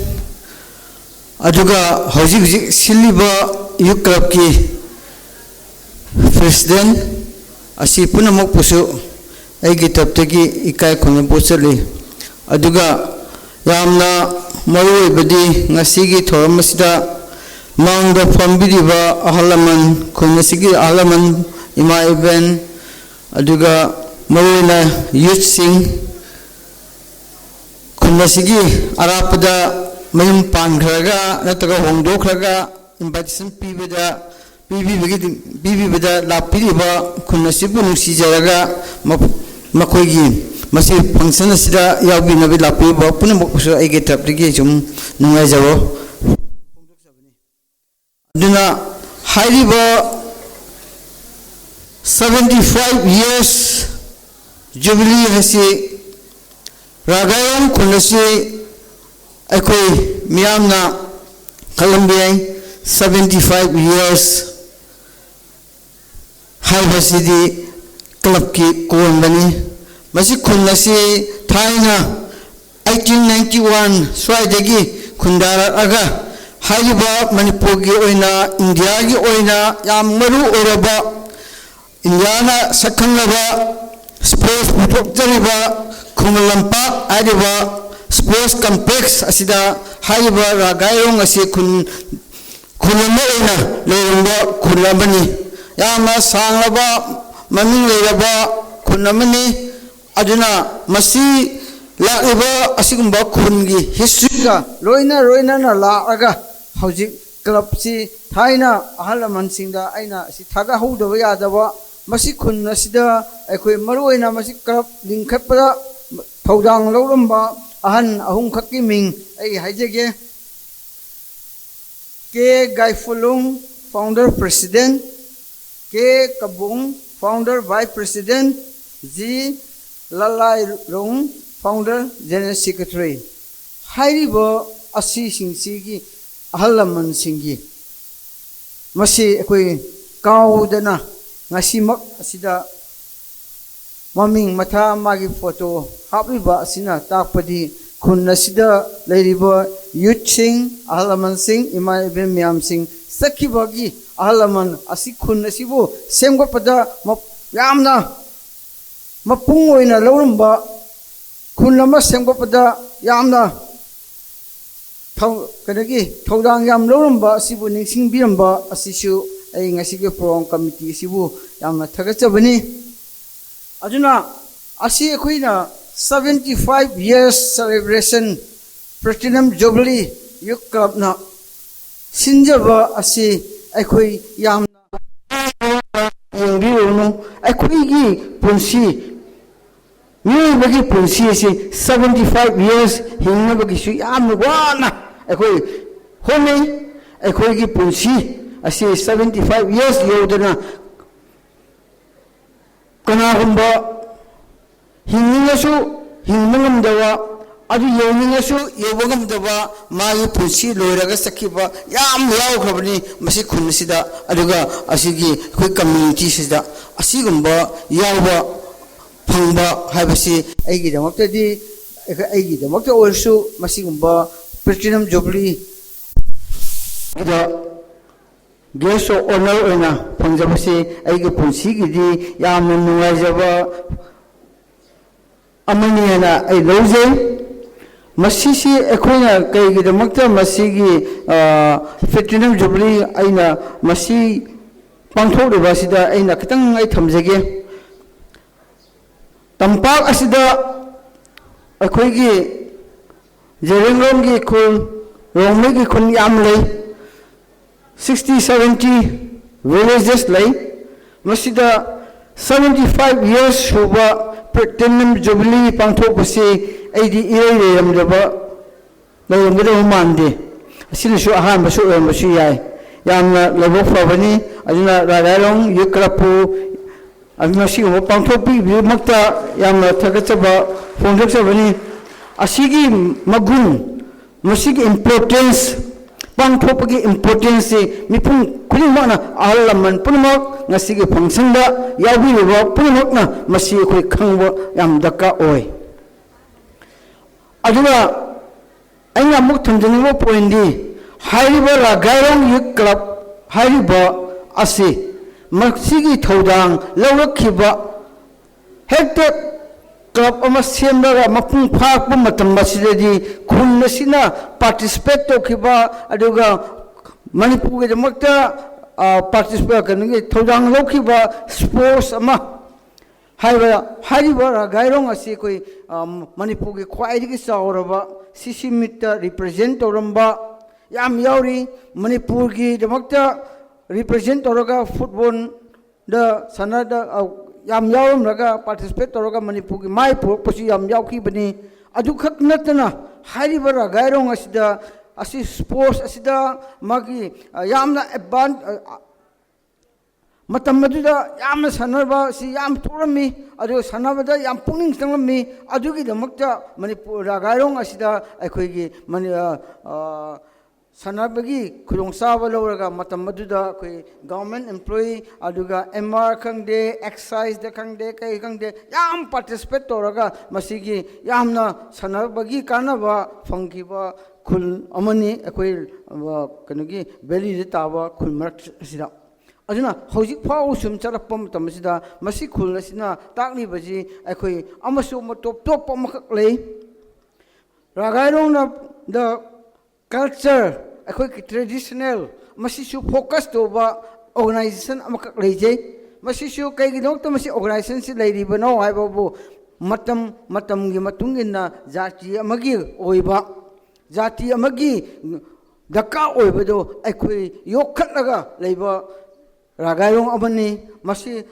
ꯑꯗꯨꯒ ꯍꯧꯖꯤꯛ ꯍꯧꯖꯤꯛ ꯁꯤꯜꯂꯤꯕ youth club ꯀꯤ president ꯑꯁꯤ ꯄꯨꯝꯅꯃꯛꯄꯨꯁꯨ ꯑꯩꯒꯤ ꯇꯔꯞꯇꯒꯤ ꯏꯀꯥꯏ ꯈꯨꯝꯅꯕ ꯎꯠꯆꯔꯤ꯫ ꯑꯗꯨꯒ ꯌꯥꯝꯅ ꯃꯔꯨꯑꯣꯏꯕꯗꯤ ꯉꯁꯤꯒꯤ ꯊꯧꯔꯝ ꯑꯁꯤꯗ ꯃꯥꯡꯗ ꯐꯝꯕꯤꯔꯤꯕ ꯑꯍꯜ ꯂꯃꯟ, ꯈꯨꯟ ꯑꯁꯤꯒꯤ ꯑꯍꯜ ꯂꯃꯟ, ꯏꯃꯥ ꯏꯕꯦꯟ, ꯑꯗꯨꯒ ꯃꯔꯨꯑꯣꯏꯅ youth ꯁꯤꯡ, ꯈꯨꯟ ꯑꯁꯤꯒꯤ ꯑꯔꯥꯞꯄꯗ ꯃꯌꯨꯝ ꯄꯥꯟꯈ꯭ꯔꯒ ꯅꯠꯇ꯭ꯔꯒ ꯍꯣꯡꯗꯣꯛꯈ꯭ꯔꯒ invitation ꯄꯤꯕꯗ, ꯄꯤꯕꯤꯕꯒꯤ, ꯄꯤꯕꯤꯕꯗ ꯂꯥꯛꯄꯤꯔꯤꯕ ꯈꯨꯟ ꯑꯁꯤꯕꯨ ꯅꯨꯡꯁꯤꯖꯔꯒ ꯃ-, ꯃꯈꯣꯏꯒꯤ ꯃꯁꯤ function ꯑꯁꯤꯗ ꯌꯥꯎꯕꯤꯅꯕ ꯂꯥꯛꯄꯤꯔꯤꯕ ꯄꯨꯝꯅꯃꯛꯄꯨꯁꯨ ꯑꯩꯒꯤ ꯇꯔꯞꯇꯒꯤ ꯁꯨꯝ ꯅꯨꯡꯉꯥꯏꯖꯕ ꯐꯣꯡꯗꯣꯛꯆꯕꯅꯤ꯫ ꯑꯗꯨꯅ ꯍꯥꯏꯔꯤꯕ seventy five years jubilee ꯍꯥꯏꯁꯤ ꯔꯥꯒꯥꯏꯔꯣꯡ ꯈꯨꯟ ꯑꯁꯤ ꯑꯩꯈꯣꯏ ꯃꯤꯌꯥꯝꯅ ꯈꯜꯂꯝꯕ ꯌꯥꯏ, seventy five years ꯍꯥꯏꯕꯁꯤꯗꯤ club ꯀꯤ ꯀꯣꯟꯕꯅꯤ꯫ ꯃꯁꯤ ꯈꯨꯟ ꯑꯁꯤ ꯊꯥꯏꯅ eighteen ninety one ꯁ꯭ꯋꯥꯏꯗꯒꯤ ꯈꯨꯟꯗꯥꯔꯛꯑꯒ ꯍꯥꯏꯔꯤꯕ ꯃꯅꯤꯄꯨꯔꯒꯤ ꯑꯣꯏꯅ, ꯏꯟꯗꯤꯌꯥꯒꯤ ꯑꯣꯏꯅ ꯌꯥꯝ ꯃꯔꯨ ꯑꯣꯏꯔꯕ, ꯏꯟꯗꯤꯌꯥꯅ ꯁꯛꯈꯪꯅꯕ sports ꯄꯨꯊꯣꯛꯆꯔꯤꯕ ꯈꯨꯃꯟ ꯂꯝꯄꯥꯛ ꯍꯥꯏꯔꯤꯕ sports complex ꯑꯁꯤꯗ ꯍꯥꯏꯔꯤꯕ ꯔꯥꯒꯥꯏꯔꯣꯡ ꯑꯁꯤ ꯈꯨꯟ, ꯈꯨꯟ ꯑꯃ ꯑꯣꯏꯅ ꯂꯩꯔꯝꯕ ꯈꯨꯟ ꯑꯃꯅꯤ꯫ ꯌꯥꯝꯅ ꯁꯥꯡꯂꯕ, ꯃꯃꯤꯡ ꯂꯩꯔꯕ ꯈꯨꯟ ꯑꯃꯅꯤ꯫ ꯑꯗꯨꯅ ꯃꯁꯤ ꯂꯥꯛꯂꯤꯕ ꯑꯁꯤꯒꯨꯝꯕ ꯈꯨꯟꯒꯤ ꯍꯤꯁꯇ꯭ꯔꯤꯒ ꯂꯣꯏꯅ ꯂꯣꯏꯅꯅ ꯂꯥꯛꯂꯒ ꯍꯧꯖꯤꯛ ꯀ꯭ꯂꯕꯁꯤ ꯊꯥꯏꯅ ꯑꯍꯜ ꯂꯃꯟꯁꯤꯡꯗ ꯑꯩꯅ ꯑꯁꯤ ꯊꯥꯒꯠꯍꯧꯗꯕ ꯌꯥꯗꯕ, ꯃꯁꯤ ꯈꯨꯟ ꯑꯁꯤꯗ ꯑꯩꯈꯣꯏ ꯃꯔꯨꯑꯣꯏꯅ ꯃꯁꯤ ꯀ꯭ꯂꯕ ꯂꯤꯡꯈꯠꯄꯗ ꯊꯧꯗꯥꯡ ꯂꯧꯔꯝꯕ ꯑꯍꯟ ꯑꯍꯨꯝꯈꯛꯀꯤ ꯃꯤꯡ ꯑꯩ ꯍꯥꯏꯖꯒꯦ꯫ K Gaiphulung, founder president, K Kabung, founder vice president, G Lalairong, founder general secretary꯫ ꯍꯥꯏꯔꯤꯕ ꯑꯁꯤꯁꯤꯡꯁꯤꯒꯤ ꯑꯍꯜ ꯂꯃꯟꯁꯤꯡꯒꯤ ꯃꯁꯤ ꯑꯩꯈꯣꯏ ꯀꯥꯎꯗꯅ ꯉꯁꯤꯃꯛ ꯑꯁꯤꯗ ꯃꯃꯤꯡ ꯃꯊꯥ ꯃꯥꯒꯤ ꯐꯣꯇꯣ ꯍꯥꯞꯂꯤꯕ ꯑꯁꯤꯅ ꯇꯥꯛꯄꯗꯤ ꯈꯨꯟ ꯑꯁꯤꯗ ꯂꯩꯔꯤꯕ ꯌꯨꯠꯁꯤꯡ, ꯑꯍꯜ ꯂꯃꯟꯁꯤꯡ, ꯏꯃꯥ ꯏꯕꯦꯟ ꯃꯌꯥꯝꯁꯤꯡ, ꯆꯠꯈꯤꯕꯒꯤ ꯑꯍꯜ ꯂꯃꯟ ꯑꯁꯤ ꯈꯨꯟ ꯑꯁꯤꯕꯨ ꯁꯦꯝꯒꯠꯄꯗ ꯃ-, ꯌꯥꯝꯅ ꯃꯄꯨꯡ ꯑꯣꯏꯅ ꯂꯧꯔꯝꯕ, ꯈꯨꯟ ꯑꯃ ꯁꯦꯝꯒꯠꯄꯗ ꯌꯥꯝꯅ ꯊꯧ-, ꯀꯩꯅꯣꯒꯤ ꯊꯧꯗꯥꯡ ꯌꯥꯝ ꯂꯧꯔꯝꯕ ꯑꯁꯤꯕꯨ ꯅꯤꯡꯁꯤꯡꯕꯤꯔꯝꯕ ꯑꯁꯤꯁꯨ ꯑꯩ ꯉꯁꯤꯒꯤ ꯄ꯭ꯔꯣꯒ꯭ꯔꯥꯝ ꯀꯃꯤꯇꯤ ꯑꯁꯤꯕꯨ ꯌꯥꯝꯅ ꯊꯥꯒꯠꯆꯕꯅꯤ꯫ ꯑꯗꯨꯅ ꯑꯁꯤ ꯑꯩꯈꯣꯏꯅ seventy five years celebration Platinum Jubilee Youth Clubꯅ ꯁꯤꯟꯖꯕ ꯑꯁꯤ ꯑꯩꯈꯣꯏ ꯌꯥꯝꯅ ꯌꯦꯡꯕꯤꯔꯨꯅꯨ꯫ ꯑꯩꯈꯣꯏꯒꯤ ꯄꯨꯟꯁꯤ, ꯃꯤꯑꯣꯏꯕꯒꯤ ꯄꯨꯟꯁꯤ ꯑꯁꯤ seventy five years ꯍꯤꯡꯅꯕꯒꯤꯁꯨ ꯌꯥꯝꯅ ꯋꯥꯅ ꯑꯩꯈꯣꯏ ꯍꯣꯠꯅꯩ꯫ ꯑꯩꯈꯣꯏꯒꯤ ꯄꯨꯟꯁꯤ ꯑꯁꯤ seventy five years ꯌꯧꯗꯅ ꯀꯅꯥꯒꯨꯝꯕ ꯍꯤꯡꯅꯤꯡꯉꯁꯨ ꯍꯤꯡꯕ ꯉꯝꯗꯕ, ꯑꯗꯨ ꯌꯧꯅꯤꯡꯉꯁꯨ ꯌꯧꯕ ꯉꯝꯗꯕ, ꯃꯥꯒꯤ ꯄꯨꯟꯁꯤ ꯂꯣꯏꯔꯒ ꯆꯠꯈꯤꯕ ꯌꯥꯝ ꯌꯥꯎꯈ꯭ꯔꯕꯅꯤ ꯃꯁꯤ ꯈꯨꯟ ꯑꯁꯤꯗ꯫ ꯑꯗꯨꯒ ꯑꯁꯤꯒꯤ ꯑꯩꯈꯣꯏ communityꯁꯤꯗ ꯑꯁꯤꯒꯨꯝꯕ ꯌꯥꯎꯕ ꯐꯪꯕ ꯍꯥꯏꯕꯁꯤ ꯑꯩꯒꯤꯗꯃꯛꯇꯗꯤ, ꯑꯩꯒꯤꯗꯃꯛꯇ ꯑꯣꯏꯔꯁꯨ ꯃꯁꯤꯒꯨꯝꯕ Platinum Jubileeꯗ guest of honour ꯑꯣꯏꯅ ꯐꯪꯖꯕꯁꯤ ꯑꯩꯒꯤ ꯄꯨꯟꯁꯤꯒꯤꯗꯤ ꯌꯥꯝꯅ ꯅꯨꯡꯉꯥꯏꯖꯕ ꯑꯃꯅꯤ ꯍꯥꯏꯅ ꯑꯩ ꯂꯧꯖꯩ꯫ ꯃꯁꯤꯁꯤ ꯑꯩꯈꯣꯏꯅ ꯀꯩꯒꯤꯗꯃꯛꯇ ꯃꯁꯤꯒꯤ, ꯑ, Platinum Jubilee ꯑꯩꯅ ꯃꯁꯤ ꯄꯥꯡꯊꯣꯛꯂꯤꯕ ꯑꯁꯤꯗ ꯑꯩꯅ ꯈꯤꯇꯪ ꯑꯩ ꯊꯝꯖꯒꯦ꯫ ꯇꯝꯄꯥꯛ ꯑꯁꯤꯗ ꯑꯩꯈꯣꯏꯒꯤ ꯖꯦꯔꯦꯡꯔꯣꯡꯒꯤ ꯈꯨꯜ, ꯔꯣꯡꯃꯩꯒꯤ ꯈꯨꯜ ꯌꯥꯝ ꯂꯩ꯫ Sixty seventy villages ꯂꯩ꯫ ꯃꯁꯤꯗ seventy five years ꯁꯨꯕ Platinum Jubilee ꯄꯥꯡꯊꯣꯛꯄꯁꯤ ꯑꯩꯗꯤ ꯏꯔꯩ ꯂꯩꯔꯝꯗꯕ ꯂꯩꯔꯝꯒꯗꯕ ꯃꯥꯟꯗꯦ꯫ ꯑꯁꯤꯅꯁꯨ ꯑꯍꯥꯟꯕꯁꯨ ꯑꯣꯏꯔꯝꯕꯁꯨ ꯌꯥꯏ꯫ ꯌꯥꯝꯅ ꯂꯥꯏꯕꯛ ꯐꯕꯅꯤ꯫ ꯑꯗꯨꯅ ꯔꯥꯒꯥꯏꯔꯣꯡ ꯌꯨꯠ ꯀ꯭ꯂꯕꯄꯨ ꯑꯗꯨꯅ ꯁꯤꯒꯨꯝꯕ ꯄꯥꯡꯊꯣꯛꯄꯤꯕꯒꯤꯗꯃꯛꯇ ꯌꯥꯝꯅ ꯊꯥꯒꯠꯆꯕ ꯐꯣꯡꯗꯣꯛꯆꯕꯅꯤ꯫ ꯑꯁꯤꯒꯤ ꯃꯒꯨꯟ, ꯃꯁꯤꯒꯤ importance, ꯄꯥꯡꯊꯣꯛꯄꯒꯤ importanceꯁꯤ ꯃꯤꯄꯨꯝ ꯈꯨꯗꯤꯡꯃꯛꯅ, ꯑꯍꯜ ꯂꯃꯟ ꯄꯨꯝꯅꯃꯛ, ꯉꯁꯤꯒꯤ functionꯗ ꯌꯥꯎꯕꯤꯔꯤꯕ ꯄꯨꯝꯅꯃꯛꯅ ꯃꯁꯤ ꯑꯩꯈꯣꯏ ꯈꯪꯕ ꯌꯥꯝ ꯗꯔꯀꯥꯔ ꯑꯣꯏ꯫ ꯑꯗꯨꯒ ꯑꯩꯅ ꯑꯃꯨꯛ ꯊꯝꯖꯅꯤꯡꯕ pointꯗꯤ, ꯍꯥꯏꯔꯤꯕ ꯔꯥꯒꯥꯏꯔꯣꯡ ꯌꯨꯠ ꯀ꯭ꯂꯕ ꯍꯥꯏꯔꯤꯕ ꯑꯁꯤ ꯃꯁꯤꯒꯤ ꯊꯧꯗꯥꯡ ꯂꯧꯔꯛꯈꯤꯕ, ꯍꯦꯛꯇ ꯀ꯭ꯂꯕ ꯑꯃ ꯁꯦꯝꯂꯒ ꯃꯄꯨꯡ ꯐꯥꯔꯛꯄ ꯃꯇꯝ ꯑꯁꯤꯗꯗꯤ ꯈꯨꯟ ꯑꯁꯤꯅ participate ꯇꯧꯈꯤꯕ, ꯑꯗꯨꯒ ꯃꯅꯤꯄꯨꯔꯒꯤꯗꯃꯛꯇ participate, ꯀꯩꯅꯣꯒꯤ ꯊꯧꯗꯥꯡ ꯂꯧꯈꯤꯕ sports ꯑꯃ ꯍꯥꯏꯕ, ꯍꯥꯏꯔꯤꯕ ꯔꯥꯒꯥꯏꯔꯣꯡ ꯑꯁꯤ ꯑꯩꯈꯣꯏ, ꯑ, ꯃꯅꯤꯄꯨꯔꯒꯤ ꯈ꯭ꯋꯥꯏꯗꯒꯤ ꯆꯥꯎꯔꯕ C C meetꯇ represent ꯇꯧꯔꯝꯕ ꯌꯥꯝ ꯌꯥꯎꯔꯤ꯫ ꯃꯅꯤꯄꯨꯔꯒꯤꯗꯃꯛꯇ represent ꯇꯧꯔꯒ footballꯗ ꯁꯥꯟꯅꯗ, ꯑ, ꯌꯥꯝ ꯌꯥꯎꯔꯝꯂꯒ participate ꯇꯧꯔꯒ ꯃꯅꯤꯄꯨꯔꯒꯤ ꯃꯥꯏ ꯄꯨꯔꯛꯄꯁꯨ ꯌꯥꯝ ꯌꯥꯎꯈꯤꯕꯅꯤ꯫ ꯑꯗꯨꯈꯛ ꯅꯠꯇꯅ ꯍꯥꯏꯔꯤꯕ ꯔꯥꯒꯥꯏꯔꯣꯡ ꯑꯁꯤꯗ, ꯑꯁꯤ sports ꯑꯁꯤꯗ ꯃꯥꯒꯤ, ꯑ, ꯌꯥꯝꯅ advan-, ꯑ, ꯃꯇꯝ ꯑꯗꯨꯗ ꯌꯥꯝꯅ ꯁꯥꯟꯅꯕ ꯑꯁꯤ ꯌꯥꯝ ꯊꯣꯛꯂꯝꯃꯤ, ꯑꯗꯨꯒ ꯁꯥꯟꯅꯕꯗ ꯌꯥꯝ ꯄꯨꯛꯅꯤꯡ ꯆꯪꯂꯝꯃꯤ꯫ ꯑꯗꯨꯒꯤꯗꯃꯛꯇ ꯃꯅꯤꯄꯨꯔ ꯔꯥꯒꯥꯏꯔꯣꯡ ꯑꯁꯤꯗ ꯑꯩꯈꯣꯏꯒꯤ ꯃꯅꯤ-, ꯑ, ꯑ, ꯁꯥꯟꯅꯕꯒꯤ ꯈꯨꯗꯣꯡꯆꯥꯕ ꯂꯧꯔꯒ ꯃꯇꯝ ꯑꯗꯨꯗ ꯑꯩꯈꯣꯏ government employee, ꯑꯗꯨꯒ M R ꯈꯪꯗꯦ, exciseꯗ ꯈꯪꯗꯦ, ꯀꯩ ꯈꯪꯗꯦ, ꯌꯥꯝ participate ꯇꯧꯔꯒ ꯃꯁꯤꯒꯤ ꯌꯥꯝꯅ ꯁꯥꯟꯅꯕꯒꯤ ꯀꯥꯟꯅꯕ ꯐꯪꯈꯤꯕ ꯈꯨꯜ ꯑꯃꯅꯤ ꯑꯩꯈꯣꯏ, ꯑ, ꯀꯩꯅꯣꯒꯤ valleyꯗ ꯇꯥꯕ ꯈꯨꯜ ꯃꯔꯛ ꯑꯁꯤꯗ꯫ ꯑꯗꯨꯅ ꯍꯧꯖꯤꯛ ꯐꯥꯎ ꯁꯨꯝ ꯆꯠꯂꯛꯄ ꯃꯇꯝ ꯑꯁꯤꯗ ꯃꯁꯤ ꯈꯨꯜ ꯑꯁꯤꯅ ꯇꯥꯛꯂꯤꯕꯁꯤ ꯑꯩꯈꯣꯏ ꯑꯃꯁꯨ ꯑꯃ top top ꯑꯃꯈꯛ ꯂꯩ꯫ ꯔꯥꯒꯥꯏꯔꯣꯡꯅ the culture, ꯑꯩꯈꯣꯏꯒꯤ traditional, ꯃꯁꯤꯁꯨ focus ꯇꯧꯕ organization ꯑꯃꯈꯛ ꯂꯩꯖꯩ꯫ ꯃꯁꯤꯁꯨ ꯀꯩꯒꯤꯗꯃꯛꯇ ꯃꯁꯤ ꯑꯣꯔꯒꯅꯥꯏꯖꯦꯁꯟꯁꯤ ꯂꯩꯔꯤꯕꯅꯣ ꯍꯥꯏꯕꯕꯨ, ꯃꯇꯝ ꯃꯇꯝꯒꯤ ꯃꯇꯨꯡ ꯏꯟꯅ ꯖꯥꯇꯤ ꯑꯃꯒꯤ ꯑꯣꯏꯕ, ꯖꯥꯇꯤ ꯑꯃꯒꯤ ꯗꯔꯀꯥꯔ ꯑꯣꯏꯕꯗꯣ ꯑꯩꯈꯣꯏ ꯌꯣꯛꯈꯠꯂꯒ ꯂꯩꯕ ꯔꯥꯒꯥꯏꯔꯣꯡ ꯑꯃꯅꯤ꯫ ꯃꯁꯤ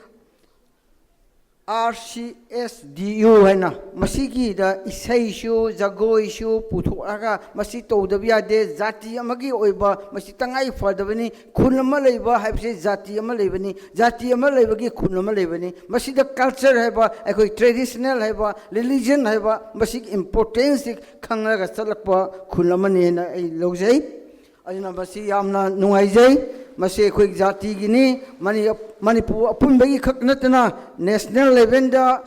R C S D U ꯍꯥꯏꯅ ꯃꯁꯤꯒꯤꯗ ꯏꯁꯩꯁꯨ ꯖꯒꯣꯏꯁꯨ ꯄꯨꯊꯣꯛꯂꯒ ꯃꯁꯤ ꯇꯧꯗꯕ ꯌꯥꯗꯦ, ꯖꯥꯇꯤ ꯑꯃꯒꯤ ꯑꯣꯏꯕ ꯃꯁꯤ ꯇꯉꯥꯏ ꯐꯗꯕꯅꯤ꯫ ꯈꯨꯟ ꯑꯃ ꯂꯩꯕ ꯍꯥꯏꯕꯁꯤ ꯖꯥꯇꯤ ꯑꯃ ꯂꯩꯕꯅꯤ, ꯖꯥꯇꯤ ꯑꯃ ꯂꯩꯕꯒꯤ ꯈꯨꯟ ꯑꯃ ꯂꯩꯕꯅꯤ꯫ ꯃꯁꯤꯗ ꯀꯜꯆꯔ ꯍꯥꯏꯕ, ꯑꯩꯈꯣꯏ ꯇ꯭ꯔꯦꯗꯤꯁꯅꯦꯜ ꯍꯥꯏꯕ, ꯔꯤꯂꯤꯖꯟ ꯍꯥꯏꯕ, ꯃꯁꯤꯒꯤ ꯏꯝꯄꯣꯔꯇꯦꯟꯁꯁꯤ ꯈꯪꯂꯒ ꯆꯠꯂꯛꯄ ꯈꯨꯟ ꯑꯃꯅꯤ ꯍꯥꯏꯅ ꯑꯩ ꯂꯧꯖꯩ꯫ ꯑꯗꯨꯅ ꯃꯁꯤ ꯌꯥꯝꯅ ꯅꯨꯡꯉꯥꯏꯖꯩ꯫ ꯃꯁꯤ ꯑꯩꯈꯣꯏꯒꯤ ꯖꯥꯇꯤꯒꯤꯅꯤ꯫ ꯃꯅꯤ-, ꯃꯅꯤꯄꯨꯔ ꯑꯄꯨꯟꯕꯒꯤ ꯈꯛ ꯅꯠꯇꯅ ꯅꯦꯁꯅꯦꯜ ꯂꯦꯚꯦꯜꯗ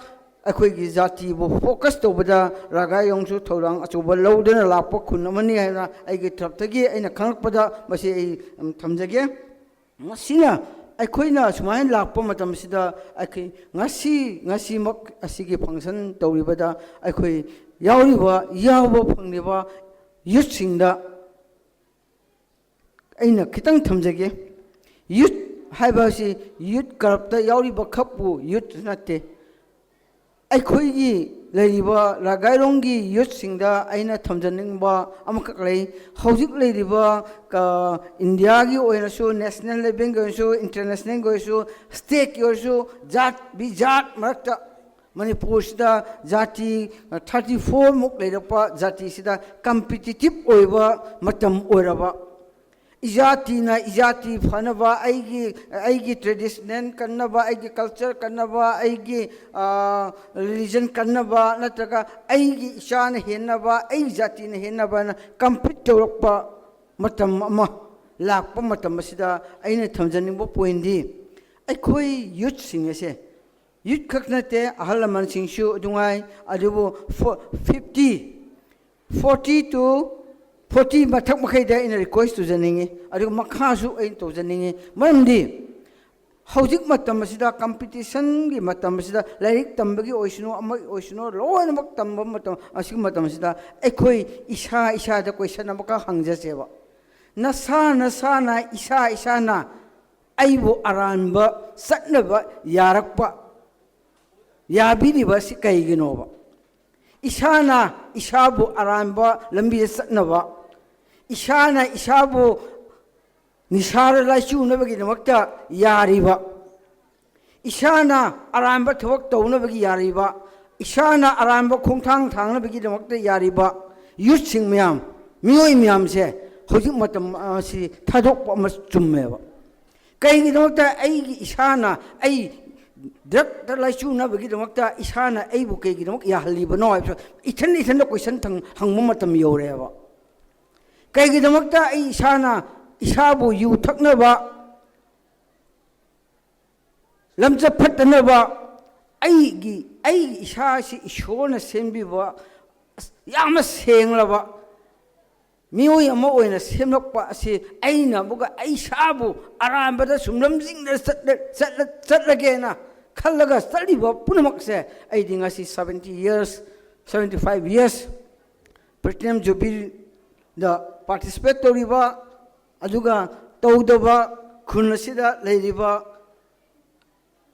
ꯑꯩꯈꯣꯏꯒꯤ ꯖꯥꯇꯤꯕꯨ ꯐꯣꯀꯁ ꯇꯧꯕꯗ ꯔꯥꯒꯥꯏꯌꯣꯡꯁꯨ ꯊꯧꯗꯥꯡ ꯑꯆꯧꯕ ꯂꯧꯗꯨꯅ ꯂꯥꯛꯄ ꯈꯨꯟ ꯑꯃꯅꯤ ꯍꯥꯏꯅ ꯑꯩꯒꯤ ꯇꯔꯞꯇꯒꯤ ꯑꯩꯅ ꯈꯪꯂꯛꯄꯗ ꯃꯁꯤ ꯑꯩ, ꯎꯝ, ꯊꯝꯖꯒꯦ꯫ ꯃꯁꯤꯅ ꯑꯩꯈꯣꯏꯅ ꯁꯨꯃꯥꯏꯅ ꯂꯥꯛꯄ ꯃꯇꯝꯁꯤꯗ ꯑꯩꯈꯣꯏ ꯉꯁꯤ, ꯉꯁꯤꯃꯛ ꯑꯁꯤꯒꯤ ꯐꯪꯁꯟ ꯇꯧꯔꯤꯕꯗ ꯑꯩꯈꯣꯏ ꯌꯥꯎꯔꯤꯕ, ꯌꯥꯎꯕ ꯐꯪꯂꯤꯕ ꯌꯨꯠꯁꯤꯡꯗ ꯑꯩꯅ ꯈꯤꯇꯪ ꯊꯝꯖꯒꯦ꯫ ꯌꯨꯠ ꯍꯥꯏꯕ ꯑꯁꯤ ꯌꯨꯠ ꯀ꯭ꯂꯕꯇ ꯌꯥꯎꯔꯤꯕ ꯈꯛꯄꯨ ꯌꯨꯠ ꯅꯠꯇꯦ꯫ ꯑꯩꯈꯣꯏꯒꯤ ꯂꯩꯔꯤꯕ ꯔꯥꯒꯥꯏꯔꯣꯡꯒꯤ ꯌꯨꯠꯁꯤꯡꯗ ꯑꯩꯅ ꯊꯝꯖꯅꯤꯡꯕ ꯑꯃꯈꯛ ꯂꯩ꯫ ꯍꯧꯖꯤꯛ ꯂꯩꯔꯤꯕ, ꯀ-, ꯏꯟꯗꯤꯌꯥꯒꯤ ꯑꯣꯏꯔꯁꯨ, ꯅꯦꯁꯅꯦꯜ ꯂꯦꯚꯦꯜꯒꯤ ꯑꯣꯏꯔꯁꯨ, ꯏꯟꯇꯔꯅꯦꯁꯅꯦꯜꯒꯤ ꯑꯣꯏꯔꯁꯨ, ꯁ꯭ꯇꯦꯠꯀꯤ ꯑꯣꯏꯔꯁꯨ, ꯖꯥꯠ ꯕꯤꯖꯥꯠ ꯃꯔꯛꯇ ꯃꯅꯤꯄꯨꯔꯁꯤꯗ ꯖꯥꯇꯤ ꯊꯥꯔꯇꯤ ꯐꯣꯔ ꯃꯨꯛ ꯂꯩꯔꯛꯄ ꯖꯥꯇꯤꯁꯤꯗ ꯀꯝꯄꯤꯇꯤꯇꯤꯞ ꯑꯣꯏꯕ ꯃꯇꯝ ꯑꯣꯏꯔꯕ, ꯏꯖꯥꯇꯤꯅ ꯏꯖꯥꯇꯤ ꯐꯅꯕ, ꯑꯩꯒꯤ, ꯑꯩꯒꯤ ꯇ꯭ꯔꯦꯗꯤꯁꯅꯦꯜ ꯀꯟꯅꯕ, ꯑꯩꯒꯤ ꯀꯜꯆꯔ ꯀꯟꯅꯕ, ꯑꯩꯒꯤ, ꯑ, ꯔꯤꯂꯤꯖꯟ ꯀꯟꯅꯕ, ꯅꯠꯇ꯭ꯔꯒ ꯑꯩꯒꯤ ꯏꯆꯥꯅ ꯍꯦꯟꯅꯕ, ꯑꯩ ꯖꯥꯇꯤꯅ ꯍꯦꯟꯅꯕꯅ ꯀꯝꯄꯤꯠ ꯇꯧꯔꯛꯄ ꯃꯇꯝ ꯑꯃ ꯂꯥꯛꯄ ꯃꯇꯝ ꯑꯁꯤꯗ ꯑꯩꯅ ꯊꯝꯖꯅꯤꯡꯕ ꯄꯣꯏꯟꯗꯤ, ꯑꯩꯈꯣꯏ ꯌꯨꯠꯁꯤꯡ ꯑꯁꯦ, ꯌꯨꯠ ꯈꯛ ꯅꯠꯇꯦ, ꯑꯍꯜ ꯂꯃꯟꯁꯤꯡꯁꯨ ꯑꯗꯨꯉꯥꯏ, ꯑꯗꯨꯕꯨ ꯐꯣ-, ꯐꯤꯐꯇꯤ, ꯐꯣꯔꯇꯤ ꯇꯨ ꯐꯣꯔꯇꯤ ꯃꯊꯛ ꯃꯈꯩꯗ ꯑꯩꯅ ꯔꯤꯀ꯭ꯋꯦꯁ ꯇꯧꯖꯅꯤꯡꯉꯤ, ꯑꯗꯨꯒ ꯃꯈꯥꯁꯨ ꯑꯩꯅ ꯇꯧꯖꯅꯤꯡꯉꯤ꯫ ꯃꯔꯝꯗꯤ ꯍꯧꯖꯤꯛ ꯃꯇꯝ ꯑꯁꯤꯗ, ꯀꯝꯄꯤꯇꯤꯁꯟꯒꯤ ꯃꯇꯝ ꯑꯁꯤꯗ, ꯂꯥꯏꯔꯤꯛ ꯇꯝꯕꯒꯤ ꯑꯣꯏꯁꯅꯨ, ꯑꯃꯒꯤ ꯑꯣꯏꯁꯅꯨ, ꯂꯣꯏꯅꯃꯛ ꯇꯝꯕ ꯃꯇꯝ, ꯑꯁꯤꯒꯤ ꯃꯇꯝ ꯑꯁꯤꯗ ꯑꯩꯈꯣꯏ ꯏꯁꯥ ꯏꯁꯥꯗ ꯀꯣꯏꯁꯟ ꯑꯃꯈꯛ ꯍꯪꯖꯁꯦꯕ꯫ ꯅꯁꯥ ꯅꯁꯥꯅ, ꯏꯁꯥ ꯏꯁꯥꯅ ꯑꯩꯕꯨ ꯑꯔꯥꯟꯕ ꯆꯠꯅꯕ ꯌꯥꯔꯛꯄ, ꯌꯥꯕꯤꯔꯤꯕ ꯑꯁꯤ ꯀꯩꯒꯤꯅꯣꯕ? ꯏꯁꯥꯅ ꯏꯁꯥꯕꯨ ꯑꯔꯥꯟꯕ ꯂꯝꯕꯤꯗ ꯆꯠꯅꯕ, ꯏꯁꯥꯅ ꯏꯁꯥꯕꯨ ꯅꯤꯁꯥꯗ ꯂꯥꯏꯆꯨꯅꯕꯒꯤꯗꯃꯛꯇ ꯌꯥꯔꯤꯕ, ꯏꯁꯥꯅ ꯑꯔꯥꯟꯕ ꯊꯕꯛ ꯇꯧꯅꯕꯒꯤ ꯌꯥꯔꯤꯕ, ꯏꯁꯥꯅ ꯑꯔꯥꯟꯕ ꯈꯣꯡꯊꯥꯡ ꯊꯥꯡꯅꯕꯒꯤꯗꯃꯛꯇ ꯌꯥꯔꯤꯕ ꯌꯨꯠꯁꯤꯡ ꯃꯌꯥꯝ, ꯃꯤꯑꯣꯏ ꯃꯌꯥꯝꯁꯦ ꯍꯧꯖꯤꯛ ꯃꯇꯝ ꯑꯁꯤ ꯊꯥꯗꯣꯛꯄ ꯑꯃ ꯆꯨꯝꯃꯦꯕ꯫ ꯀꯩꯒꯤꯗꯃꯛꯇ ꯑꯩꯒꯤ ꯏꯁꯥꯅ ꯑꯩ ꯗ꯭ꯔꯛꯇ ꯂꯥꯏꯆꯨꯅꯕꯒꯤꯗꯃꯛꯇ ꯏꯁꯥꯅ ꯑꯩꯕꯨ ꯀꯩꯒꯤꯗꯃꯛ ꯌꯥꯍꯜꯂꯤꯕꯅꯣ ꯍꯥꯏꯕꯁꯨ ꯏꯊꯟ ꯏꯊꯟꯗ ꯀꯣꯏꯁꯟ ꯍꯪꯕ ꯃꯇꯝ ꯌꯧꯔꯛꯑꯦꯕ꯫ ꯀꯩꯒꯤꯗꯃꯛꯇ ꯑꯩ ꯏꯁꯥꯅ ꯏꯁꯥꯕꯨ ꯌꯨ ꯊꯛꯅꯕ, ꯂꯝꯆꯠ ꯐꯠꯇꯅꯕ, ꯑꯩꯒꯤ ꯑꯩꯒꯤ ꯏꯁꯥꯁꯤ ꯏꯁꯣꯔꯅ ꯁꯦꯝꯕꯤꯕ, ꯑꯁ, ꯌꯥꯝꯅ ꯁꯦꯡꯂꯕ ꯃꯤꯑꯣꯏ ꯑꯃ ꯑꯣꯏꯅ ꯁꯦꯝꯂꯛꯄ ꯑꯁꯤ ꯑꯩꯅ ꯑꯃꯨꯛꯀ ꯑꯩ ꯏꯁꯥꯕꯨ ꯑꯔꯥꯟꯕꯗ ꯁꯨꯝ ꯂꯝꯖꯤꯡꯗ ꯆꯠꯂ- ꯆꯠꯂ- ꯆꯠꯂꯒꯦꯅ ꯈꯜꯂꯒ ꯆꯠꯂꯤꯕ ꯄꯨꯝꯅꯃꯛꯁꯦ, ꯑꯩꯗꯤ ꯉꯁꯤ seventy years, seventy five years Platinum Jubileeꯗ participate ꯇꯧꯔꯤꯕ, ꯑꯗꯨꯒ ꯇꯧꯗꯕ, ꯈꯨꯟ ꯑꯁꯤꯗ ꯂꯩꯔꯤꯕ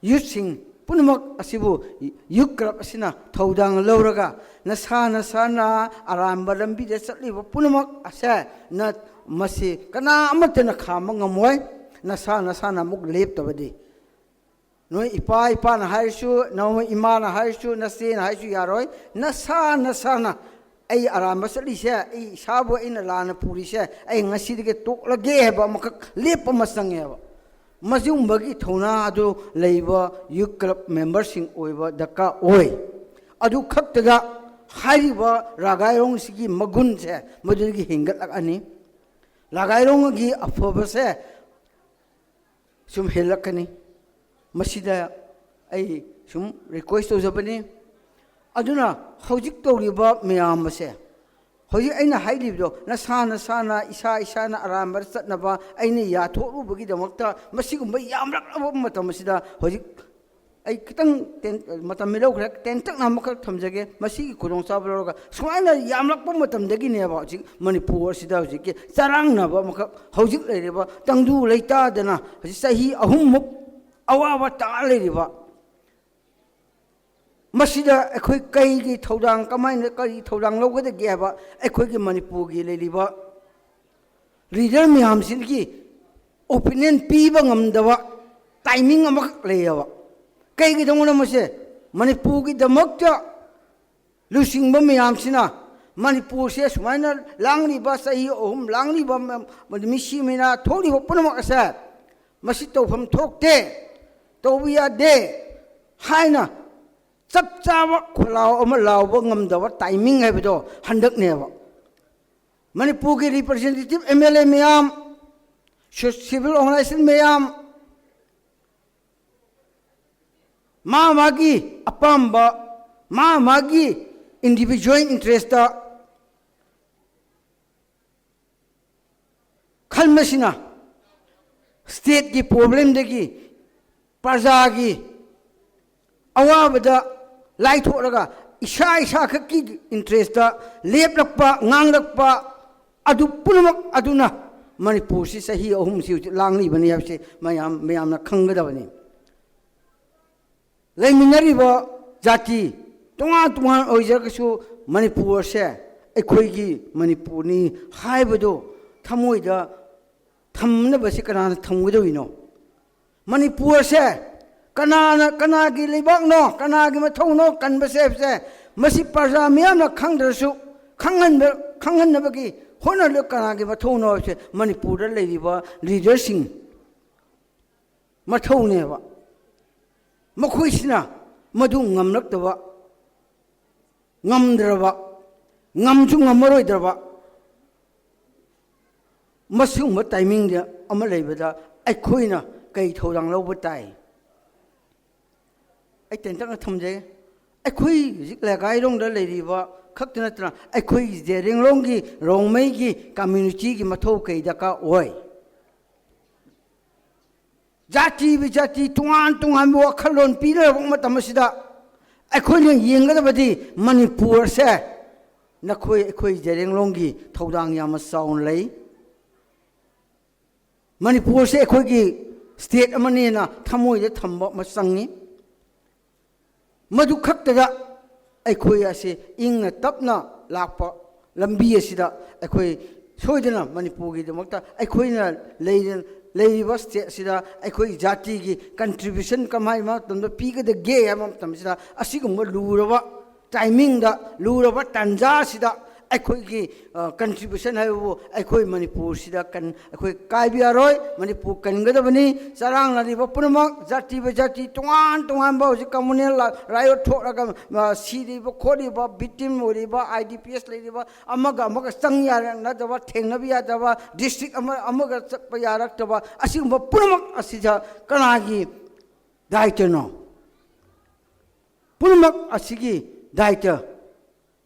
ꯌꯨꯠꯁꯤꯡ ꯄꯨꯝꯅꯃꯛ ꯑꯁꯤꯕꯨ ꯌꯨꯠ ꯀ꯭ꯂꯕ ꯑꯁꯤꯅ ꯊꯧꯗꯥꯡ ꯂꯧꯔꯒ, ꯅꯁꯥ ꯅꯁꯥꯅ ꯑꯔꯥꯟꯕ ꯂꯝꯕꯤꯗ ꯆꯠꯂꯤꯕ ꯄꯨꯝꯅꯃꯛ ꯑꯁꯦ ꯅ-, ꯃꯁꯤ ꯀꯅꯥ ꯑꯃꯠꯇꯅ ꯈꯥꯝꯕ ꯉꯝꯃꯣꯏ꯫ ꯅꯁꯥ ꯅꯁꯥꯅ ꯑꯃꯨꯛ ꯂꯦꯞꯇꯕꯗꯤ, ꯅꯣꯏ ꯏꯄꯥ ꯏꯄꯥꯅ ꯍꯥꯏꯔꯁꯨ, ꯅꯣꯏ ꯏꯃꯥꯅ ꯍꯥꯏꯔꯁꯨ, ꯅꯆꯦꯅ ꯍꯥꯏꯔꯁꯨ ꯌꯥꯔꯣꯏ꯫ ꯅꯁꯥ ꯅꯁꯥꯅ, "ꯑꯩ ꯑꯔꯥꯟꯕ ꯆꯠꯂꯤꯁꯦ, ꯑꯩ ꯏꯁꯥꯕꯨ ꯑꯩꯅ ꯂꯥꯟꯅ ꯄꯨꯔꯤꯁꯦ, ꯑꯩ ꯉꯁꯤꯗꯒꯤ ꯇꯣꯛꯂꯒꯦ" ꯍꯥꯏꯕ ꯑꯃꯈꯛ ꯂꯦꯞꯄ ꯑꯃ ꯆꯪꯉꯦꯕ꯫ ꯃꯁꯤꯒꯨꯝꯕꯒꯤ ꯊꯧꯅꯥ ꯑꯗꯨ ꯂꯩꯕ ꯌꯨꯠ ꯀ꯭ꯂꯕ ꯃꯦꯝꯕꯔꯁꯤꯡ ꯑꯣꯏꯕ ꯗꯔꯀꯥꯔ ꯑꯣꯏ꯫ ꯑꯗꯨ ꯈꯛꯇꯗ ꯍꯥꯏꯔꯤꯕ ꯔꯥꯒꯥꯏꯔꯣꯡꯁꯤꯒꯤ ꯃꯒꯨꯟꯁꯦ ꯃꯗꯨꯗꯒꯤ ꯍꯦꯟꯒꯠꯂꯛꯑꯅꯤ꯫ ꯔꯥꯒꯥꯏꯔꯣꯡꯒꯤ ꯑꯐꯕꯁꯦ ꯁꯨꯝ ꯍꯦꯜꯂꯛꯀꯅꯤ꯫ ꯃꯁꯤꯗ ꯑꯩ ꯁꯨꯝ ꯔꯤꯀ꯭ꯋꯦꯁ ꯇꯧꯖꯕꯅꯤ꯫ ꯑꯗꯨꯅ ꯍꯧꯖꯤꯛ ꯇꯧꯔꯤꯕ ꯃꯌꯥꯝ ꯑꯁꯦ, ꯍꯧꯖꯤꯛ ꯑꯩꯅ ꯍꯥꯏꯔꯤꯕꯗꯣ, ꯅꯁꯥ ꯅꯁꯥꯅ, ꯏꯁꯥ ꯏꯁꯥꯅ ꯑꯔꯥꯟꯕꯗ ꯆꯠꯅꯕ ꯑꯩꯅ ꯌꯥꯊꯣꯛꯂꯨꯕꯒꯤꯗꯃꯛꯇ ꯃꯁꯤꯒꯨꯝꯕ ꯌꯥꯝꯂꯛꯂꯕ ꯃꯇꯝ ꯑꯁꯤꯗ ꯍꯧꯖꯤꯛ ꯑꯩ ꯈꯤꯇꯪ ꯇꯦꯟ-, ꯃꯇꯝ ꯂꯧꯈ꯭ꯔꯦ, ꯇꯦꯟꯇꯛꯅ ꯑꯃꯈꯛ ꯊꯝꯖꯒꯦ꯫ ꯃꯁꯤꯒꯤ ꯈꯨꯗꯣꯡꯆꯥꯕ ꯂꯧꯔꯒ ꯁꯨꯃꯥꯏꯅ ꯌꯥꯝꯂꯛꯄ ꯃꯇꯝꯗꯒꯤꯅꯦꯕ ꯍꯧꯖꯤꯛ ꯃꯅꯤꯄꯨꯔ ꯑꯁꯤꯗ ꯍꯧꯖꯤꯛꯀꯤ ꯆꯔꯥꯡꯅꯕ ꯑꯃꯈꯛ ꯍꯧꯖꯤꯛ ꯂꯩꯔꯤꯕ ꯇꯪꯗꯨ ꯂꯩꯇꯥꯗꯅ ꯍꯧꯖꯤꯛ ꯆꯍꯤ ꯑꯍꯨꯝꯃꯨꯛ ꯑꯋꯥꯕ ꯇꯥ ꯂꯩꯔꯤꯕ꯫ ꯃꯁꯤꯗ ꯑꯩꯈꯣꯏ ꯀꯩꯒꯤ ꯊꯧꯗꯥꯡ, ꯀꯃꯥꯏꯅ, ꯀꯔꯤ ꯊꯧꯗꯥꯡ ꯂꯧꯒꯗꯒꯦ ꯍꯥꯏꯕ ꯑꯩꯈꯣꯏꯒꯤ ꯃꯅꯤꯄꯨꯔꯒꯤ ꯂꯩꯔꯤꯕ ꯂꯤꯗꯔ ꯃꯌꯥꯝꯁꯤꯒꯤ ꯑꯣꯄꯤꯅꯤꯌꯟ ꯄꯤꯕ ꯉꯝꯗꯕ ꯇꯥꯏꯃꯤꯡ ꯑꯃꯈꯛ ꯂꯩꯌꯦꯕ꯫ ꯀꯩꯒꯤꯗꯃꯛꯅꯣ ꯃꯁꯦ? ꯃꯅꯤꯄꯨꯔꯒꯤꯗꯃꯛꯇ ꯂꯨꯆꯤꯡꯕ ꯃꯌꯥꯝꯁꯤꯅ ꯃꯅꯤꯄꯨꯔꯁꯦ ꯁꯨꯃꯥꯏꯅ ꯂꯥꯡꯂꯤꯕ, ꯆꯍꯤ ꯑꯍꯨꯝ ꯂꯥꯡꯂꯤꯕ ꯃ-, ꯃꯤꯁꯤ ꯃꯤꯅꯥ ꯊꯣꯛꯂꯤꯕ ꯄꯨꯝꯅꯃꯛ ꯑꯁꯦ ꯃꯁꯤ ꯇꯧꯐꯝ ꯊꯣꯛꯇꯦ, ꯇꯧꯕ ꯌꯥꯗꯦ ꯍꯥꯏꯅ ꯆꯞ ꯆꯥꯕ ꯈꯣꯜꯂꯥꯎ ꯑꯃ ꯂꯥꯎꯕ ꯉꯝꯗꯕ ꯇꯥꯏꯃꯤꯡ ꯍꯥꯏꯕꯗꯣ ꯍꯟꯗꯛꯅꯦꯕ꯫ ꯃꯅꯤꯄꯨꯔꯒꯤ ꯔꯤꯄ꯭ꯔꯖꯦꯟꯇꯦꯇꯤꯚ ꯑꯦꯝ ꯑꯦꯜ ꯑꯦ ꯃꯌꯥꯝ, ꯁꯤ-, ꯁꯤꯚꯤꯜ ꯑꯣꯔꯒꯅꯥꯏꯖꯦꯁꯟ ꯃꯌꯥꯝ, ꯃꯥ ꯃꯥꯒꯤ ꯑꯄꯥꯝꯕ, ꯃꯥ ꯃꯥꯒꯤ ꯏꯟꯗꯤꯚꯤꯖꯨꯋꯦꯜ ꯏꯟꯇꯔꯦꯁꯇ ꯈꯟꯕꯁꯤꯅ ꯁ꯭ꯇꯦꯠꯀꯤ ꯄ꯭ꯔꯣꯕ꯭ꯂꯦꯝꯗꯒꯤ, ꯄ꯭ꯔꯖꯥꯒꯤ ꯑꯋꯥꯕꯗ ꯂꯥꯏꯊꯣꯛꯂꯒ ꯏꯁꯥ ꯏꯁꯥꯈꯛꯀꯤ ꯏꯟꯇꯔꯦꯁꯇ ꯂꯦꯞꯂꯛꯄ, ꯉꯥꯡꯂꯛꯄ ꯑꯗꯨ ꯄꯨꯝꯅꯃꯛ ꯑꯗꯨꯅ ꯃꯅꯤꯄꯨꯔꯁꯤ ꯆꯍꯤ ꯑꯍꯨꯝꯁꯤ ꯍꯧꯖꯤꯛ ꯂꯥꯡꯂꯤꯕꯅꯤ ꯍꯥꯏꯕꯁꯤ ꯃꯌꯥꯝ, ꯃꯌꯥꯝꯅ ꯈꯪꯒꯗꯕꯅꯤ꯫ ꯂꯩꯃꯤꯟꯅꯔꯤꯕ ꯖꯥꯇꯤ ꯇꯣꯉꯥꯟ ꯇꯣꯉꯥꯟ ꯑꯣꯏꯖꯔꯒꯁꯨ ꯃꯅꯤꯄꯨꯔꯁꯦ ꯑꯩꯈꯣꯏꯒꯤ ꯃꯅꯤꯄꯨꯔꯅꯤ ꯍꯥꯏꯕꯗꯨ ꯊꯃꯣꯏꯗ ꯊꯝꯅꯕꯁꯤ ꯀꯅꯥꯅ ꯊꯝꯒꯗꯧꯔꯤꯅꯣ? ꯃꯅꯤꯄꯨꯔꯁꯦ ꯀꯅꯥꯅ, ꯀꯅꯥꯒꯤ ꯂꯩꯕꯥꯛꯅꯣ, ꯀꯅꯥꯒꯤ ꯃꯊꯧꯅꯣ ꯀꯟꯕꯁꯦ ꯍꯥꯏꯕꯁꯦ ꯃꯁꯤ ꯄ꯭ꯔꯖꯥ ꯃꯤꯌꯥꯝꯅ ꯈꯪꯗ꯭ꯔꯁꯨ ꯈꯪꯍꯟꯕ, ꯈꯪꯍꯟꯅꯕꯒꯤ ꯍꯣꯠꯅꯔꯤꯕ ꯀꯅꯥꯒꯤ ꯃꯊꯧꯅꯣ ꯍꯥꯏꯕꯁꯦ ꯃꯅꯤꯄꯨꯔꯗ ꯂꯩꯔꯤꯕ ꯂꯤꯗꯔꯁꯤꯡ ꯃꯊꯧꯅꯦꯕ꯫ ꯃꯈꯣꯏꯁꯤꯅ ꯃꯗꯨ ꯉꯝꯂꯛꯇꯕ, ꯉꯝꯗ꯭ꯔꯕ, ꯉꯝꯁꯨ ꯉꯝꯃꯔꯣꯏꯗ꯭ꯔꯕ, ꯃꯁꯤꯒꯨꯝꯕ ꯇꯥꯏꯃꯤꯡꯗ ꯑꯃ ꯂꯩꯕꯗ ꯑꯩꯈꯣꯏꯅ ꯀꯩ ꯊꯧꯗꯥꯡ ꯂꯧꯕ ꯇꯥꯏ? ꯑꯩ ꯇꯦꯟꯇꯛꯅ ꯊꯝꯖꯒꯦ꯫ ꯑꯩꯈꯣꯏ ꯍꯧꯖꯤꯛ ꯂꯩꯀꯥꯏꯔꯣꯝꯗ ꯂꯩꯔꯤꯕ ꯈꯛꯇ ꯅꯠꯇꯅ ꯑꯩꯈꯣꯏ ꯖꯦꯔꯦꯡꯂꯣꯡꯒꯤ ꯔꯣꯡꯃꯩꯒꯤ ꯀꯝꯃ꯭ꯌꯨꯅꯤꯇꯤꯒꯤ ꯃꯊꯧ ꯀꯩ ꯗꯔꯀꯥꯔ ꯑꯣꯏ? ꯖꯥꯇꯤ ꯕꯤꯖꯥꯇꯤ, ꯇꯣꯉꯥꯟ ꯇꯣꯉꯥꯟꯕ ꯋꯥꯈꯜꯂꯣꯟ ꯄꯤꯅꯔꯕ ꯃꯇꯝ ꯑꯁꯤꯗ ꯑꯩꯈꯣꯏꯅ ꯌꯦꯡꯒꯗꯕꯗꯤ ꯃꯅꯤꯄꯨꯔꯁꯦ ꯅꯈꯣꯏ ꯑꯩꯈꯣꯏ ꯖꯦꯔꯦꯡꯂꯣꯡꯒꯤ ꯊꯧꯗꯥꯡ ꯌꯥꯝꯅ ꯆꯥꯎꯅ ꯂꯩ꯫ ꯃꯅꯤꯄꯨꯔꯁꯦ ꯑꯩꯈꯣꯏꯒꯤ state ꯑꯃꯅꯦꯅ ꯊꯃꯣꯏꯗ ꯊꯝꯕ ꯑꯃ ꯆꯪꯉꯤ꯫ ꯃꯗꯨ ꯈꯛꯇꯗ ꯑꯩꯈꯣꯏ ꯑꯁꯤ ꯏꯪꯅ ꯇꯞꯅ ꯂꯥꯛꯄ ꯂꯝꯕꯤ ꯑꯁꯤꯗ ꯑꯩꯈꯣꯏ ꯁꯣꯏꯗꯅ ꯃꯅꯤꯄꯨꯔꯒꯤꯗꯃꯛꯇ ꯑꯩꯈꯣꯏꯅ ꯂꯩꯔ-, ꯂꯩꯔꯤꯕ state ꯑꯁꯤꯗ ꯑꯩꯈꯣꯏ ꯖꯥꯇꯤꯒꯤ contribution ꯀꯃꯥꯏꯅ ꯃꯇꯝꯗ ꯄꯤꯒꯗꯒꯦ ꯍꯥꯏꯕ ꯃꯇꯝꯁꯤꯗ ꯑꯁꯤꯒꯨꯝꯕ ꯂꯨꯔꯕ timingꯗ, ꯂꯨꯔꯕ ꯇꯥꯟꯖꯥ ꯑꯁꯤꯗ ꯑꯩꯈꯣꯏꯒꯤ, ꯑ, contribution ꯍꯥꯏꯕꯕꯨ ꯑꯩꯈꯣꯏ ꯃꯅꯤꯄꯨꯔꯁꯤꯗ ꯀꯟ-, ꯑꯩꯈꯣꯏ ꯀꯥꯏꯕ ꯌꯥꯔꯣꯏ꯫ ꯃꯅꯤꯄꯨꯔ ꯀꯟꯒꯗꯕꯅꯤ꯫ ꯆꯔꯥꯡꯅꯔꯤꯕ ꯄꯨꯝꯅꯃꯛ, ꯖꯥꯇꯤ ꯕꯖꯥꯇꯤ, ꯇꯣꯉꯥꯟ ꯇꯣꯉꯥꯟꯕ ꯍꯧꯖꯤꯛ communal riot ꯊꯣꯛꯂꯒ, ꯑ, ꯁꯤꯔꯤꯕ ꯈꯣꯠꯂꯤꯕ, victim ꯑꯣꯏꯔꯤꯕ, I D P S ꯂꯩꯔꯤꯕ, ꯑꯃꯒ ꯑꯃꯒ ꯆꯪ ꯌꯥꯅꯗꯕ, ꯊꯦꯡꯅꯕ ꯌꯥꯗꯕ, district ꯑꯃ ꯑꯃꯒ ꯆꯠꯄ ꯌꯥꯔꯛꯇꯕ, ꯑꯁꯤꯒꯨꯝꯕ ꯄꯨꯝꯅꯃꯛ ꯑꯁꯤꯗ ꯀꯅꯥꯒꯤ ꯗꯥꯏꯇꯅꯣ? ꯄꯨꯝꯅꯃꯛ ꯑꯁꯤꯒꯤ ꯗꯥꯏꯇ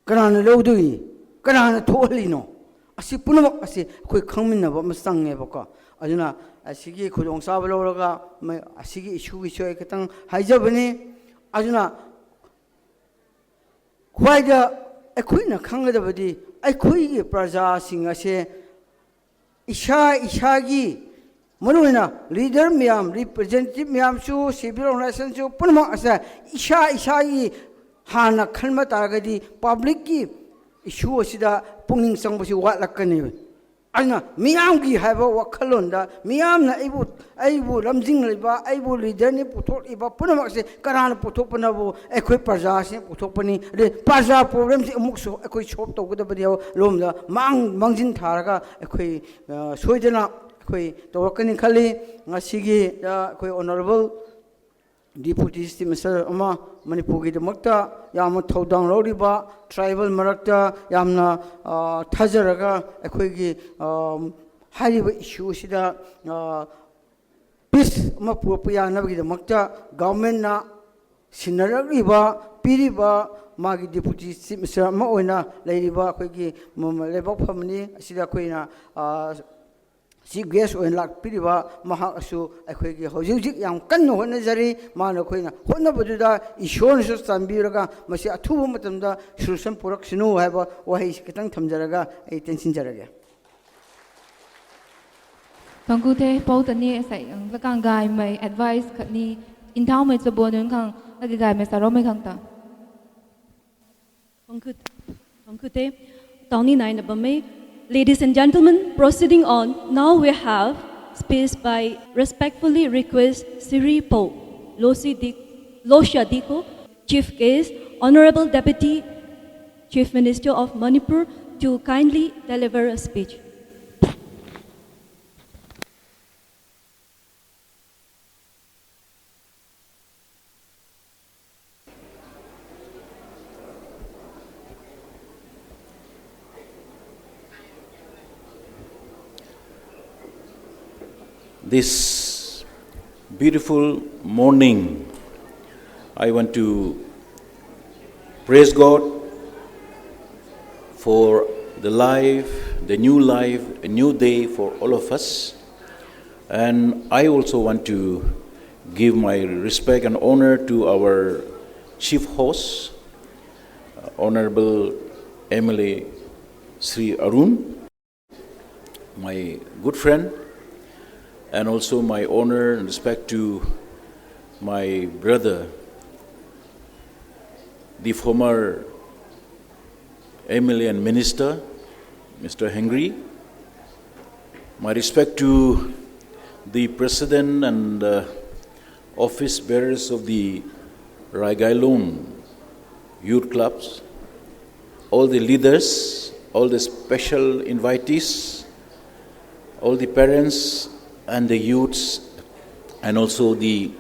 ꯀꯅꯥꯅ ꯂꯧꯗꯣꯏꯅꯤ? ꯀꯅꯥꯅ ꯊꯣꯛꯍꯜꯂꯤꯅꯣ? ꯑꯁꯤ ꯄꯨꯝꯅꯃꯛ ꯑꯁꯤ ꯑꯩꯈꯣꯏ ꯈꯪꯃꯤꯟꯅꯕ ꯑꯃ ꯆꯪꯉꯦꯕꯀꯣ꯫ ꯑꯗꯨꯅ ꯑꯁꯤꯒꯤ ꯈꯨꯗꯣꯡꯆꯥꯕ ꯂꯧꯔꯒ ꯃ-, ꯑꯁꯤꯒꯤ issueꯒꯤꯁꯨ ꯑꯩ ꯈꯤꯇꯪ ꯍꯥꯏꯖꯕꯅꯤ꯫ ꯑꯗꯨꯅ ꯈ꯭ꯋꯥꯏꯗ ꯑꯩꯈꯣꯏꯅ ꯈꯪꯒꯗꯕꯗꯤ ꯑꯩꯈꯣꯏꯒꯤ ꯄ꯭ꯔꯖꯥꯁꯤꯡ ꯑꯁꯦ ꯏꯁꯥ ꯏꯁꯥꯒꯤ, ꯃꯔꯨꯑꯣꯏꯅ leader ꯃꯌꯥꯝ, representative ꯃꯌꯥꯝꯁꯨ, civil organizationꯁꯨ, ꯄꯨꯝꯅꯃꯛ ꯑꯁꯦ ꯏꯁꯥ ꯏꯁꯥꯒꯤ ꯍꯥꯟꯅ ꯈꯟꯕ ꯇꯥꯔꯒꯗꯤ publicꯀꯤ issue ꯑꯁꯤꯗ ꯄꯨꯛꯅꯤꯡ ꯆꯪꯕꯁꯤ ꯋꯥꯠꯂꯛꯀꯅꯦꯕ꯫ ꯑꯗꯨꯅ ꯃꯤꯌꯥꯝꯒꯤ ꯍꯥꯏꯕ ꯋꯥꯈꯜꯂꯣꯟꯗ, ꯃꯤꯌꯥꯝꯅ ꯑꯩꯕꯨ, ꯑꯩꯕꯨ ꯂꯝꯖꯤꯡꯂꯤꯕ, ꯑꯩꯕꯨ leaderꯅꯤ ꯄꯨꯊꯣꯛꯂꯤꯕ ꯄꯨꯝꯅꯃꯛꯁꯦ ꯀꯅꯥꯅ ꯄꯨꯊꯣꯛꯄꯅꯕꯨ? ꯑꯩꯈꯣꯏ ꯄ꯭ꯔꯖꯥꯁꯤꯅ ꯄꯨꯊꯣꯛꯄꯅꯤ꯫ ꯑꯗꯩ ꯄ꯭ꯔꯖꯥ problemꯁꯤ ꯑꯃꯨꯛꯁꯨ ꯑꯩꯈꯣꯏ solve ꯇꯧꯒꯗꯕꯅꯤ ꯍꯥꯏꯕ ꯂꯣꯝꯗ ꯃꯥꯡ-, ꯃꯥꯡꯖꯤꯟ ꯊꯥꯔꯒ ꯑꯩꯈꯣꯏ, ꯑ, ꯁꯣꯏꯗꯅ ꯑꯩꯈꯣꯏ ꯇꯧꯔꯛꯀꯅꯤ ꯈꯜꯂꯤ꯫ ꯉꯁꯤꯒꯤ, ꯑ, ꯑꯩꯈꯣꯏ honourable Deputy Chief Minister ꯑꯃ, ꯃꯅꯤꯄꯨꯔꯒꯤꯗꯃꯛꯇ ꯌꯥꯝꯅ ꯊꯧꯗꯥꯡ ꯂꯧꯔꯤꯕ, tribal ꯃꯔꯛꯇ ꯌꯥꯝꯅ, ꯑ, ꯊꯥꯖꯔꯒ ꯑꯩꯈꯣꯏꯒꯤ, ꯑ, ꯍꯥꯏꯔꯤꯕ issue ꯑꯁꯤꯗ, ꯑ, peace ꯑꯃ ꯄꯨꯔꯛꯄ ꯌꯥꯅꯕꯒꯤꯗꯃꯛꯇ governmentꯅ ꯁꯤꯟꯅꯔꯛꯂꯤꯕ, ꯄꯤꯔꯤꯕ, ꯃꯥꯒꯤ Deputy Chief Minister ꯑꯃ ꯑꯣꯏꯅ ꯂꯩꯔꯤꯕ ꯑꯩꯈꯣꯏꯒꯤ ꯃ-, ꯃ-, ꯂꯩꯕꯥꯛ ꯐꯝꯕꯅꯤ꯫ ꯑꯁꯤꯗ ꯑꯩꯈꯣꯏꯅ, ꯑ, ꯆꯤꯐ ꯒꯦꯁ ꯑꯣꯏꯅ ꯂꯥꯛꯄꯤꯔꯤꯕ ꯃꯍꯥꯛ ꯑꯁꯨ ꯑꯩꯈꯣꯏꯒꯤ ꯍꯧꯖꯤꯛ ꯍꯧꯖꯤꯛ ꯌꯥꯝ ꯀꯟꯅ ꯍꯣꯠꯅꯖꯔꯤ꯫ ꯃꯥꯅ ꯑꯩꯈꯣꯏꯅ ꯍꯣꯠꯅꯕꯗꯨꯗ ꯏꯁꯣꯔꯅꯁꯨ ꯆꯥꯟꯕꯤꯔꯒ ꯃꯁꯤ ꯑꯊꯨꯕ ꯃꯇꯝꯗ ꯁꯣꯂꯨꯁꯟ ꯄꯨꯔꯛꯁꯅꯨ ꯍꯥꯏꯕ ꯋꯥꯍꯩꯁꯤ ꯈꯤꯇꯪ ꯊꯝꯖꯔꯒ ꯑꯩ ꯇꯦꯟꯁꯤꯟꯖꯔꯒꯦ꯫ Tangkute pau tani sai ang lakang gai mai advice khatni inthau mai chabon nun khang lagi gai mai saro mai khang ta. Tangkute, tangkute, tawni naina bamei. Ladies and gentlemen, proceeding on, now we have speech by respectfully request Siri Po Losi Dik, Losha Diko, Chief Guest, Honorable Deputy Chief Minister of Manipur, to kindly deliver a speech. This beautiful morning, I want to praise God for the life, the new life, a new day for all of us. And I also want to give my respect and honor to our chief host, Honorable M L A Sri Arun, my good friend, and also my honor and respect to my brother, the former M L A and minister, Mister Henry. My respect to the president and uh, office bearers of the Raigailon youth clubs, all the leaders, all the special invitees, all the parents and the youths, and also the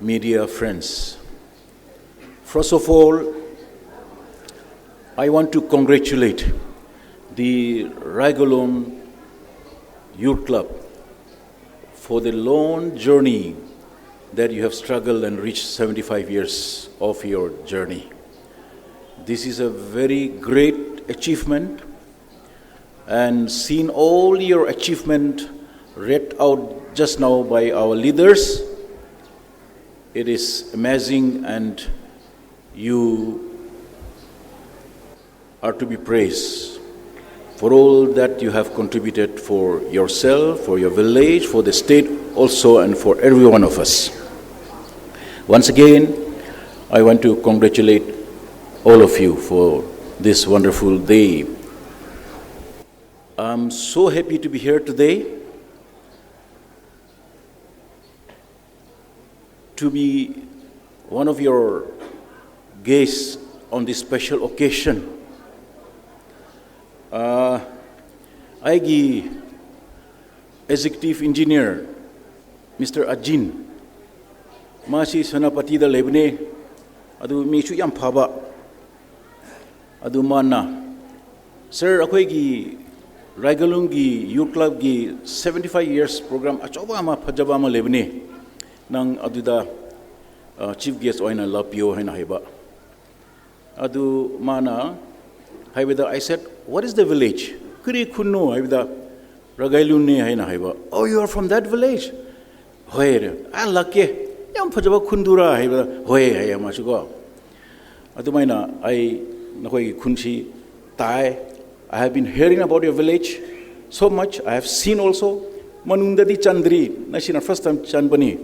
media friends. First of all, I want to congratulate the Raigailon Youth Club for the long journey that you have struggled and reached seventy-five years of your journey. This is a very great achievement. and seen all your achievement read out just now by our leaders. It is amazing, and you are to be praised for all that you have contributed for yourself, for your village, for the state also, and for every one of us. Once again, I want to congratulate all of you for this wonderful day. I'm so happy to be here today, to be one of your guests on this special occasion. ꯑ, ꯑꯩꯒꯤ executive engineer, Mister Ajin, ꯃꯥꯁꯤ ꯁꯦꯅꯥꯄꯇꯤꯗ ꯂꯩꯕꯅꯦ꯫ ꯑꯗꯨ ꯃꯤꯁꯨ ꯌꯥꯝ ꯐꯕ꯫ ꯑꯗꯨ ꯃꯥꯅ, "Sir, ꯑꯩꯈꯣꯏꯒꯤ ꯔꯥꯏꯒꯂꯨꯡꯒꯤ youth clubꯀꯤ seventy five years program ꯑꯆꯧꯕ ꯑꯃ, ꯐꯖꯕ ꯑꯃ ꯂꯩꯕꯅꯦ, ꯅꯪ ꯑꯗꯨꯗ, ꯑ, chief guest ꯑꯣꯏꯅ ꯂꯥꯛꯄꯤꯌꯣ" ꯍꯥꯏꯅ ꯍꯥꯏꯕ꯫ ꯑꯗꯨ ꯃꯥꯅ ꯍꯥꯏꯕꯗ, I said, "What is the village? ꯀꯔꯤ ꯈꯨꯟꯅꯣ?" ꯍꯥꯏꯕꯗ, "ꯔꯥꯒꯥꯏꯂꯨꯡꯅꯦ" ꯍꯥꯏꯅ ꯍꯥꯏꯕ꯫ "Oh, you are from that village?" "ꯍꯣꯏ, ꯑ, ꯂꯥꯛꯀꯦ꯫ ꯌꯥꯝ ꯐꯖꯕ ꯈꯨꯟꯗꯨꯔꯥ?" ꯍꯥꯏꯕꯗ, "ꯍꯣꯏ" ꯍꯥꯏꯌꯦ ꯃꯥꯁꯨꯀꯣ꯫ ꯑꯗꯨꯃꯥꯏꯅ ꯑꯩ ꯅꯈꯣꯏꯒꯤ ꯈꯨꯟꯁꯤ ꯇꯥꯏ꯫ I have been hearing about your village so much. I have seen also. ꯃꯅꯨꯡꯗꯗꯤ ꯆꯟꯗ꯭ꯔꯤ, ꯉꯁꯤꯅ first time ꯆꯟꯕꯅꯤ꯫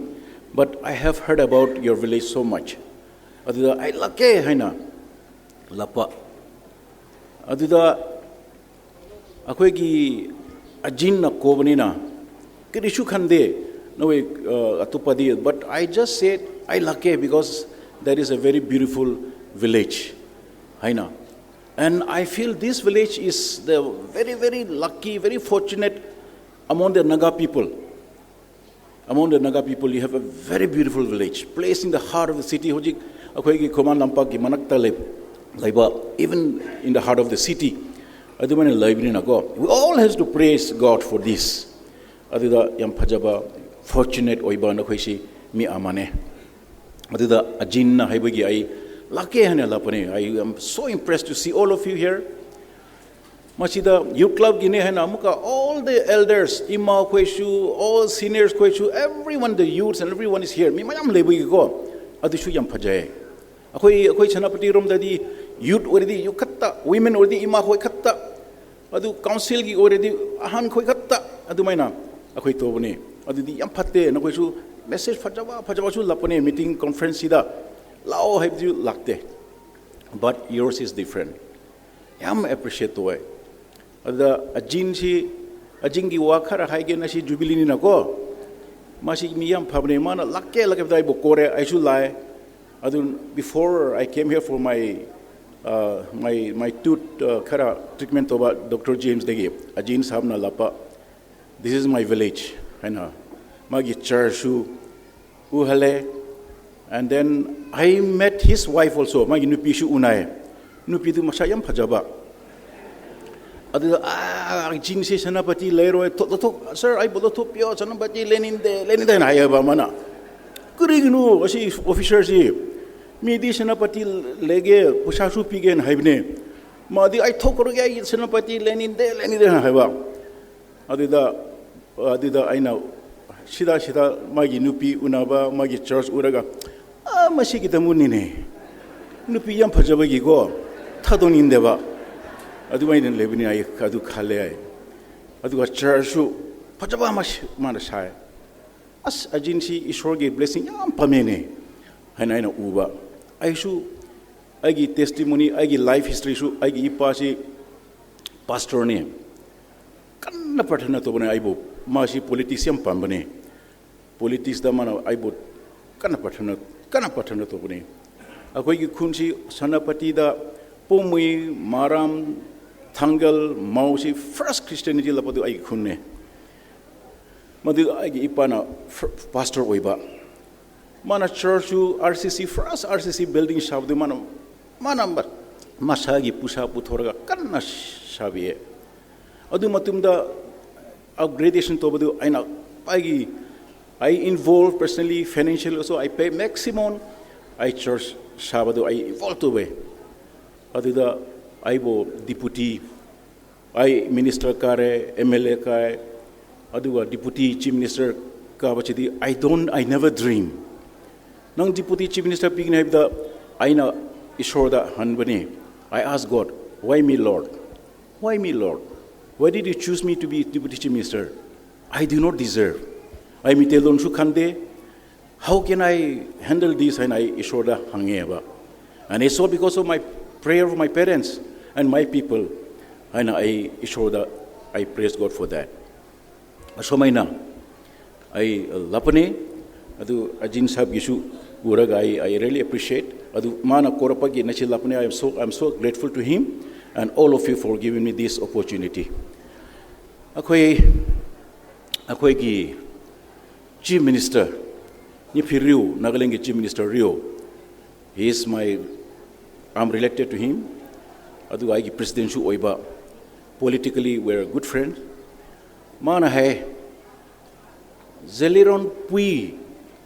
But I have heard about your village so much. ꯑꯗꯨꯗ ꯑꯩ ꯂꯥꯛꯀꯦ ꯍꯥꯏꯅ ꯂꯥꯛꯄ꯫ ꯑꯗꯨꯗ ꯑꯩꯈꯣꯏꯒꯤ ꯑꯖꯤꯟꯅ ꯀꯧꯕꯅꯤꯅ ꯀꯔꯤꯁꯨ ꯈꯟꯗꯦ, ꯅꯣꯏ, ꯑ, ꯑꯇꯣꯞꯄꯗꯤ꯫ But I just said, "ꯑꯩ ꯂꯥꯛꯀꯦ, because that is a very beautiful village" ꯍꯥꯏꯅ꯫ And I feel this village is the very, very lucky, very fortunate among the Naga people. Among the Naga people, you have a very beautiful village, placed in the heart of the city. ꯍꯧꯖꯤꯛ ꯑꯩꯈꯣꯏꯒꯤ ꯈꯨꯃꯟ ꯂꯝꯄꯥꯛꯀꯤ ꯃꯅꯥꯛꯇ ꯂꯩ-, ꯂꯩꯕ, even in the heart of the city, ꯑꯗꯨꯃꯥꯏꯅ ꯂꯩꯕꯅꯤꯅꯀꯣ, we all has to praise God for this. ꯑꯗꯨꯗ ꯌꯥꯝ ꯐꯖꯕ, fortunate ꯑꯣꯏꯕ ꯅꯈꯣꯏꯁꯤ ꯃꯤ ꯑꯃꯅꯦ꯫ ꯑꯗꯨꯗ ꯑꯖꯤꯟꯅ ꯍꯥꯏꯕꯒꯤ ꯑꯩ ꯂꯥꯛꯀꯦ ꯍꯥꯏꯅ ꯂꯥꯛꯄꯅꯦ꯫ I am so impressed to see all of you here. ꯃꯁꯤꯗ youth clubꯀꯤꯅꯦ ꯍꯥꯏꯅ ꯑꯃꯨꯛꯀ all the elders, ꯏꯃꯥ ꯈꯣꯏꯁꯨ, all seniors ꯈꯣꯏꯁꯨ, everyone, the youths and everyone is here. ꯃꯤ ꯃꯌꯥꯝ ꯂꯩꯕꯒꯤꯀꯣ, ꯑꯗꯨꯁꯨ ꯌꯥꯝ ꯐꯖꯩ꯫ ꯑꯩꯈꯣꯏ, ꯑꯩꯈꯣꯏ ꯁꯦꯅꯥꯄꯇꯤꯔꯣꯝꯗꯗꯤ youth ꯑꯣꯏꯔꯗꯤ youth ꯈꯛꯇ, women ꯑꯣꯏꯔꯗꯤ ꯏꯃꯥ ꯈꯣꯏ ꯈꯛꯇ, ꯑꯗꯨ councilꯒꯤ ꯑꯣꯏꯔꯗꯤ ꯑꯍꯟ ꯈꯣꯏ ꯈꯛꯇ, ꯑꯗꯨꯃꯥꯏꯅ ꯑꯩꯈꯣꯏ ꯇꯧꯕꯅꯤ꯫ ꯑꯗꯨꯗꯤ ꯌꯥꯝ ꯐꯠꯇꯦ꯫ ꯅꯈꯣꯏꯁꯨ message ꯐꯖꯕ ꯐꯖꯕꯁꯨ ꯂꯥꯛꯄꯅꯦ meeting conferenceꯁꯤꯗ, ꯂꯥꯛꯑꯣ ꯍꯥꯏꯕꯗꯨ ꯂꯥꯛꯇꯦ꯫ But yours is different. ꯌꯥꯝ appreciate ꯇꯧꯋꯦ꯫ ꯑꯗꯨꯗ ꯑꯖꯤꯟꯁꯤ, ꯑꯖꯤꯟꯒꯤ ꯋꯥ ꯈꯔ ꯍꯥꯏꯒꯦ, ꯉꯁꯤ ꯖꯨꯕꯤꯂꯤꯅꯤꯅꯀꯣ꯫ ꯃꯥꯁꯤ ꯃꯤ ꯌꯥꯝ ꯐꯕꯅꯦ꯫ ꯃꯥꯅ ꯂꯥꯛꯀꯦ ꯂꯥꯛꯀꯦ ꯍꯥꯏꯕꯗ ꯑꯩꯕꯨ ꯀꯧꯔꯦ, ꯑꯩꯁꯨ ꯂꯥꯛꯑꯦ꯫ ꯑꯗꯨ before I came here for my, uh, my, my tooth, uh, ꯈꯔ treatment ꯇꯧꯕ ꯗꯣꯛꯇꯔ ꯖꯦꯝꯁꯇꯒꯤ ꯑꯖꯤꯟ ꯁꯥꯕꯅ ꯂꯥꯛꯄ, "This is my village" ꯍꯥꯏꯅ꯫ ꯃꯥꯒꯤ churchꯁꯨ ꯎꯍꯜꯂꯦ꯫ And then I met his wife also. ꯃꯥꯒꯤ ꯅꯨꯄꯤꯁꯨ ꯎꯅꯩ꯫ ꯅꯨꯄꯤꯗꯨ ꯃꯁꯛ ꯌꯥꯝ ꯐꯖꯕ꯫ ꯑꯗꯨꯗ, "ꯑꯥ, ꯖꯤꯟꯁꯤ ꯁꯦꯅꯥꯄꯇꯤ ꯂꯩꯔꯣꯏ, ꯊꯣꯛ-, ꯂꯧꯊꯣꯛ-, sir, ꯑꯩꯕꯨ ꯂꯧꯊꯣꯛꯄꯤꯌꯣ, ꯁꯦꯅꯥꯄꯇꯤ ꯂꯩꯅꯤꯡꯗꯦ, ꯂꯩꯅꯤꯡꯗꯦ" ꯍꯥꯏꯅ ꯍꯥꯏꯌꯦꯕ ꯃꯥꯅ꯫ "ꯀꯔꯤꯒꯤꯅꯣ ꯑꯁꯤ officerꯁꯤ? ꯃꯤꯗꯤ ꯁꯦꯅꯥꯄꯇꯤ ꯂꯩꯒꯦ, ꯄꯩꯁꯥꯁꯨ ꯄꯤꯒꯦꯅ ꯍꯥꯏꯕꯅꯦ꯫ ꯃꯥꯗꯤ, 'ꯑꯩ ꯊꯣꯛꯈ꯭ꯔꯒꯦ, ꯑꯩ ꯁꯦꯅꯥꯄꯇꯤ ꯂꯩꯅꯤꯡꯗꯦ, ꯂꯩꯅꯤꯡꯗꯦ' ꯍꯥꯏꯅ ꯍꯥꯏꯕ"꯫ ꯑꯗꯨꯗ, ꯑꯗꯨꯗ ꯑꯩꯅ ꯁꯤꯗ, ꯁꯤꯗ ꯃꯥꯒꯤ ꯅꯨꯄꯤ ꯎꯅꯕ, ꯃꯥꯒꯤ church ꯎꯔꯒ, "ꯑꯥ, ꯃꯁꯤꯒꯤꯗꯃꯛꯅꯤꯅꯦ꯫ ꯅꯨꯄꯤ ꯌꯥꯝ ꯐꯖꯕꯒꯤꯀꯣ, ꯊꯥꯗꯣꯛꯅꯤꯡꯗꯕ"꯫ ꯑꯗꯨꯃꯥꯏꯅ ꯂꯩꯕꯅꯤ ꯑꯩ, ꯑꯗꯨ ꯈꯜꯂꯦ ꯑꯩ꯫ ꯑꯗꯨꯒ churchꯁꯨ ꯐꯖꯕ ꯑꯃ ꯁꯤ-, ꯃꯥꯅ ꯁꯥꯏ꯫ "ꯑꯁ, ꯑꯖꯤꯟꯁꯤ ꯏꯁꯣꯔꯒꯤ blessing ꯌꯥꯝ ꯄꯥꯝꯃꯦꯅꯦ" ꯍꯥꯏꯅ ꯑꯩꯅ ꯎꯕ꯫ ꯑꯩꯁꯨ ꯑꯩꯒꯤ testimony, ꯑꯩꯒꯤ life historyꯁꯨ, ꯑꯩꯒꯤ ꯏꯄꯥꯁꯤ pastorꯅꯤ꯫ ꯀꯟꯅ ꯄ꯭ꯔꯥꯊꯅꯥ ꯇꯧꯕꯅꯦ ꯑꯩꯕꯨ꯫ ꯃꯥꯁꯤ politics ꯌꯥꯝ ꯄꯥꯝꯕꯅꯦ꯫ Politicsꯇ ꯃꯥꯅ ꯑꯩꯕꯨ ꯀꯟꯅ ꯄ꯭ꯔꯥꯊꯅꯥ, ꯀꯟꯅ ꯄ꯭ꯔꯥꯊꯅꯥ ꯇꯧꯕꯅꯦ꯫ ꯑꯩꯈꯣꯏꯒꯤ ꯈꯨꯟꯁꯤ ꯁꯦꯅꯥꯄꯇꯤꯗ ꯄꯣꯃꯨꯏ, ꯃꯔꯥꯝ, ꯊꯥꯡꯒꯜ, ꯃꯥꯎꯁꯤ first Christianity ꯂꯥꯛꯄꯗꯨ ꯑꯩꯒꯤ ꯈꯨꯟꯅꯦ꯫ ꯃꯗꯨ ꯑꯩꯒꯤ ꯏꯄꯥꯅ ꯐ-, pastor ꯑꯣꯏꯕ꯫ ꯃꯥꯅ churchꯁꯨ RCC, first RCC building ꯁꯥꯕꯗꯨ ꯃꯥꯅ, ꯃꯥꯅ ꯃ-, ꯃꯁꯥꯒꯤ ꯄꯩꯁꯥ ꯄꯨꯊꯣꯔꯒ ꯀꯟꯅ ꯁꯥꯕꯤꯌꯦ꯫ ꯑꯗꯨ ꯃꯇꯨꯡꯗ upgradation ꯇꯧꯕꯗꯨ ꯑꯩꯅ, ꯑꯩꯒꯤ, I involve personally, financially also, I pay maximum꯫ ꯑꯩ church ꯁꯥꯕꯗꯨ ꯑꯩ involve ꯇꯧꯋꯦ꯫ ꯑꯗꯨꯗ ꯑꯩꯕꯨ deputy ꯑꯩ ꯃꯤꯅꯤꯁꯇꯔ ꯀꯥꯔꯦ, ꯑꯦꯝ ꯑꯦꯜ ꯑꯦ ꯀꯥꯏ, ꯑꯗꯨꯒ ꯗꯤꯄꯨꯇꯤ ꯆꯤꯐ ꯃꯤꯅꯤꯁꯇꯔ ꯀꯥꯕꯁꯤꯗꯤ I don't, I never dream. ꯅꯪ ꯗꯤꯄꯨꯇꯤ ꯆꯤꯐ ꯃꯤꯅꯤꯁꯇꯔ ꯄꯤꯒꯅꯤ ꯍꯥꯏꯕꯗ ꯑꯩꯅ ꯏꯁꯣꯔꯗ ꯍꯟꯕꯅꯤ. I ask God, "Why me, Lord? Why me, Lord? Why did you choose me to be deputy chief minister? I do not deserve." ꯑꯩ ꯃꯤꯇꯩꯂꯣꯟꯁꯨ ꯈꯪꯗꯦ, "How can I handle this?" ꯍꯥꯏꯅ ꯑꯩ ꯏꯁꯣꯔꯗ ꯍꯪꯉꯦꯕ. And it's all because of my prayer for my parents and my people ꯍꯥꯏꯅ ꯑꯩ ꯏꯁꯣꯔꯗ, I praise God for that. ꯑꯁꯨꯃꯥꯏꯅ ꯑꯩ ꯂꯥꯛꯄꯅꯦ꯫ ꯑꯗꯨ ꯑꯖꯤꯟ ꯁꯥꯍꯕꯀꯤꯁꯨ ꯎꯔꯒ ꯑꯩ, I really appreciate. ꯑꯗꯨ ꯃꯥꯅ ꯀꯧꯔꯛꯄꯒꯤ ꯅꯁꯤ ꯂꯥꯛꯄꯅꯦ꯫ I am so, I am so grateful to him and all of you for giving me this opportunity. ꯑꯩꯈꯣꯏ, ꯑꯩꯈꯣꯏꯒꯤ ꯆꯤꯐ ꯃꯤꯅꯤꯁꯇꯔ, ꯅꯤꯐꯤ ꯔꯤꯑꯣ, ꯅꯥꯒꯥꯂꯦꯟꯒꯤ chief minister Rio, he is my, I'm related to him. ꯑꯗꯨꯒ ꯑꯩꯒꯤ ꯄ꯭ꯔꯦꯁꯤꯗꯦꯟꯁꯨ ꯑꯣꯏꯕ, politically we are good friends. ꯃꯥꯅ ꯍꯥꯏ, "ꯖꯦꯂꯤꯔꯣꯟ ꯄꯨꯏ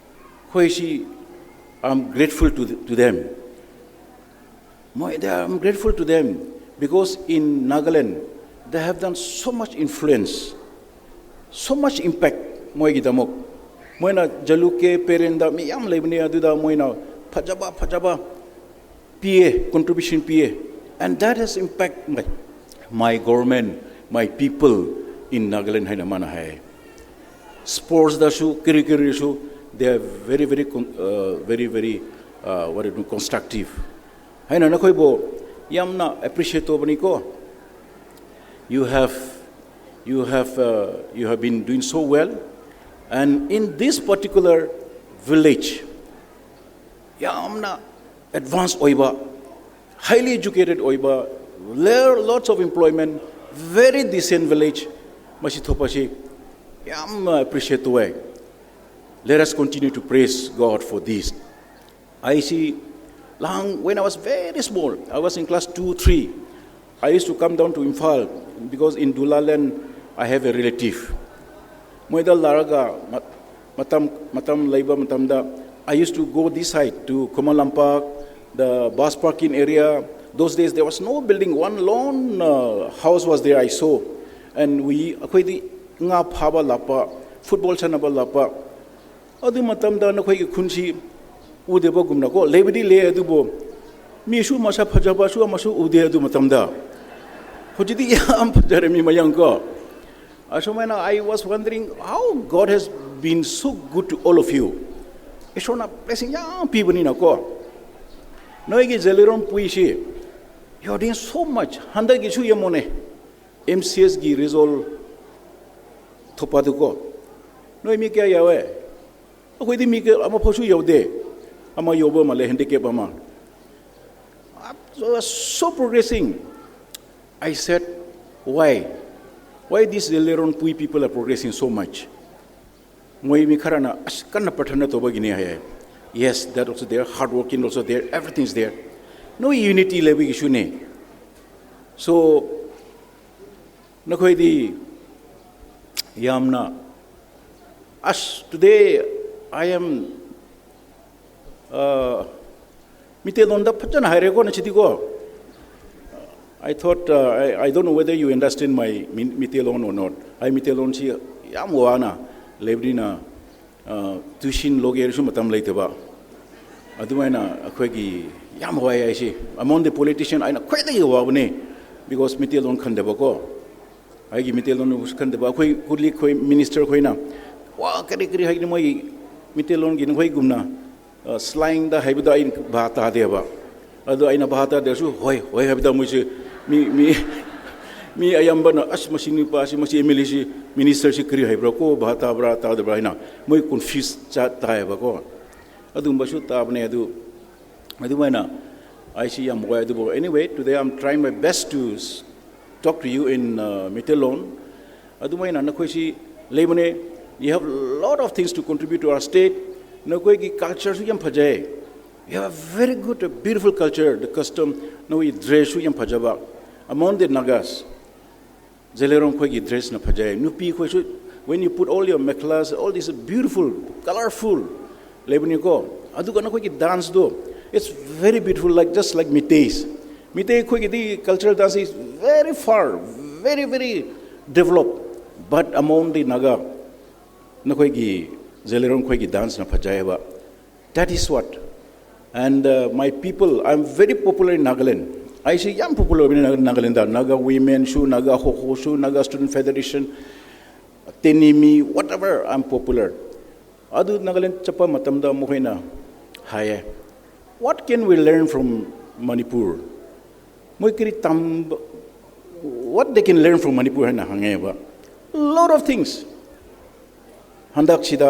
ꯈꯣꯏꯁꯤ, I'm grateful to, to them." ꯃꯣꯏ, they are, I'm grateful to them because in Nagaland they have done so much influence, so much impact. ꯃꯣꯏꯒꯤꯗꯃꯛ ꯃꯣꯏꯅ ꯖꯂꯨꯀꯦ ꯄꯦꯔꯦꯟꯗ ꯃꯤ ꯌꯥꯝ ꯂꯩꯕꯅꯦ, ꯑꯗꯨꯗ ꯃꯣꯏꯅ ꯐꯖꯕ ꯐꯖꯕ ꯄꯤꯌꯦ, contribution ꯄꯤꯌꯦ, and that has impact my, my government, my people in Nagaland ꯍꯥꯏꯅ ꯃꯥꯅ ꯍꯥꯏ꯫ ꯁ꯭ꯄꯣꯔꯠꯁꯇꯁꯨ ꯀꯔꯤ ꯀꯔꯤꯁꯨ they are very, very con-, uh, very, very, uh, what do you, constructive ꯍꯥꯏꯅ ꯅꯈꯣꯏꯕꯨ ꯌꯥꯝꯅ appreciate ꯇꯧꯕꯅꯤꯀꯣ꯫ You have, you have, uh, you have been doing so well. And in this particular village, ꯌꯥꯝꯅ advance ꯑꯣꯏꯕ, highly educated ꯑꯣꯏꯕ, there are lots of employment, very decent village, ꯃꯁꯤ ꯊꯣꯛꯄꯁꯤ ꯌꯥꯝꯅ appreciate ꯇꯧꯋꯦ꯫ Let us continue to praise God for this. ꯑꯩꯁꯤ ꯂꯥꯡ, when I was very small, I was in class two, three, I used to come down to Imphal because in Dulaland I have a relative. ꯃꯣꯏꯗ ꯂꯥꯛꯑꯒ ꯃ-, ꯃꯇꯝ, ꯃꯇꯝ ꯂꯩꯕ ꯃꯇꯝꯗ, I used to go this side to Khuman Lampak, the bus parking area, Those days there was no building, one lone uh, house was there, I saw. And we ꯑꯩꯈꯣꯏꯗꯤ ꯉꯥ ꯐꯥꯕ ꯂꯥꯛꯄ, ꯐꯨꯠꯕꯣꯜ ꯁꯥꯟꯅꯕ ꯂꯥꯛꯄ, ꯑꯗꯨ ꯃꯇꯝꯗ ꯅꯈꯣꯏꯒꯤ ꯈꯨꯟꯁꯤ ꯎꯗꯕꯒꯨꯝꯅꯀꯣ ꯂꯩꯕꯗꯤ ꯂꯩ, ꯑꯗꯨꯕꯨ ꯃꯤꯁꯨ ꯃꯁꯛ ꯐꯖꯕꯁꯨ ꯑꯃꯁꯨ ꯎꯗꯦ ꯑꯗꯨ ꯃꯇꯝꯗ꯫ ꯍꯧꯖꯤꯛꯇꯤ ꯌꯥꯝ ꯐꯖꯔꯦ ꯃꯤ ꯃꯌꯥꯝ ꯀꯣ꯫ ꯑꯁꯨꯃꯥꯏꯅ I was wondering how God has been so good to all of you. ꯏꯁꯣꯔꯅ blessing ꯌꯥꯝ ꯄꯤꯕꯅꯤꯅꯀꯣ꯫ ꯅꯣꯏꯒꯤ ꯖꯦꯂꯦꯔꯣꯟ ꯄꯨꯏꯁꯤ, you are doing so much. ꯍꯟꯗꯛꯀꯤꯁꯨ ꯌꯦꯡꯉꯣꯅꯦ, ꯑꯦꯝ ꯁꯤ ꯑꯦꯁꯀꯤ ꯔꯤꯖꯜ ꯊꯣꯛꯄꯗꯨꯀꯣ, ꯅꯣꯏ ꯃꯤ ꯀꯌꯥ ꯌꯥꯎꯋꯦ? ꯑꯩꯈꯣꯏꯗꯤ ꯃꯤ ꯀꯌꯥ, ꯑꯃꯐꯥꯎꯁꯨ ꯌꯧꯗꯦ꯫ ꯑꯃ ꯌꯧꯕ ꯃꯥꯜꯂꯦ, ꯍꯦꯟꯗꯤꯀꯦꯞ ꯑꯃ꯫ So, so progressing. I said, why? Why these Leleron Pui people are progressing so much? ꯃꯣꯏ ꯃꯤ ꯈꯔꯅ ꯑꯁ ꯀꯟꯅ ꯄ꯭ꯔꯊꯅ ꯇꯧꯕꯒꯤꯅꯤ ꯍꯥꯏꯌꯦ꯫ Yes, that also there, hard working also there, everything is there. ꯅꯣꯏ unity ꯂꯩꯕꯒꯤꯁꯨꯅꯦ꯫ So, ꯅꯈꯣꯏꯗꯤ ꯌꯥꯝꯅ, ꯑꯁ, today I am, uh, ꯃꯤꯇꯩꯂꯣꯟꯗ ꯐꯖꯅ ꯍꯥꯏꯔꯦꯀꯣ ꯉꯁꯤꯗꯤꯀꯣ꯫ I thought, uh, I, I don't know whether you understand my Mi-, Meiteilon or not. ꯑꯩ ꯃꯤꯇꯩꯂꯣꯟꯁꯤ ꯌꯥꯝ ꯋꯥꯅ ꯂꯩꯕꯅꯤꯅ, uh, tuition ꯂꯧꯒꯦ ꯍꯥꯏꯔꯁꯨ ꯃꯇꯝ ꯂꯩꯇꯕ꯫ ꯑꯗꯨꯃꯥꯏꯅ ꯑꯩꯈꯣꯏꯒꯤ ꯌꯥꯝ ꯋꯥꯏ ꯑꯩꯁꯦ꯫ Among the politician ꯑꯩꯅ ꯈ꯭ꯋꯥꯏꯗꯒꯤ ꯋꯥꯕꯅꯦ, because ꯃꯤꯇꯩꯂꯣꯟ ꯈꯪꯗꯕꯀꯣ꯫ ꯑꯩꯒꯤ ꯃꯤꯇꯩꯂꯣꯟ ꯈꯪꯗꯕ, ꯑꯩꯈꯣꯏ ꯀꯨꯂꯤꯛ ꯈꯣꯏ, minister ꯈꯣꯏꯅ ꯋꯥ ꯀꯔꯤ ꯀꯔꯤ ꯍꯥꯏꯒꯅꯤ, ꯃꯣꯏꯒꯤ ꯃꯤꯇꯩꯂꯣꯟꯒꯤ ꯅꯈꯣꯏꯒꯨꯝꯅ, ꯑ, slangꯗ ꯍꯥꯏꯕꯗꯣ ꯑꯩ ꯚꯥꯞ ꯇꯥꯗꯦꯕ꯫ ꯑꯗꯣ ꯑꯩꯅ ꯚꯥꯞ ꯇꯥꯗ꯭ꯔꯁꯨ ꯍꯣꯏ, ꯍꯣꯏ ꯍꯥꯏꯕꯗ ꯃꯣꯏꯁꯦ ꯃꯤ, ꯃꯤ, ꯃꯤ ꯑꯌꯥꯝꯕꯅ, "ꯑꯁ, ꯃꯁꯤ ꯅꯨꯄꯥꯁꯤ, ꯃꯁꯤ MLAꯁꯤ, ministerꯁꯤ ꯀꯔꯤ ꯍꯥꯏꯕ꯭ꯔꯥ ꯀꯣ, ꯚꯥꯞ ꯇꯥꯕ꯭ꯔꯥ ꯇꯥꯗꯕ꯭ꯔꯥ?" ꯍꯥꯏꯅ ꯃꯣꯏ confuse ꯆꯠ ꯇꯥꯏꯌꯦꯕꯀꯣ꯫ ꯑꯗꯨꯒꯨꯝꯕꯁꯨ ꯇꯥꯕꯅꯦ꯫ ꯑꯗꯨ ꯑꯗꯨꯃꯥꯏꯅ ꯑꯩꯁꯤ ꯌꯥꯝ ꯋꯥꯏ꯫ ꯑꯗꯨꯕꯨ anyway, today I'm trying my best to s-, talk to you in, uh, Meiteilon. ꯑꯗꯨꯃꯥꯏꯅ ꯅꯈꯣꯏꯁꯤ ꯂꯩꯕꯅꯦ, you have lot of things to contribute to our state. ꯅꯈꯣꯏꯒꯤ cultureꯁꯨ ꯌꯥꯝ ꯐꯖꯩ꯫ You have a very good, a beautiful culture, the custom, ꯅꯈꯣꯏꯒꯤ dressꯁꯨ ꯌꯥꯝ ꯐꯖꯕ꯫ Among the Nagas, ꯖꯦꯂꯦꯔꯣꯡ ꯈꯣꯏꯒꯤ dressꯅ ꯐꯖꯩ꯫ ꯅꯨꯄꯤ ꯈꯣꯏꯁꯨ, when you put all your mekhlas, all this beautiful, colorful ꯂꯩꯕꯅꯤꯀꯣ꯫ ꯑꯗꯨꯒ ꯅꯈꯣꯏꯒꯤ danceꯗꯣ, it's very beautiful, like, just like Meiteis. Meitei ꯑꯩꯈꯣꯏꯒꯤꯗꯤ cultural dance is very far, very, very developed. But among the Naga, ꯅꯈꯣꯏꯒꯤ ꯖꯦꯂꯦꯔꯣꯡ ꯈꯣꯏꯒꯤ danceꯅ ꯐꯖꯩꯑꯕ. That is what. And uh, my people, I'm very popular in Nagaland. ꯑꯩꯁꯤ ꯌꯥꯝ popular ꯑꯣꯏꯕꯅꯤ Nagaland. Naga women ꯁꯨ, Naga Ho Ho ꯁꯨ, Naga Student Federation, Tenimi, whatever, I'm popular. ꯑꯗꯨ ꯅꯥꯒꯥꯂꯦꯟ ꯆꯠꯄ ꯃꯇꯝꯗ ꯃꯈꯣꯏꯅ ꯍꯥꯏꯌꯦ, "What can we learn from Manipur?" ꯃꯣꯏ ꯀꯔꯤ ꯇꯝꯕ, "What they can learn from Manipur?" ꯍꯥꯏꯅ ꯍꯪꯉꯦꯕ. Lot of things. ꯍꯟꯗꯛꯁꯤꯗ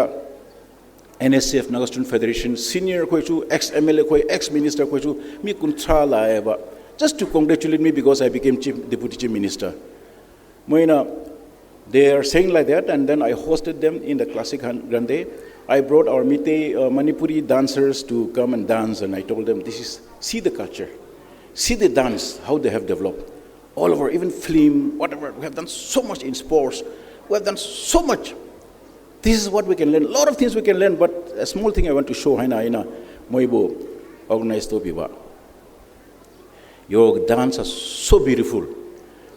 NSCF, Naga Student Federation, senior ꯈꯣꯏꯁꯨ, ex MLA ꯈꯣꯏ, ex minister ꯈꯣꯏꯁꯨ, ꯃꯤ ꯀꯨꯟꯊ꯭ꯔꯥ ꯂꯥꯛꯑꯦꯕ, just to congratulate me because I became chief, deputy chief minister. ꯃꯣꯏꯅ, they are saying like that, and then I hosted them in the classic Han- Grande. I brought our Meitei, uh, Manipuri dancers to come and dance, and I told them, "This is, see the culture, see the dance, how they have developed. All over, even film, whatever, we have done so much in sports, we have done so much. This is what we can learn, a lot of things we can learn, but a small thing I want to show ꯍꯥꯏꯅ ꯑꯩꯅ ꯃꯣꯏꯕꯨ organize ꯇꯧꯕꯤꯕ꯫ Your dance are so beautiful.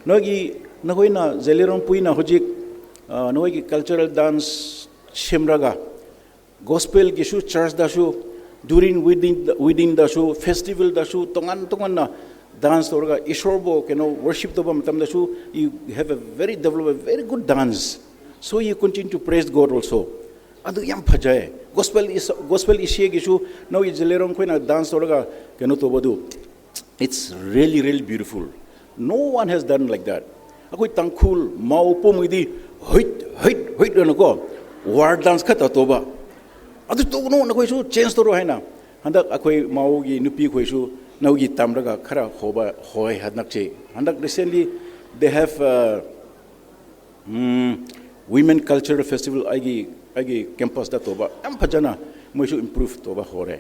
ꯅꯣꯏꯒꯤ, ꯅꯈꯣꯏꯅ ꯖꯦꯂꯦꯔꯣꯡ ꯄꯨꯏꯅ ꯍꯧꯖꯤꯛ, ꯑ, ꯅꯈꯣꯏꯒꯤ cultural dance ꯁꯦꯝꯔꯒ, gospelꯒꯤꯁꯨ, churchꯇꯁꯨ, during wedding, weddingꯗꯁꯨ, festivalꯗꯁꯨ, ꯇꯣꯉꯥꯟ ꯇꯣꯉꯥꯟꯅ dance ꯇꯧꯔꯒ ꯏꯁꯣꯔꯕꯨ ꯀꯩꯅꯣ worship ꯇꯧꯕ ꯃꯇꯝꯗꯁꯨ, you have a very developed, a very good dance. So you continue to praise God also. ꯑꯗꯨ ꯌꯥꯝ ꯐꯖꯩ꯫ Gospel is, gospel ꯏꯁꯩꯒꯤꯁꯨ ꯅꯣꯏ ꯖꯦꯂꯦꯔꯣꯡ ꯈꯣꯏꯅ dance ꯇꯧꯔꯒ ꯀꯩꯅꯣ ꯇꯧꯕꯗꯨ, it's really, really beautiful. No one has done like that. ꯑꯩꯈꯣꯏ ꯇꯥꯡꯈꯨꯜ ꯃꯥꯎ ꯄꯣꯝꯒꯤꯗꯤ ꯍꯨꯏꯠ, ꯍꯨꯏꯠ, ꯍꯨꯏꯠ ꯑꯅꯀꯣ, war dance ꯈꯛꯇ ꯇꯧꯕ꯫ ꯑꯗꯨ ꯇꯧꯒꯅꯨ, ꯅꯈꯣꯏꯁꯨ change ꯇꯧꯔꯣ ꯍꯥꯏꯅ꯫ ꯍꯟꯗꯛ ꯑꯩꯈꯣꯏ ꯃꯥꯎꯒꯤ ꯅꯨꯄꯤꯈꯣꯏꯁꯨ ꯅꯣꯏꯒꯤ ꯇꯝꯔꯒ ꯈꯔ ꯍꯣꯕ ꯍꯣꯏ ꯍꯟꯗꯛꯁꯦ꯫ ꯍꯟꯗꯛ recently they have, uh, um, Women Cultural Festival ꯑꯩꯒꯤ, ꯑꯩꯒꯤ campusꯇ ꯇꯧꯕ꯫ ꯌꯥꯝ ꯐꯖꯅ ꯃꯣꯏꯁꯨ improve ꯇꯧꯕ ꯍꯧꯔꯦ꯫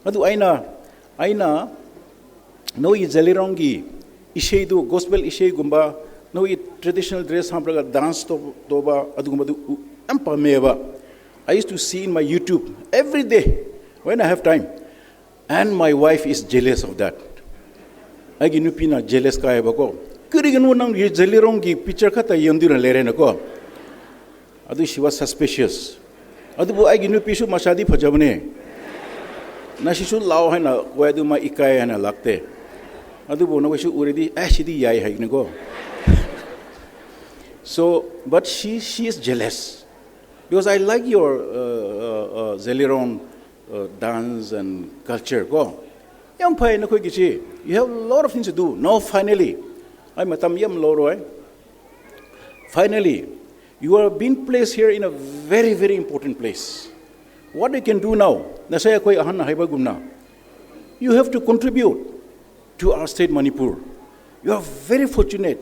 ꯑꯗꯨ ꯑꯩꯅ, ꯑꯩꯅ ꯅꯣꯏꯒꯤ ꯖꯦꯂꯦꯔꯣꯡꯒꯤ ꯏꯁꯩꯗꯨ, gospel ꯏꯁꯩꯒꯨꯝꯕ, ꯅꯣꯏꯒꯤ traditional dress ꯍꯥꯞꯂꯒ dance ꯇꯧ-, ꯇꯧꯕ ꯑꯗꯨꯒꯨꯝꯕꯗꯨ ꯎ-, ꯌꯥꯝ ꯄꯥꯝꯃꯦꯕ꯫ I used to see in my YouTube every day when I have time. And my wife is jealous of that. ꯑꯩꯒꯤ ꯅꯨꯄꯤꯅ ꯖꯦꯂꯦꯁ ꯀꯥꯏꯌꯦꯕꯀꯣ꯫ "ꯀꯔꯤꯒꯤꯅꯣ ꯅꯪ ꯖꯦꯂꯤꯔꯣꯡꯒꯤ ꯄꯤꯛꯆꯔ ꯈꯛꯇ ꯌꯦꯡꯗꯨꯅ ꯂꯩꯔꯦꯅꯀꯣ?" ꯑꯗꯨ she was suspicious. ꯑꯗꯨꯕꯨ ꯑꯩꯒꯤ ꯅꯨꯄꯤꯁꯨ ꯃꯁꯥꯗꯤ ꯐꯖꯕꯅꯦ꯫ "ꯅꯁꯤꯁꯨ ꯂꯥꯛꯑꯣ" ꯍꯥꯏꯅ ꯀꯧꯋꯦ, ꯑꯗꯨ ꯃꯥ ꯏꯀꯥꯏ ꯍꯥꯏꯅ ꯂꯥꯛꯇꯦ꯫ ꯑꯗꯨꯕꯨ ꯅꯈꯣꯏꯁꯨ ꯎꯔꯗꯤ, "ꯑꯦ, ꯁꯤꯗꯤ ꯌꯥꯏ" ꯍꯥꯏꯒꯅꯤꯀꯣ꯫ So, but she, she is jealous. Because I like your, uh, uh, uh, Zeliron, uh, dance and culture, ꯀꯣ꯫ ꯌꯥꯝ ꯐꯩ ꯅꯈꯣꯏꯒꯤꯁꯤ꯫ You have a lot of things to do. Now, finally, ꯑꯩ ꯃꯇꯝ ꯌꯥꯝ ꯂꯧꯔꯣꯏ꯫ Finally, you are being placed here in a very, very important place. What you can do now? ꯉꯁꯥꯏ ꯑꯩꯈꯣꯏ ꯑꯍꯟꯅ ꯍꯥꯏꯕꯒꯨꯝꯅ, you have to contribute to our state Manipur. You are very fortunate.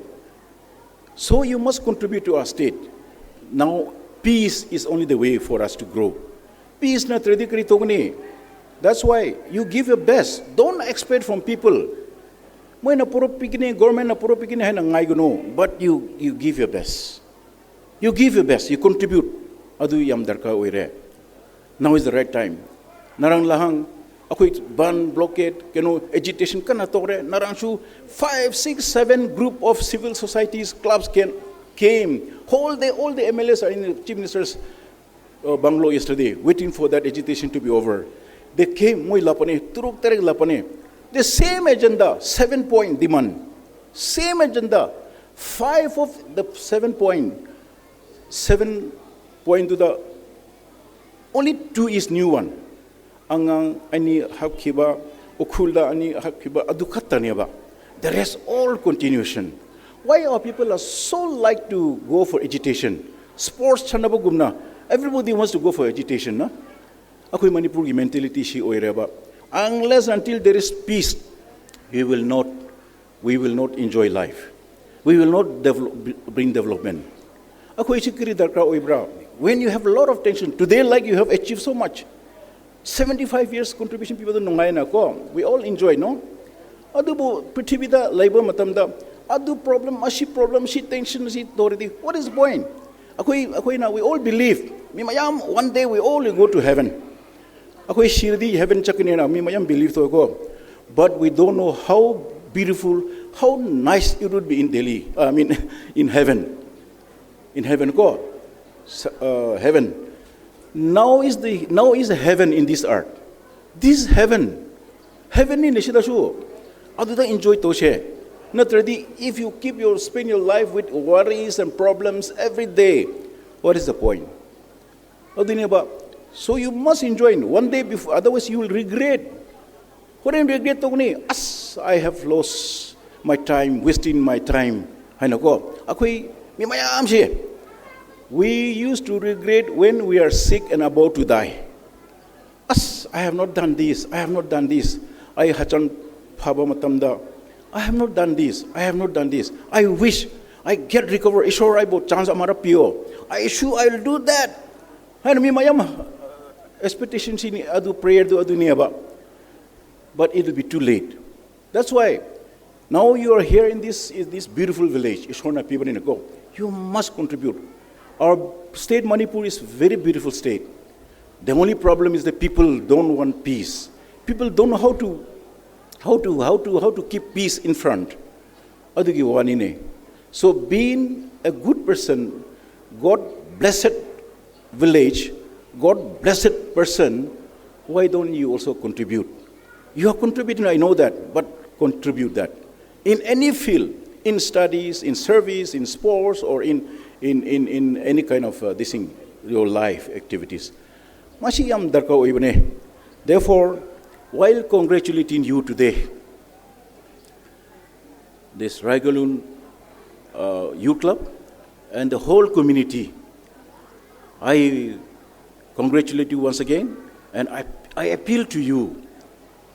So you must contribute to our state. Now, peace is only the way for us to grow. Peace ꯅꯠꯇ꯭ꯔꯗꯤ ꯀꯔꯤ ꯇꯧꯒꯅꯤ? That's why you give your best. Don't expect from people. ꯃꯣꯏꯅ ꯄꯨꯔꯛꯄꯤꯒꯅꯤ, ꯒꯣꯔꯃꯦꯟꯅ ꯄꯨꯔꯛꯄꯤꯒꯅꯤ ꯍꯥꯏꯅ ꯉꯥꯏꯒꯅꯨ, but you, you give your best. You give your best, you contribute. ꯑꯗꯨ ꯌꯥꯝ ꯗꯔꯀꯥꯔ ꯑꯣꯏꯔꯦ꯫ Now is the right time. ꯉꯔꯥꯡ ꯅꯍꯥꯟ ꯑꯩꯈꯣꯏ ꯕꯟ, ꯕ꯭ꯂꯣꯀꯦꯠ, ꯀꯩꯅꯣ, ꯑꯦꯖꯤꯇꯦꯁꯟ ꯀꯟꯅ ꯇꯧꯔꯦ꯫ ꯉꯔꯥꯡꯁꯨ five, six, seven group of civil societies, clubs can, came. Whole day, all the M L As are in the Chief Minister's uh, bungalow yesterday, waiting for that agitation to be over. They came, ꯃꯣꯏ ꯂꯥꯛꯄꯅꯦ, ꯇꯔꯨꯛ ꯇꯔꯦꯠ ꯂꯥꯛꯄꯅꯦ꯫ The same agenda, seven point demand. Same agenda, five of the seven point, seven point ꯗꯨꯗ only two is new one. ꯑꯉꯥꯡ ꯑꯅꯤ ꯍꯥꯞꯈꯤꯕ, ꯎꯈ꯭ꯔꯨꯜꯗ ꯑꯅꯤ ꯍꯥꯞꯈꯤꯕ, ꯑꯗꯨ ꯈꯛꯇꯅꯦꯕ꯫ The rest all continuation. Why our people are so like to go for agitation? Sports ꯁꯥꯟꯅꯕꯒꯨꯝꯅ, everybody wants to go for agitation, na? ꯑꯩꯈꯣꯏ ꯃꯅꯤꯄꯨꯔꯒꯤ mentality ꯁꯤ ꯑꯣꯏꯔꯦꯕ꯫ Unless until there is peace, we will not, we will not enjoy life. We will not develop, bring development. ꯑꯩꯈꯣꯏꯁꯤ ꯀꯔꯤ ꯗꯔꯀꯥꯔ ꯑꯣꯏꯕ꯭ꯔꯥ? When you have a lot of tension, today like you have achieved so much, seventy five years contribution ꯄꯤꯕꯗꯣ ꯅꯨꯡꯉꯥꯏꯅ ꯀꯣ, we all enjoy, no? ꯑꯗꯨꯕꯨ ꯄ꯭ꯔꯤꯊꯤꯕꯤꯗ ꯂꯩꯕ ꯃꯇꯝꯗ ꯑꯗꯨ problem, ꯑꯁꯤ problem, ꯁꯤ tension, ꯁꯤ ꯇꯧꯔꯗꯤ, what is the point? ꯑꯩꯈꯣꯏ, ꯑꯩꯈꯣꯏꯅ, we all believe, ꯃꯤ ꯃꯌꯥꯝ, one day we all will go to heaven. ꯑꯩꯈꯣꯏ ꯁꯤꯔꯗꯤ heaven ꯆꯠꯀꯅꯤꯅ ꯃꯤ ꯃꯌꯥꯝ believe ꯇꯧꯋꯦꯀꯣ꯫ But we don't know how beautiful, how nice it would be in Delhi, I mean, in heaven. In heaven, ko? S- Uh, heaven. Now is the now is a heaven in this earth. This is heaven. Heaven ni nishida shu. Aduda enjoy toshe. Natradi, if you keep your spend your life with worries and problems every day, what is the point? Adineba. So you must enjoy it one day before, otherwise you will regret. Horen regret tokni, as I have lost my time, wasting my time. Haina ko, akhui mi mayam she. We used to regret when we are sick and about to die. As I have not done this, I have not done this. I hachan phaba matamda. I have not done this, I have not done this. I wish I get recover. Ishwar I bo chance amara pio. I should I will do that. Haina mi mayam expectation sini adu prayer do adu ni aba. But it will be too late. That's why now you are here in this, in this beautiful village, Ishorna Pibaninako. You must contribute. Our state Manipur is very beautiful state. The only problem is that people don't want peace. People don't know how to, how to, how to, how to keep peace in front. Adugi wanine. So being a good person, God blessed village, God blessed person, why don't you also contribute? You are contributing, I know that, but contribute that. In any field, in studies, in service, in sports, or in, in, in, in any kind of uh, this thing, your life activities. Masi yam darkar oibane. Therefore, while congratulating you today, this Raigalun uh, Youth Club and the whole community, I congratulate you once again, and I, I appeal to you,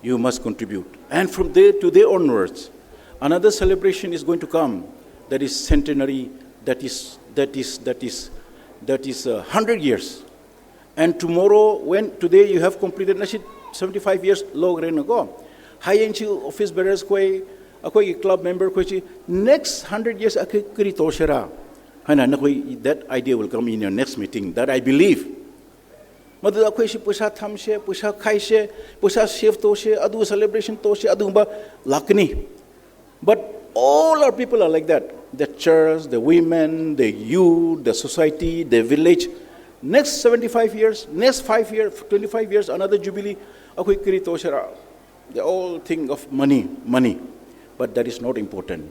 you must contribute. And from there, today onwards, another celebration is going to come, that is centenary, that is, that is, that is, that is uh, hundred years. And tomorrow, when today you have completed, nashi seventy-five years log ren ago, high N G O office bearers koi, akoi club member koi chi, next hundred years akri kri toshera. Hana nakoi, that idea will come in your next meeting, that I believe. Madu akoi shi pusa tham she, pusa khai she, pusa save to she, adu celebration to she, adu ba lakni. But all our people are like that. The church, the women, the youth, the society, the village. Next seventy-five years, next five years, twenty-five years, another jubilee, ꯑꯩꯈꯣꯏ ꯀꯔꯤ ꯇꯧꯁꯤꯔꯥ? They all think of money, money. But that is not important.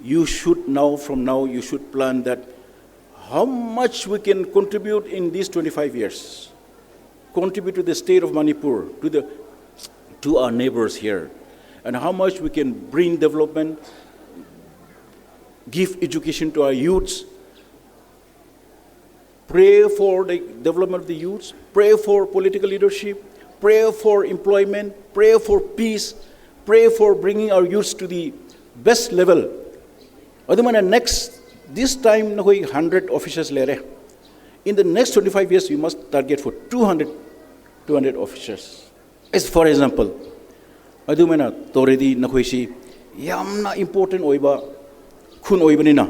You should now, from now, you should plan that how much we can contribute in these twenty-five years. Contribute to the state of Manipur, to the, to our neighbors here, and how much we can bring development, give education to our youths, pray for the development of the youths, pray for political leadership, pray for employment, pray for peace, pray for bringing our youths to the best level. ꯑꯗꯨꯃꯥꯏꯅ next, this time ꯅꯈꯣꯏ hundred officers ꯂꯩꯔꯦ. In the next twenty-five years, you must target for two hundred, two hundred officers. As for example, ꯑꯗꯨꯃꯥꯏꯅ ꯇꯧꯔꯗꯤ ꯅꯈꯣꯏꯁꯤ ꯌꯥꯝꯅ important ꯑꯣꯏꯕ ꯈꯨꯟ ꯑꯣꯏꯕꯅꯤꯅ,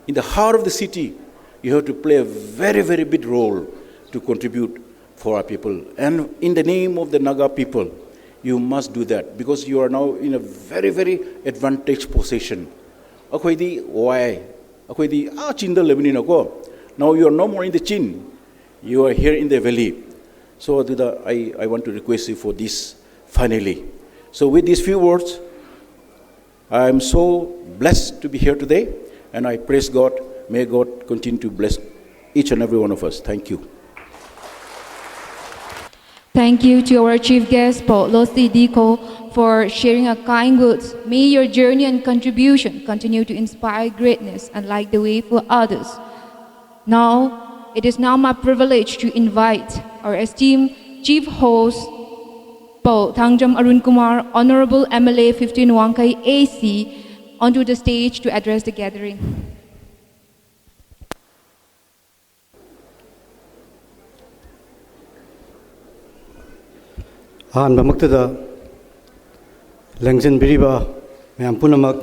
in the heart of the city, you have to play a very, very big role to contribute for our people. And in the name of the Naga people, you must do that because you are now in a very, very advantaged position. ꯑꯩꯈꯣꯏꯗꯤ ꯋꯥꯏ, ꯑꯩꯈꯣꯏꯗꯤ ꯑꯥ ꯆꯤꯡꯗ ꯂꯩꯕꯅꯤꯅꯀꯣ. Now you are no more in the Chin, you are here in the valley. So ꯑꯗꯨꯗ I, I want to request you for this finally. So with these few words, I am so blessed to be here today, and I praise God. May God continue to bless each and every one of us. Thank you. Thank you to our chief guest, Paul Losi Diko, for sharing a kind words. May your journey and contribution continue to inspire greatness and light the way for others. Now, it is now my privilege to invite our esteemed chief host, Paul Thangjam Arun Kumar, Honorable M L A fifteen Wangkai A C, onto the stage to address the gathering. ꯑꯍꯥꯟꯕꯃꯛꯇꯗ ꯂꯦꯡꯁꯤꯟꯕꯤꯔꯤꯕ ꯃꯌꯥꯝ ꯄꯨꯝꯅꯃꯛ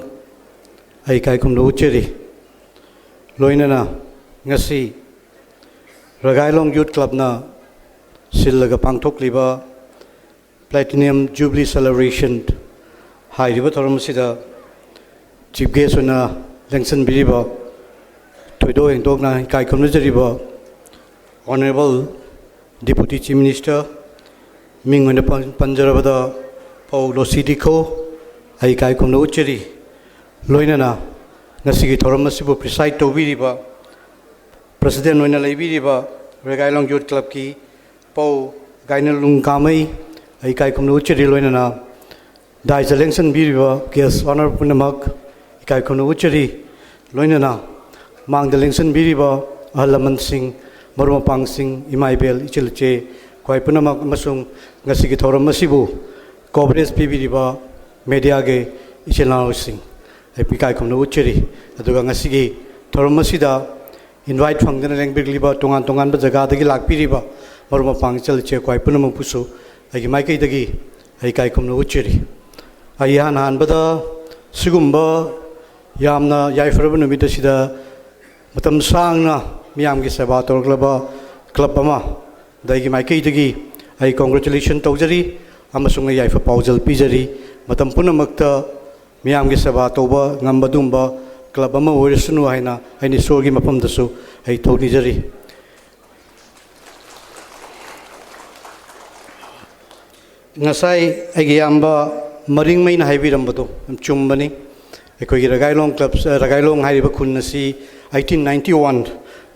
ꯑꯩ ꯏꯀꯥꯏ ꯈꯨꯝꯅꯕ ꯎꯠꯆꯔꯤ꯫ ꯂꯣꯏꯅꯅ ꯉꯁꯤ ꯔꯒꯥꯏꯂꯣꯡ ꯌꯨꯠ ꯀ꯭ꯂꯕꯅ ꯁꯤꯜꯂꯒ ꯄꯥꯡꯊꯣꯛꯂꯤꯕ Platinum Jubilee Celebration ꯍꯥꯏꯔꯤꯕ ꯊꯧꯔꯝ ꯑꯁꯤꯗ ꯆꯤꯐ ꯒꯦꯁ ꯑꯣꯏꯅ ꯂꯦꯡꯁꯤꯟꯕꯤꯔꯤꯕ, ꯊꯣꯏꯗꯣꯛ ꯍꯦꯟꯗꯣꯛꯅ ꯏꯀꯥꯏ ꯈꯨꯝꯅꯖꯔꯤꯕ Honourable Deputy Chief Minister, ꯃꯤꯡ ꯑꯣꯏꯅ ꯄꯟ- ꯄꯟꯖꯔꯕꯗ ꯄꯥꯎ ꯂꯣꯁꯤ ꯗꯤꯈꯣ, ꯑꯩ ꯏꯀꯥꯏ ꯈꯨꯝꯅ ꯎꯠꯆꯔꯤ꯫ ꯂꯣꯏꯅꯅ ꯉꯁꯤꯒꯤ ꯊꯧꯔꯝ ꯑꯁꯤꯕꯨ preside ꯇꯧꯕꯤꯔꯤꯕ, president ꯑꯣꯏꯅ ꯂꯩꯕꯤꯔꯤꯕ ꯔꯒꯥꯏꯂꯣꯡ ꯌꯨꯠ ꯀ꯭ꯂꯕꯀꯤ ꯄꯥꯎ ꯒꯥꯏꯅꯂꯨꯡ ꯀꯥꯃꯩ, ꯑꯩ ꯏꯀꯥꯏ ꯈꯨꯝꯅ ꯎꯠꯆꯔꯤ꯫ ꯂꯣꯏꯅꯅ ꯗꯥꯏꯁꯇ ꯂꯦꯡꯁꯤꯟꯕꯤꯔꯤꯕ guest honour ꯄꯨꯝꯅꯃꯛ ꯏꯀꯥꯏ ꯈꯨꯝꯅ ꯎꯠꯆꯔꯤ꯫ ꯂꯣꯏꯅꯅ ꯃꯥꯡꯗ ꯂꯦꯡꯁꯤꯟꯕꯤꯔꯤꯕ ꯑꯍꯜ ꯂꯃꯟꯁꯤꯡ, ꯃꯔꯨꯞ ꯃꯄꯥꯡꯁꯤꯡ, ꯏꯃꯥ ꯏꯕꯦꯜ, ꯏꯆꯤꯜ ꯏꯆꯦ, ꯈ꯭ꯋꯥꯏ ꯄꯨꯝꯅꯃꯛ ꯑꯃꯁꯨꯡ ꯉꯁꯤꯒꯤ ꯊꯧꯔꯝ ꯑꯁꯤꯕꯨ coverage ꯄꯤꯕꯤꯔꯤꯕ mediaꯒꯤ ꯏꯆꯤꯜ ꯏꯅꯥꯎꯁꯤꯡ, ꯑꯩ ꯏꯀꯥꯏ ꯈꯨꯝꯅ ꯎꯠꯆꯔꯤ꯫ ꯑꯗꯨꯒ ꯉꯁꯤꯒꯤ ꯊꯧꯔꯝ ꯑꯁꯤꯗ invite ꯐꯪꯗꯅ ꯂꯦꯡꯕꯤꯔꯛꯂꯤꯕ, ꯇꯣꯉꯥꯟ ꯇꯣꯉꯥꯟꯕ ꯖꯒꯥꯗꯒꯤ ꯂꯥꯛꯄꯤꯔꯤꯕ ꯃꯔꯨꯞ ꯃꯄꯥꯡ, ꯏꯆꯜ ꯏꯆꯦ ꯈ꯭ꯋꯥꯏ ꯄꯨꯝꯅꯃꯛꯄꯨꯁꯨ ꯑꯩꯒꯤ ꯃꯥꯏꯀꯩꯗꯒꯤ ꯑꯩ ꯏꯀꯥꯏ ꯈꯨꯝꯅ ꯎꯠꯆꯔꯤ꯫ ꯑꯩ ꯏꯍꯥꯟ ꯍꯥꯟꯕꯗ ꯁꯤꯒꯨꯝꯕ ꯌꯥꯝꯅ ꯌꯥꯏꯐꯔꯕ ꯅꯨꯃꯤꯠ ꯑꯁꯤꯗ ꯃꯇꯝ ꯁꯥꯡꯅ ꯃꯤꯌꯥꯝꯒꯤ ꯁꯦꯕꯥ ꯇꯧꯔꯛꯂꯕ club ꯑꯃꯗ ꯑꯩꯒꯤ ꯃꯥꯏꯀꯩꯗꯒꯤ ꯑꯩ congratulation ꯇꯧꯖꯔꯤ ꯑꯃꯁꯨꯡ ꯑꯩ ꯌꯥꯏꯐ ꯄꯥꯎꯖꯦꯜ ꯄꯤꯖꯔꯤ꯫ ꯃꯇꯝ ꯄꯨꯝꯅꯃꯛꯇ ꯃꯤꯌꯥꯝꯒꯤ ꯁꯦꯕꯥ ꯇꯧꯕ ꯉꯝꯕ ꯑꯗꯨꯒꯨꯝꯕ club ꯑꯃ ꯑꯣꯏꯔꯁꯅꯨ ꯍꯥꯏꯅ ꯑꯩꯅ ꯏꯁꯣꯔꯒꯤ ꯃꯐꯝꯗꯁꯨ ꯑꯩ ꯊꯧꯅꯤꯖꯔꯤ꯫ ꯉꯁꯥꯏ ꯑꯩꯒꯤ ꯏꯌꯥꯝꯕ ꯃꯔꯤꯡꯃꯩꯅ ꯍꯥꯏꯕꯤꯔꯝꯕꯗꯣ ꯌꯥꯝ ꯆꯨꯝꯕꯅꯤ꯫ ꯑꯩꯈꯣꯏꯒꯤ ꯔꯒꯥꯏꯂꯣꯡ club, ꯑ, ꯔꯒꯥꯏꯂꯣꯡ ꯍꯥꯏꯔꯤꯕ ꯈꯨꯜ ꯑꯁꯤ eighteen ninety one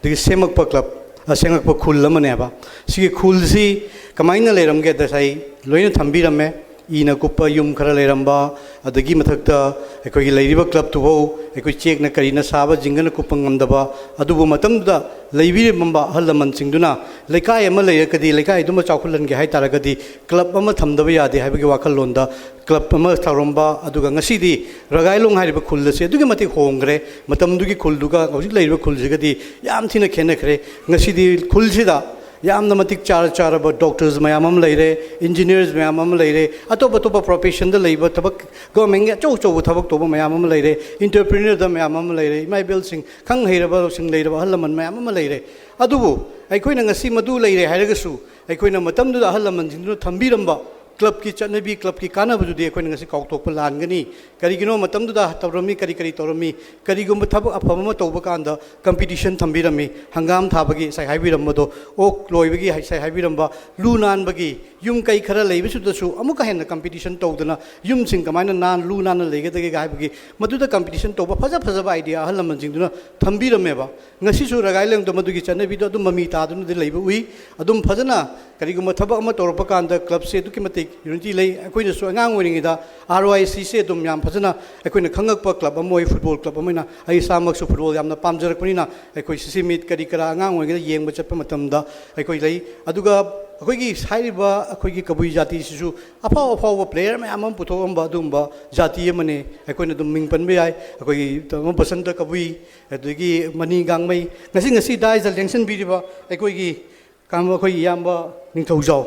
ꯗꯒꯤ ꯁꯦꯝꯃꯛꯄ club, ꯑ, ꯁꯦꯝꯃꯛꯄ ꯈꯨꯜ ꯑꯃꯅꯦꯕ꯫ ꯁꯤꯒꯤ ꯈꯨꯜꯁꯤ ꯀꯃꯥꯏꯅ ꯂꯩꯔꯝꯒꯦꯗ ꯉꯁꯥꯏ ꯂꯣꯏꯅ ꯊꯝꯕꯤꯔꯝꯃꯦ꯫ ꯏꯅ ꯀꯨꯞꯄ ꯌꯨꯝ ꯈꯔ ꯂꯩꯔꯝꯕ, ꯑꯗꯒꯤ ꯃꯊꯛꯇ ꯑꯩꯈꯣꯏꯒꯤ ꯂꯩꯔꯤꯕ clubꯇꯨꯐꯥꯎ ꯑꯩꯈꯣꯏ ꯆꯦꯛꯅ ꯀꯔꯤꯅ ꯁꯥꯕ ꯖꯤꯡꯒꯅ ꯀꯨꯞꯄ ꯉꯝꯗꯕ, ꯑꯗꯨꯕꯨ ꯃꯇꯝꯗꯨꯗ ꯂꯩꯕꯤꯔꯝꯕ ꯑꯍꯜ ꯂꯃꯟꯁꯤꯡꯗꯨꯅ ꯂꯩꯀꯥꯏ ꯑꯃ ꯂꯩꯔꯒꯗꯤ, ꯂꯩꯀꯥꯏꯗꯨꯃ ꯆꯥꯎꯈꯠꯍꯟꯒꯦ ꯍꯥꯏ ꯇꯥꯔꯒꯗꯤ club ꯑꯃ ꯊꯝꯗꯕ ꯌꯥꯗꯦ ꯍꯥꯏꯕꯒꯤ ꯋꯥꯈꯜꯂꯣꯟꯗ club ꯑꯃ ꯇꯧꯔꯝꯕ꯫ ꯑꯗꯨꯒ ꯉꯁꯤꯗꯤ ꯔꯒꯥꯏꯂꯣꯡ ꯍꯥꯏꯔꯤꯕ ꯈꯨꯜ ꯑꯁꯤ ꯑꯗꯨꯛꯀꯤ ꯃꯇꯤꯛ ꯍꯣꯡꯈ꯭ꯔꯦ꯫ ꯃꯇꯝꯗꯨꯒꯤ ꯈꯨꯜꯗꯨꯒ ꯍꯧꯖꯤꯛ ꯂꯩꯔꯤꯕ ꯈꯨꯜꯁꯤꯒꯗꯤ ꯌꯥꯝ ꯊꯤꯅ ꯈꯦꯠꯅꯈ꯭ꯔꯦ꯫ ꯉꯁꯤꯗꯤ ꯈꯨꯜꯁꯤꯗ ꯌꯥꯝꯅ ꯃꯇꯤꯛ ꯆꯥꯔ ꯆꯥꯔꯕ doctors ꯃꯌꯥꯝ ꯑꯃ ꯂꯩꯔꯦ, engineers ꯃꯌꯥꯝ ꯑꯃ ꯂꯩꯔꯦ, ꯑꯇꯣꯞ ꯑꯇꯣꯞꯄ professionꯗ ꯂꯩꯕ ꯊꯕꯛ, governmentꯒꯤ ꯑꯆꯧ ꯑꯆꯧꯕ ꯊꯕꯛ ꯇꯧꯕ ꯃꯌꯥꯝ ꯑꯃ ꯂꯩꯔꯦ, entrepreneurꯗ ꯃꯌꯥꯝ ꯑꯃ ꯂꯩꯔꯦ, ꯏꯃꯥ ꯏꯕꯦꯜꯁꯤꯡ ꯈꯪ ꯍꯩꯔꯕꯁꯤꯡ ꯂꯩꯔꯕ ꯑꯍꯜ ꯂꯃꯟ ꯃꯌꯥꯝ ꯑꯃ ꯂꯩꯔꯦ꯫ ꯑꯗꯨꯕꯨ ꯑꯩꯈꯣꯏꯅ ꯉꯁꯤ ꯃꯗꯨ ꯂꯩꯔꯦ ꯍꯥꯏꯔꯒꯁꯨ, ꯑꯩꯈꯣꯏꯅ ꯃꯇꯝꯗꯨꯗ ꯑꯍꯜ ꯂꯃꯟꯁꯤꯡꯗꯨꯅ ꯊꯝꯕꯤꯔꯝꯕ ꯀ꯭ꯂꯕꯀꯤ ꯆꯠꯅꯕꯤ, ꯀ꯭ꯂꯕꯀꯤ ꯀꯥꯟꯅꯕꯗꯨꯗꯤ ꯑꯩꯈꯣꯏꯅ ꯉꯁꯤ ꯀꯥꯎꯊꯣꯛꯄ ꯂꯥꯟꯒꯅꯤ꯫ ꯀꯔꯤꯒꯤꯅꯣ? ꯃꯇꯝꯗꯨꯗ ꯇꯧꯔꯝꯃꯤ, ꯀꯔꯤ ꯀꯔꯤ ꯇꯧꯔꯝꯃꯤ? ꯀꯔꯤꯒꯨꯝꯕ ꯊꯕꯛ ꯑꯐꯕ ꯑꯃ ꯇꯧꯕ ꯀꯥꯟꯗ ꯀꯝꯄꯤꯇꯤꯁꯟ ꯊꯝꯕꯤꯔꯝꯃꯤ꯫ ꯍꯪꯒꯥꯝ ꯊꯥꯕꯒꯤ ꯉꯁꯥꯏ ꯍꯥꯏꯕꯤꯔꯝꯕꯗꯣ, ꯑꯣꯛ ꯂꯣꯏꯕꯒꯤ ꯉꯁꯥꯏ ꯍꯥꯏꯕꯤꯔꯝꯕ, ꯂꯨ ꯅꯥꯟꯕꯒꯤ, ꯌꯨꯝ ꯀꯩ ꯈꯔ ꯂꯩꯕꯁꯤꯗꯁꯨ ꯑꯃꯨꯛꯀ ꯍꯦꯟꯅ ꯀꯝꯄꯤꯇꯤꯁꯟ ꯇꯧꯗꯅ ꯌꯨꯝꯁꯤꯡ ꯀꯃꯥꯏꯅ ꯅꯥꯟ, ꯂꯨ ꯅꯥꯟꯅ ꯂꯩꯒꯗꯒꯦ ꯍꯥꯏꯕꯒꯤ ꯃꯗꯨꯗ ꯀꯝꯄꯤꯇꯤꯁꯟ ꯇꯧꯕ ꯐꯖ ꯐꯖꯕ ꯑꯥꯏꯗꯤꯌꯥ ꯑꯍꯜ ꯂꯃꯟꯁꯤꯡꯗꯨꯅ ꯊꯝꯕꯤꯔꯝꯃꯦꯕ꯫ ꯉꯁꯤꯁꯨ ꯔꯒꯥꯏꯂꯣꯡꯗ ꯃꯗꯨꯒꯤ ꯆꯠꯅꯕꯤꯗꯣ ꯑꯗꯨꯝ ꯃꯃꯤ ꯇꯥꯗꯨꯅꯗꯤ ꯂꯩꯕ ꯎꯏ꯫ ꯑꯗꯨꯝ ꯐꯖꯅ ꯀꯔꯤꯒꯨꯝꯕ ꯊꯕꯛ ꯑꯃ ꯇꯧꯔꯛꯄ ꯀꯥꯟꯗ ꯀ꯭ꯂꯕꯁꯦ ꯑꯗꯨꯛꯀꯤ ꯃꯇꯤꯛ ꯌꯨꯅꯤꯇꯤ ꯂꯩ꯫ ꯑꯩꯈꯣꯏꯅꯁꯨ ꯑꯉꯥꯡ ꯑꯣꯏꯔꯤꯉꯩꯗ ꯑꯥꯔ ꯋꯥꯏ ꯁꯤꯁꯦ ꯑꯗꯨꯝ ꯌꯥꯝ ꯐꯖꯅ ꯑꯩꯈꯣꯏꯅ ꯈꯪꯉꯛꯄ ꯀ꯭ꯂꯕ ꯑꯃ ꯑꯣꯏ, ꯐꯨꯠꯕꯣꯜ ꯀ꯭ꯂꯕ ꯑꯃ ꯑꯣꯏꯅ꯫ ꯑꯩ ꯏꯁꯥꯃꯛꯁꯨ ꯐꯨꯠꯕꯣꯜ ꯌꯥꯝꯅ ꯄꯥꯝꯖꯔꯛꯄꯅꯤꯅ ꯑꯩꯈꯣꯏ ꯁꯤꯁꯤ ꯃꯤꯠ ꯀꯔꯤ ꯀꯔꯥ ꯑꯉꯥꯡ ꯑꯣꯏꯔꯤꯉꯩꯗ ꯌꯦꯡꯕ ꯆꯠꯄ ꯃꯇꯝꯗ ꯑꯩꯈꯣꯏ ꯂꯩ꯫ ꯑꯗꯨꯒ ꯑꯩꯈꯣꯏꯒꯤ ꯍꯥꯏꯔꯤꯕ ꯑꯩꯈꯣꯏꯒꯤ ꯀꯕꯨꯏ ꯖꯥꯇꯤꯁꯤꯁꯨ ꯑꯐꯥꯎ ꯑꯐꯥꯎꯕ ꯄ꯭ꯂꯦꯌꯔ ꯃꯌꯥꯝ ꯑꯃ ꯄꯨꯊꯣꯛꯑꯝꯕ ꯑꯗꯨꯒꯨꯝꯕ ꯖꯥꯇꯤ ꯑꯃꯅꯤ꯫ ꯑꯩꯈꯣꯏꯅ ꯑꯗꯨꯝ ꯃꯤꯡ ꯄꯟꯕ ꯌꯥꯏ, ꯑꯩꯈꯣꯏꯒꯤ ꯇꯥꯃꯣ ꯕꯁꯟꯇ ꯀꯕꯨꯏ, ꯑꯗꯒꯤ ꯃꯅꯤ ꯒꯥꯡꯃꯩ, ꯉꯁꯤ ꯉꯁꯤ ꯗꯥꯏꯁꯤꯗ ꯂꯦꯡꯁꯤꯟꯕꯤꯔꯤꯕ ꯑꯩꯈꯣꯏꯒꯤ ꯀꯥꯡ-, ꯑꯩꯈꯣꯏꯒꯤ ꯏꯌꯥꯝꯕ ꯅꯤꯡꯊꯧꯖꯥꯎ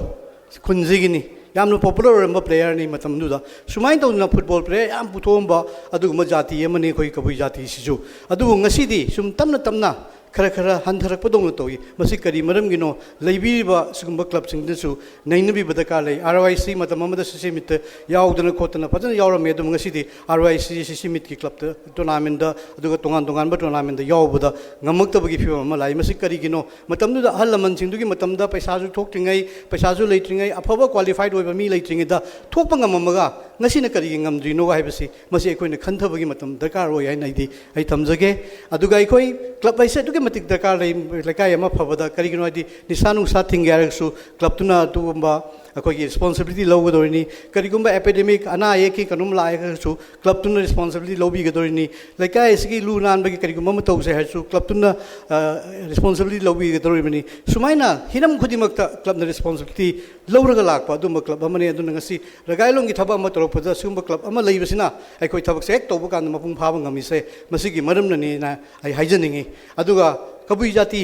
ꯈꯨꯟꯁꯤꯒꯤꯅꯤ꯫ ꯌꯥꯝꯅ ꯄꯣꯄꯨꯂꯔ ꯑꯣꯏꯔꯝꯕ ꯄ꯭ꯂꯦꯌꯔꯅꯤ ꯃꯇꯝꯗꯨꯗ꯫ ꯁꯨꯃꯥꯏꯅ ꯇꯧꯗꯅ ꯐꯨꯠꯕꯣꯜ ꯄ꯭ꯂꯦꯌꯔ ꯌꯥꯝ ꯄꯨꯊꯣꯛꯑꯝꯕ ꯑꯗꯨꯒꯨꯝꯕ ꯖꯥꯇꯤ ꯑꯃꯅꯤ ꯑꯩꯈꯣꯏ ꯀꯕꯨꯏ ꯖꯥꯇꯤꯁꯤꯁꯨ꯫ ꯑꯗꯨꯕꯨ ꯉꯁꯤꯗꯤ ꯁꯨꯝ ꯇꯞꯅ ꯇꯞꯅ ꯈꯔ ꯈꯔ ꯍꯟꯊꯔꯛꯄꯗꯧꯅ ꯇꯧꯏ꯫ ꯃꯁꯤ ꯀꯔꯤ ꯃꯔꯝꯒꯤꯅꯣ? ꯂꯩꯕꯤꯔꯤꯕ ꯁꯤꯒꯨꯝꯕ ꯀ꯭ꯂꯕꯁꯤꯡꯗꯨꯅꯁꯨ ꯅꯩꯅꯕꯤꯕ ꯗꯔꯀꯥꯔ ꯂꯩ꯫ ꯑꯥꯔ ꯋꯥꯏ ꯁꯤ ꯃꯇꯝ ꯑꯃꯗ ꯁꯤꯁꯤ ꯃꯤꯠꯇ ꯌꯥꯎꯗꯅ ꯈꯣꯠꯇꯅ ꯐꯖꯅ ꯌꯥꯎꯔꯝꯃꯤ, ꯑꯗꯨꯕꯨ ꯉꯁꯤꯗꯤ ꯑꯥꯔ ꯋꯥꯏ ꯁꯤ ꯁꯤꯁꯤ ꯃꯤꯠꯀꯤ ꯀ꯭ꯂꯕꯇ ꯇꯣꯔꯅꯥꯃꯦꯟꯗ, ꯑꯗꯨꯒ ꯇꯣꯉꯥꯟ ꯇꯣꯉꯥꯟꯕ ꯇꯣꯔꯅꯥꯃꯦꯟꯗ ꯌꯥꯎꯕꯗ ꯉꯝꯃꯛꯇꯕꯒꯤ ꯐꯤꯕꯝ ꯑꯃ ꯂꯥꯛꯏ꯫ ꯃꯁꯤ ꯀꯔꯤꯒꯤꯅꯣ? ꯃꯇꯝꯗꯨꯗ ꯑꯍꯜ ꯂꯃꯟꯁꯤꯡꯗꯨꯒꯤ ꯃꯇꯝꯗ ꯄꯩꯁꯥꯁꯨ ꯊꯣꯛꯇ꯭ꯔꯤꯉꯩ, ꯄꯩꯁꯥꯁꯨ ꯂꯩꯇ꯭ꯔꯤꯉꯩ, ꯑꯐꯕ ꯀ꯭ꯋꯥꯂꯤꯐꯥꯏꯗ ꯑꯣꯏꯕ ꯃꯤ ꯂꯩꯇ꯭ꯔꯤꯉꯩꯗ ꯊꯣꯛꯄ ꯉꯝꯃꯝꯃꯒ ꯉꯁꯤꯅ ꯀꯔꯤꯒꯤ ꯉꯝꯗ꯭ꯔꯤꯅꯣ ꯍꯥꯏꯕꯁꯤ ꯃꯁꯤ ꯑꯩꯈꯣꯏꯅ ꯈꯟꯊꯕꯒꯤ ꯃꯇꯝ ꯗꯔꯀꯥꯔ ꯑꯣꯏ ꯍꯥꯏꯅ ꯑꯩꯗꯤ ꯑꯩ ꯊꯝꯖꯒꯦ꯫ ꯑꯗꯨꯒ ꯑꯩꯈꯣꯏ ꯀ꯭ꯂꯕ ꯍꯥꯏꯁꯦ ꯑꯗꯨꯛꯀꯤ ꯃꯇꯤꯛ ꯗꯔꯀꯥꯔ ꯂꯩ꯫ ꯂꯩꯀꯥꯏ ꯑꯃ ꯐꯕꯗ ꯀꯔꯤꯒꯤꯅꯣ ꯍꯥꯏꯗꯤ ꯅꯤꯁꯥ ꯅꯨꯡꯁꯥ ꯊꯤꯡꯒꯦ ꯍꯥꯏꯔꯒꯁꯨ ꯀ꯭ꯂꯕꯇꯨꯅ ꯑꯗꯨꯒꯨꯝꯕ ꯑꯩꯈꯣꯏꯒꯤ ꯔꯦꯁꯄꯣꯟꯁꯤꯕꯤꯂꯤꯇꯤ ꯂꯧꯒꯗꯧꯔꯤꯅꯤ꯫ ꯀꯔꯤꯒꯨꯝꯕ ꯑꯦꯄꯤꯗꯦꯃꯤꯛ, ꯑꯅꯥ ꯑꯌꯦꯛꯀꯤ ꯀꯩꯅꯣꯝ ꯂꯥꯛꯑꯒꯁꯨ ꯀ꯭ꯂꯕꯇꯨꯅ ꯔꯦꯁꯄꯣꯟꯁꯤꯕꯤꯂꯤꯇꯤ ꯂꯧꯕꯤꯒꯗꯧꯔꯤꯅꯤ꯫ ꯂꯩꯀꯥꯏ ꯑꯁꯤꯒꯤ ꯂꯨ ꯅꯥꯟꯕꯒꯤ ꯀꯔꯤꯒꯨꯝꯕ ꯑꯃ ꯇꯧꯁꯦ ꯍꯥꯏꯔꯁꯨ ꯀ꯭ꯂꯕꯇꯨꯅ, ꯑ, ꯔꯦꯁꯄꯣꯟꯁꯤꯕꯤꯂꯤꯇꯤ ꯂꯧꯕꯤꯒꯗꯧꯔꯤꯕꯅꯤ꯫ ꯁꯨꯃꯥꯏꯅ ꯍꯤꯔꯝ ꯈꯨꯗꯤꯡꯃꯛꯇ ꯀ꯭ꯂꯕꯅ ꯔꯦꯁꯄꯣꯟꯁꯤꯕꯤꯂꯤꯇꯤ ꯂꯧꯔꯒ ꯂꯥꯛꯄ ꯑꯗꯨꯝꯕ ꯀ꯭ꯂꯕ ꯑꯃꯅꯤ꯫ ꯑꯗꯨꯅ ꯉꯁꯤ ꯔꯒꯥꯏꯂꯣꯡꯒꯤ ꯊꯕꯛ ꯑꯃ ꯇꯧꯔꯛꯄꯗ ꯁꯤꯒꯨꯝꯕ ꯀ꯭ꯂꯕ ꯑꯃ ꯂꯩꯕꯁꯤꯅ ꯑꯩꯈꯣꯏ ꯊꯕꯛꯁꯦ ꯍꯦꯛ ꯇꯧꯕ ꯀꯥꯟꯗ ꯃꯄꯨꯡ ꯐꯥꯕ ꯉꯝꯃꯤꯁꯦ ꯃꯁꯤꯒꯤ ꯃꯔꯝꯅꯅꯤꯅ ꯑꯩ ꯍꯥꯏꯖꯅꯤꯡꯉꯤ꯫ ꯑꯗꯨꯒ ꯀꯕꯨꯏ ꯖꯥꯇꯤ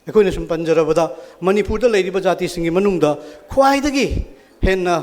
ꯑꯩꯈꯣꯏꯅ ꯁꯨꯝ ꯄꯟꯖꯔꯕꯗ ꯃꯅꯤꯄꯨꯔꯗ ꯂꯩꯔꯤꯕ ꯖꯥꯇꯤꯁꯤꯡꯒꯤ ꯃꯅꯨꯡꯗ ꯈ꯭ꯋꯥꯏꯗꯒꯤ ꯍꯦꯟꯅ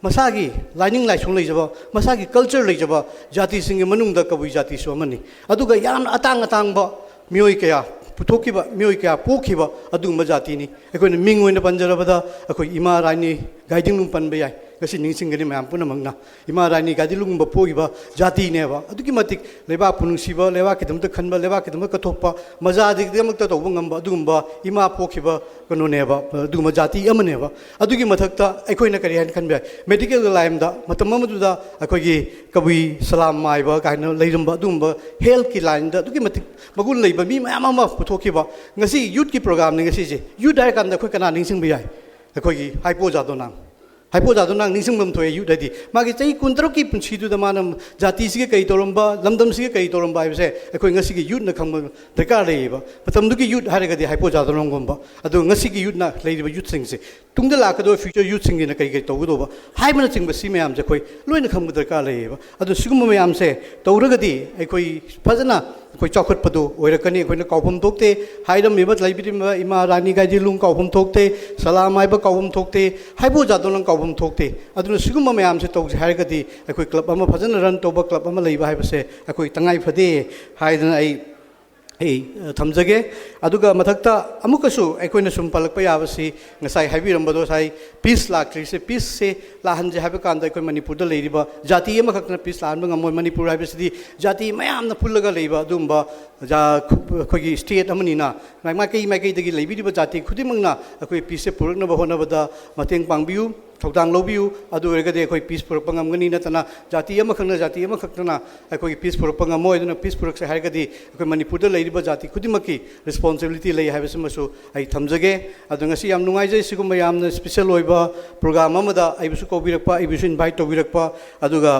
ꯃꯁꯥꯒꯤ ꯂꯥꯏꯅꯤꯡ ꯂꯥꯏꯁꯣꯟ ꯂꯩꯖꯕ, ꯃꯁꯥꯒꯤ ꯀꯜꯆꯔ ꯂꯩꯖꯕ ꯖꯥꯇꯤꯁꯤꯡꯒꯤ ꯃꯅꯨꯡꯗ ꯀꯕꯨꯏ ꯖꯥꯇꯤꯁꯨ ꯑꯃꯅꯤ꯫ ꯑꯗꯨꯒ ꯌꯥꯝꯅ ꯑꯇꯥꯡ ꯑꯇꯥꯡꯕ ꯃꯤꯑꯣꯏ ꯀꯌꯥ ꯄꯨꯊꯣꯛꯈꯤꯕ, ꯃꯤꯑꯣꯏ ꯀꯌꯥ ꯄꯣꯛꯈꯤꯕ ꯑꯗꯨꯒꯨꯝꯕ ꯖꯥꯇꯤꯅꯤ꯫ ꯑꯩꯈꯣꯏꯅ ꯃꯤꯡ ꯑꯣꯏꯅ ꯄꯟꯖꯔꯕꯗ ꯑꯩꯈꯣꯏ ꯏꯃꯥ ꯔꯥꯏꯅꯤ ꯒꯥꯏꯗꯤꯡꯂꯨꯡ ꯄꯟꯕ ꯌꯥꯏ꯫ ꯉꯁꯤ ꯅꯤꯡꯁꯤꯡꯒꯅꯤ ꯃꯌꯥꯝ ꯄꯨꯝꯅꯃꯛꯅ꯫ ꯏꯃꯥ ꯔꯥꯅꯤ ꯒꯥꯏꯗꯤꯟꯂꯨꯡꯒꯨꯝꯕ ꯄꯣꯛꯏꯕ ꯖꯥꯇꯤꯅꯦꯕ꯫ ꯑꯗꯨꯛꯀꯤ ꯃꯇꯤꯛ ꯂꯩꯕꯥꯛꯄꯨ ꯅꯨꯡꯁꯤꯕ, ꯂꯩꯕꯥꯛꯀꯤꯗꯃꯛꯇ ꯈꯟꯕ, ꯂꯩꯕꯥꯛꯀꯤꯗꯃꯛ ꯀꯠꯊꯣꯛꯄ, ꯃꯖꯥꯗꯒꯤꯗꯃꯛꯇ ꯇꯧꯕ ꯉꯝꯕ ꯑꯗꯨꯒꯨꯝꯕ ꯏꯃꯥ ꯄꯣꯛꯈꯤꯕ ꯀꯩꯅꯣꯅꯦꯕ, ꯑꯗꯨꯒꯨꯝꯕ ꯖꯥꯇꯤ ꯑꯃꯅꯦꯕ꯫ ꯑꯗꯨꯒꯤ ꯃꯊꯛꯇ ꯑꯩꯈꯣꯏꯅ ꯀꯔꯤ ꯍꯥꯏꯅ ꯈꯟꯕ ꯌꯥꯏ? ꯃꯦꯗꯤꯀꯦꯜꯒꯤ ꯂꯥꯏꯟꯗ ꯃꯇꯝ ꯑꯃꯗꯨꯗ ꯑꯩꯈꯣꯏꯒꯤ ꯀꯕꯨꯏ ꯁꯂꯥꯝ ꯃꯥꯏꯕ ꯀꯥꯏꯅ ꯂꯩꯔꯝꯕ ꯑꯗꯨꯒꯨꯝꯕ ꯍꯦꯜꯊꯀꯤ ꯂꯥꯏꯟꯗ ꯑꯗꯨꯛꯀꯤ ꯃꯇꯤꯛ ꯃꯒꯨꯟ ꯂꯩꯕ ꯃꯤ ꯃꯌꯥꯝ ꯑꯃ ꯄꯨꯊꯣꯛꯈꯤꯕ꯫ ꯉꯁꯤ ꯌꯨꯠꯀꯤ ꯄ꯭ꯔꯣꯒ꯭ꯔꯥꯝꯅꯤ ꯉꯁꯤꯁꯦ꯫ ꯌꯨꯠ ꯍꯥꯏꯔ ꯀꯥꯟꯗ ꯑꯩꯈꯣꯏ ꯀꯅꯥ ꯅꯤꯡꯁꯤꯡꯕ ꯌꯥꯏ? ꯑꯩꯈꯣꯏꯒꯤ ꯍꯥꯏꯄꯣ ꯖꯥꯗꯣꯅꯥꯡ꯫ ꯍꯥꯏꯄꯣ ꯖꯥꯗꯣꯅꯥꯡ ꯅꯤꯡꯁꯤꯡꯐꯝ ꯊꯣꯛꯑꯦ ꯌꯨꯠ ꯍꯥꯏꯗꯤ꯫ ꯃꯥꯒꯤ ꯆꯍꯤ ꯀꯨꯟꯇꯔꯨꯛꯀꯤ ꯄꯨꯟꯁꯤꯗꯨꯗ ꯃꯥꯅ ꯖꯥꯇꯤꯁꯤꯒ ꯀꯔꯤ ꯇꯧꯔꯝꯕ, ꯂꯝꯗꯝꯁꯤꯒ ꯀꯔꯤ ꯇꯧꯔꯝꯕ ꯍꯥꯏꯕꯁꯦ ꯑꯩꯈꯣꯏ ꯉꯁꯤꯒꯤ ꯌꯨꯠꯅ ꯈꯪꯕ ꯗꯔꯀꯥꯔ ꯂꯩꯌꯦꯕ꯫ ꯃꯇꯝꯗꯨꯒꯤ ꯌꯨꯠ ꯍꯥꯏꯔꯒꯗꯤ ꯍꯥꯏꯄꯣ ꯖꯥꯗꯣꯅꯥꯡꯒꯨꯝꯕ꯫ ꯑꯗꯨꯒ ꯉꯁꯤꯒꯤ ꯌꯨꯠꯅ ꯂꯩꯔꯤꯕ ꯌꯨꯠꯁꯤꯡꯁꯦ, ꯇꯨꯡꯗ ꯂꯥꯛꯀꯗꯧꯕ ꯐ꯭ꯌꯨꯆꯔ ꯌꯨꯠꯁꯤꯡꯒꯤꯅ ꯀꯔꯤ ꯀꯔꯤ ꯇꯧꯒꯗꯧꯕ ꯍꯥꯏꯕꯅꯆꯤꯡꯕ ꯁꯤ ꯃꯌꯥꯝꯁꯦ ꯑꯩꯈꯣꯏ ꯂꯣꯏꯅ ꯈꯪꯕ ꯗꯔꯀꯥꯔ ꯂꯩꯌꯦꯕ꯫ ꯑꯗꯨ ꯁꯤꯒꯨꯝꯕ ꯃꯌꯥꯝꯁꯦ ꯇꯧꯔꯒꯗꯤ ꯑꯩꯈꯣꯏ ꯐꯖꯅ ꯑꯩꯈꯣꯏ ꯆꯥꯎꯈꯠꯄꯗꯨ ꯑꯣꯏꯔꯛꯀꯅꯤ꯫ ꯑꯩꯈꯣꯏꯅ ꯀꯥꯎꯐꯝ ꯊꯣꯛꯇꯦ꯫ ꯍꯥꯏꯔꯝꯃꯤꯕ ꯂꯩꯕꯤꯔꯤꯕ ꯏꯃꯥ ꯔꯥꯅꯤ ꯒꯥꯏꯗꯤꯟꯂꯨꯡ ꯀꯥꯎꯐꯝ ꯊꯣꯛꯇꯦ, ꯁꯂꯥꯝ ꯍꯥꯏꯕ ꯀꯥꯎꯐꯝ ꯊꯣꯛꯇꯦ, ꯍꯥꯏꯕꯣ ꯖꯥꯗꯣꯅꯥꯡ ꯀꯥꯎꯐꯝ ꯊꯣꯛꯇꯦ꯫ ꯑꯗꯨꯅ ꯁꯤꯒꯨꯝꯕ ꯃꯌꯥꯝꯁꯦ ꯇꯧꯁꯦ ꯍꯥꯏꯔꯒꯗꯤ ꯑꯩꯈꯣꯏ ꯀ꯭ꯂꯕ ꯑꯃ ꯐꯖꯅ ꯔꯟ ꯇꯧꯕ, ꯀ꯭ꯂꯕ ꯑꯃ ꯂꯩꯕ ꯍꯥꯏꯕꯁꯦ ꯑꯩꯈꯣꯏ ꯇꯉꯥꯏ ꯐꯗꯦ ꯍꯥꯏꯗꯅ ꯑꯩ, ꯑꯩ, ꯑ, ꯊꯝꯖꯒꯦ꯫ ꯑꯗꯨꯒ ꯃꯊꯛꯇ ꯑꯃꯨꯛꯀꯁꯨ ꯑꯩꯈꯣꯏꯅ ꯁꯨꯝ ꯄꯜꯂꯛꯄ ꯌꯥꯕꯁꯤ, ꯉꯁꯥꯏ ꯍꯥꯏꯕꯤꯔꯝꯕꯗꯣ ꯉꯁꯥꯏ ꯄꯤꯁ ꯂꯥꯛꯇ꯭ꯔꯤꯁꯦ, ꯄꯤꯁꯁꯦ ꯂꯥꯛꯍꯟꯁꯦ ꯍꯥꯏꯕ ꯀꯥꯟꯗ ꯑꯩꯈꯣꯏ ꯃꯅꯤꯄꯨꯔꯗ ꯂꯩꯔꯤꯕ ꯖꯥꯇꯤ ꯑꯃꯈꯛꯇꯅ ꯄꯤꯁ ꯂꯥꯛꯍꯟꯕ ꯉꯝꯃꯣꯏ꯫ ꯃꯅꯤꯄꯨꯔ ꯍꯥꯏꯕꯁꯤꯗꯤ ꯖꯥꯇꯤ ꯃꯌꯥꯝꯅ ꯄꯨꯜꯂꯒ ꯂꯩꯕ ꯑꯗꯨꯒꯨꯝꯕ ꯖꯥ-, ꯑꯩꯈꯣꯏꯒꯤ ꯁ꯭ꯇꯦꯠ ꯑꯃꯅꯤꯅ ꯃꯥꯏ-, ꯃꯥꯏꯀꯩ ꯃꯥꯏꯀꯩꯗꯒꯤ ꯂꯩꯕꯤꯔꯤꯕ ꯖꯥꯇꯤ ꯈꯨꯗꯤꯡꯃꯛꯅ ꯑꯩꯈꯣꯏ ꯄꯤꯁꯁꯦ ꯄꯨꯔꯛꯅꯕ ꯍꯣꯠꯅꯕꯗ ꯃꯇꯦꯡ ꯄꯥꯡꯕꯤꯌꯨ, ꯊꯧꯗꯥꯡ ꯂꯧꯕꯤꯌꯨ꯫ ꯑꯗꯨ ꯑꯣꯏꯔꯒꯗꯤ ꯑꯩꯈꯣꯏ ꯄꯤꯁ ꯄꯨꯔꯛꯄ ꯉꯝꯒꯅꯤ꯫ ꯅꯠꯇꯅ ꯖꯥꯇꯤ ꯑꯃꯈꯛꯅ ꯖꯥꯇꯤ ꯑꯃꯈꯛꯇꯅ ꯑꯩꯈꯣꯏꯒꯤ ꯄꯤꯁ ꯄꯨꯔꯛꯄ ꯉꯝꯃꯣꯏ꯫ ꯑꯗꯨꯅ ꯄꯤꯁ ꯄꯨꯔꯛꯁꯦ ꯍꯥꯏꯔꯒꯗꯤ ꯑꯩꯈꯣꯏ ꯃꯅꯤꯄꯨꯔꯗ ꯂꯩꯔꯤꯕ ꯖꯥꯇꯤ ꯈꯨꯗꯤꯡꯃꯛꯀꯤ ꯔꯦꯁꯄꯣꯟꯁꯤꯕꯤꯂꯤꯇꯤ ꯂꯩ ꯍꯥꯏꯕꯁꯤꯃꯁꯨ ꯑꯩ ꯊꯝꯖꯒꯦ꯫ ꯑꯗꯣ ꯉꯁꯤ ꯌꯥꯝ ꯅꯨꯡꯉꯥꯏꯖꯩ ꯁꯤꯒꯨꯝꯕ ꯌꯥꯝꯅ ꯁ꯭ꯄꯦꯁꯦꯜ ꯑꯣꯏꯕ ꯄ꯭ꯔꯣꯒ꯭ꯔꯥꯝ ꯑꯃꯗ ꯑꯩꯕꯨꯁꯨ ꯀꯧꯕꯤꯔꯛꯄ, ꯑꯩꯕꯨꯁꯨ ꯏꯟꯚꯥꯏꯠ ꯇꯧꯕꯤꯔꯛꯄ꯫ ꯑꯗꯨꯒ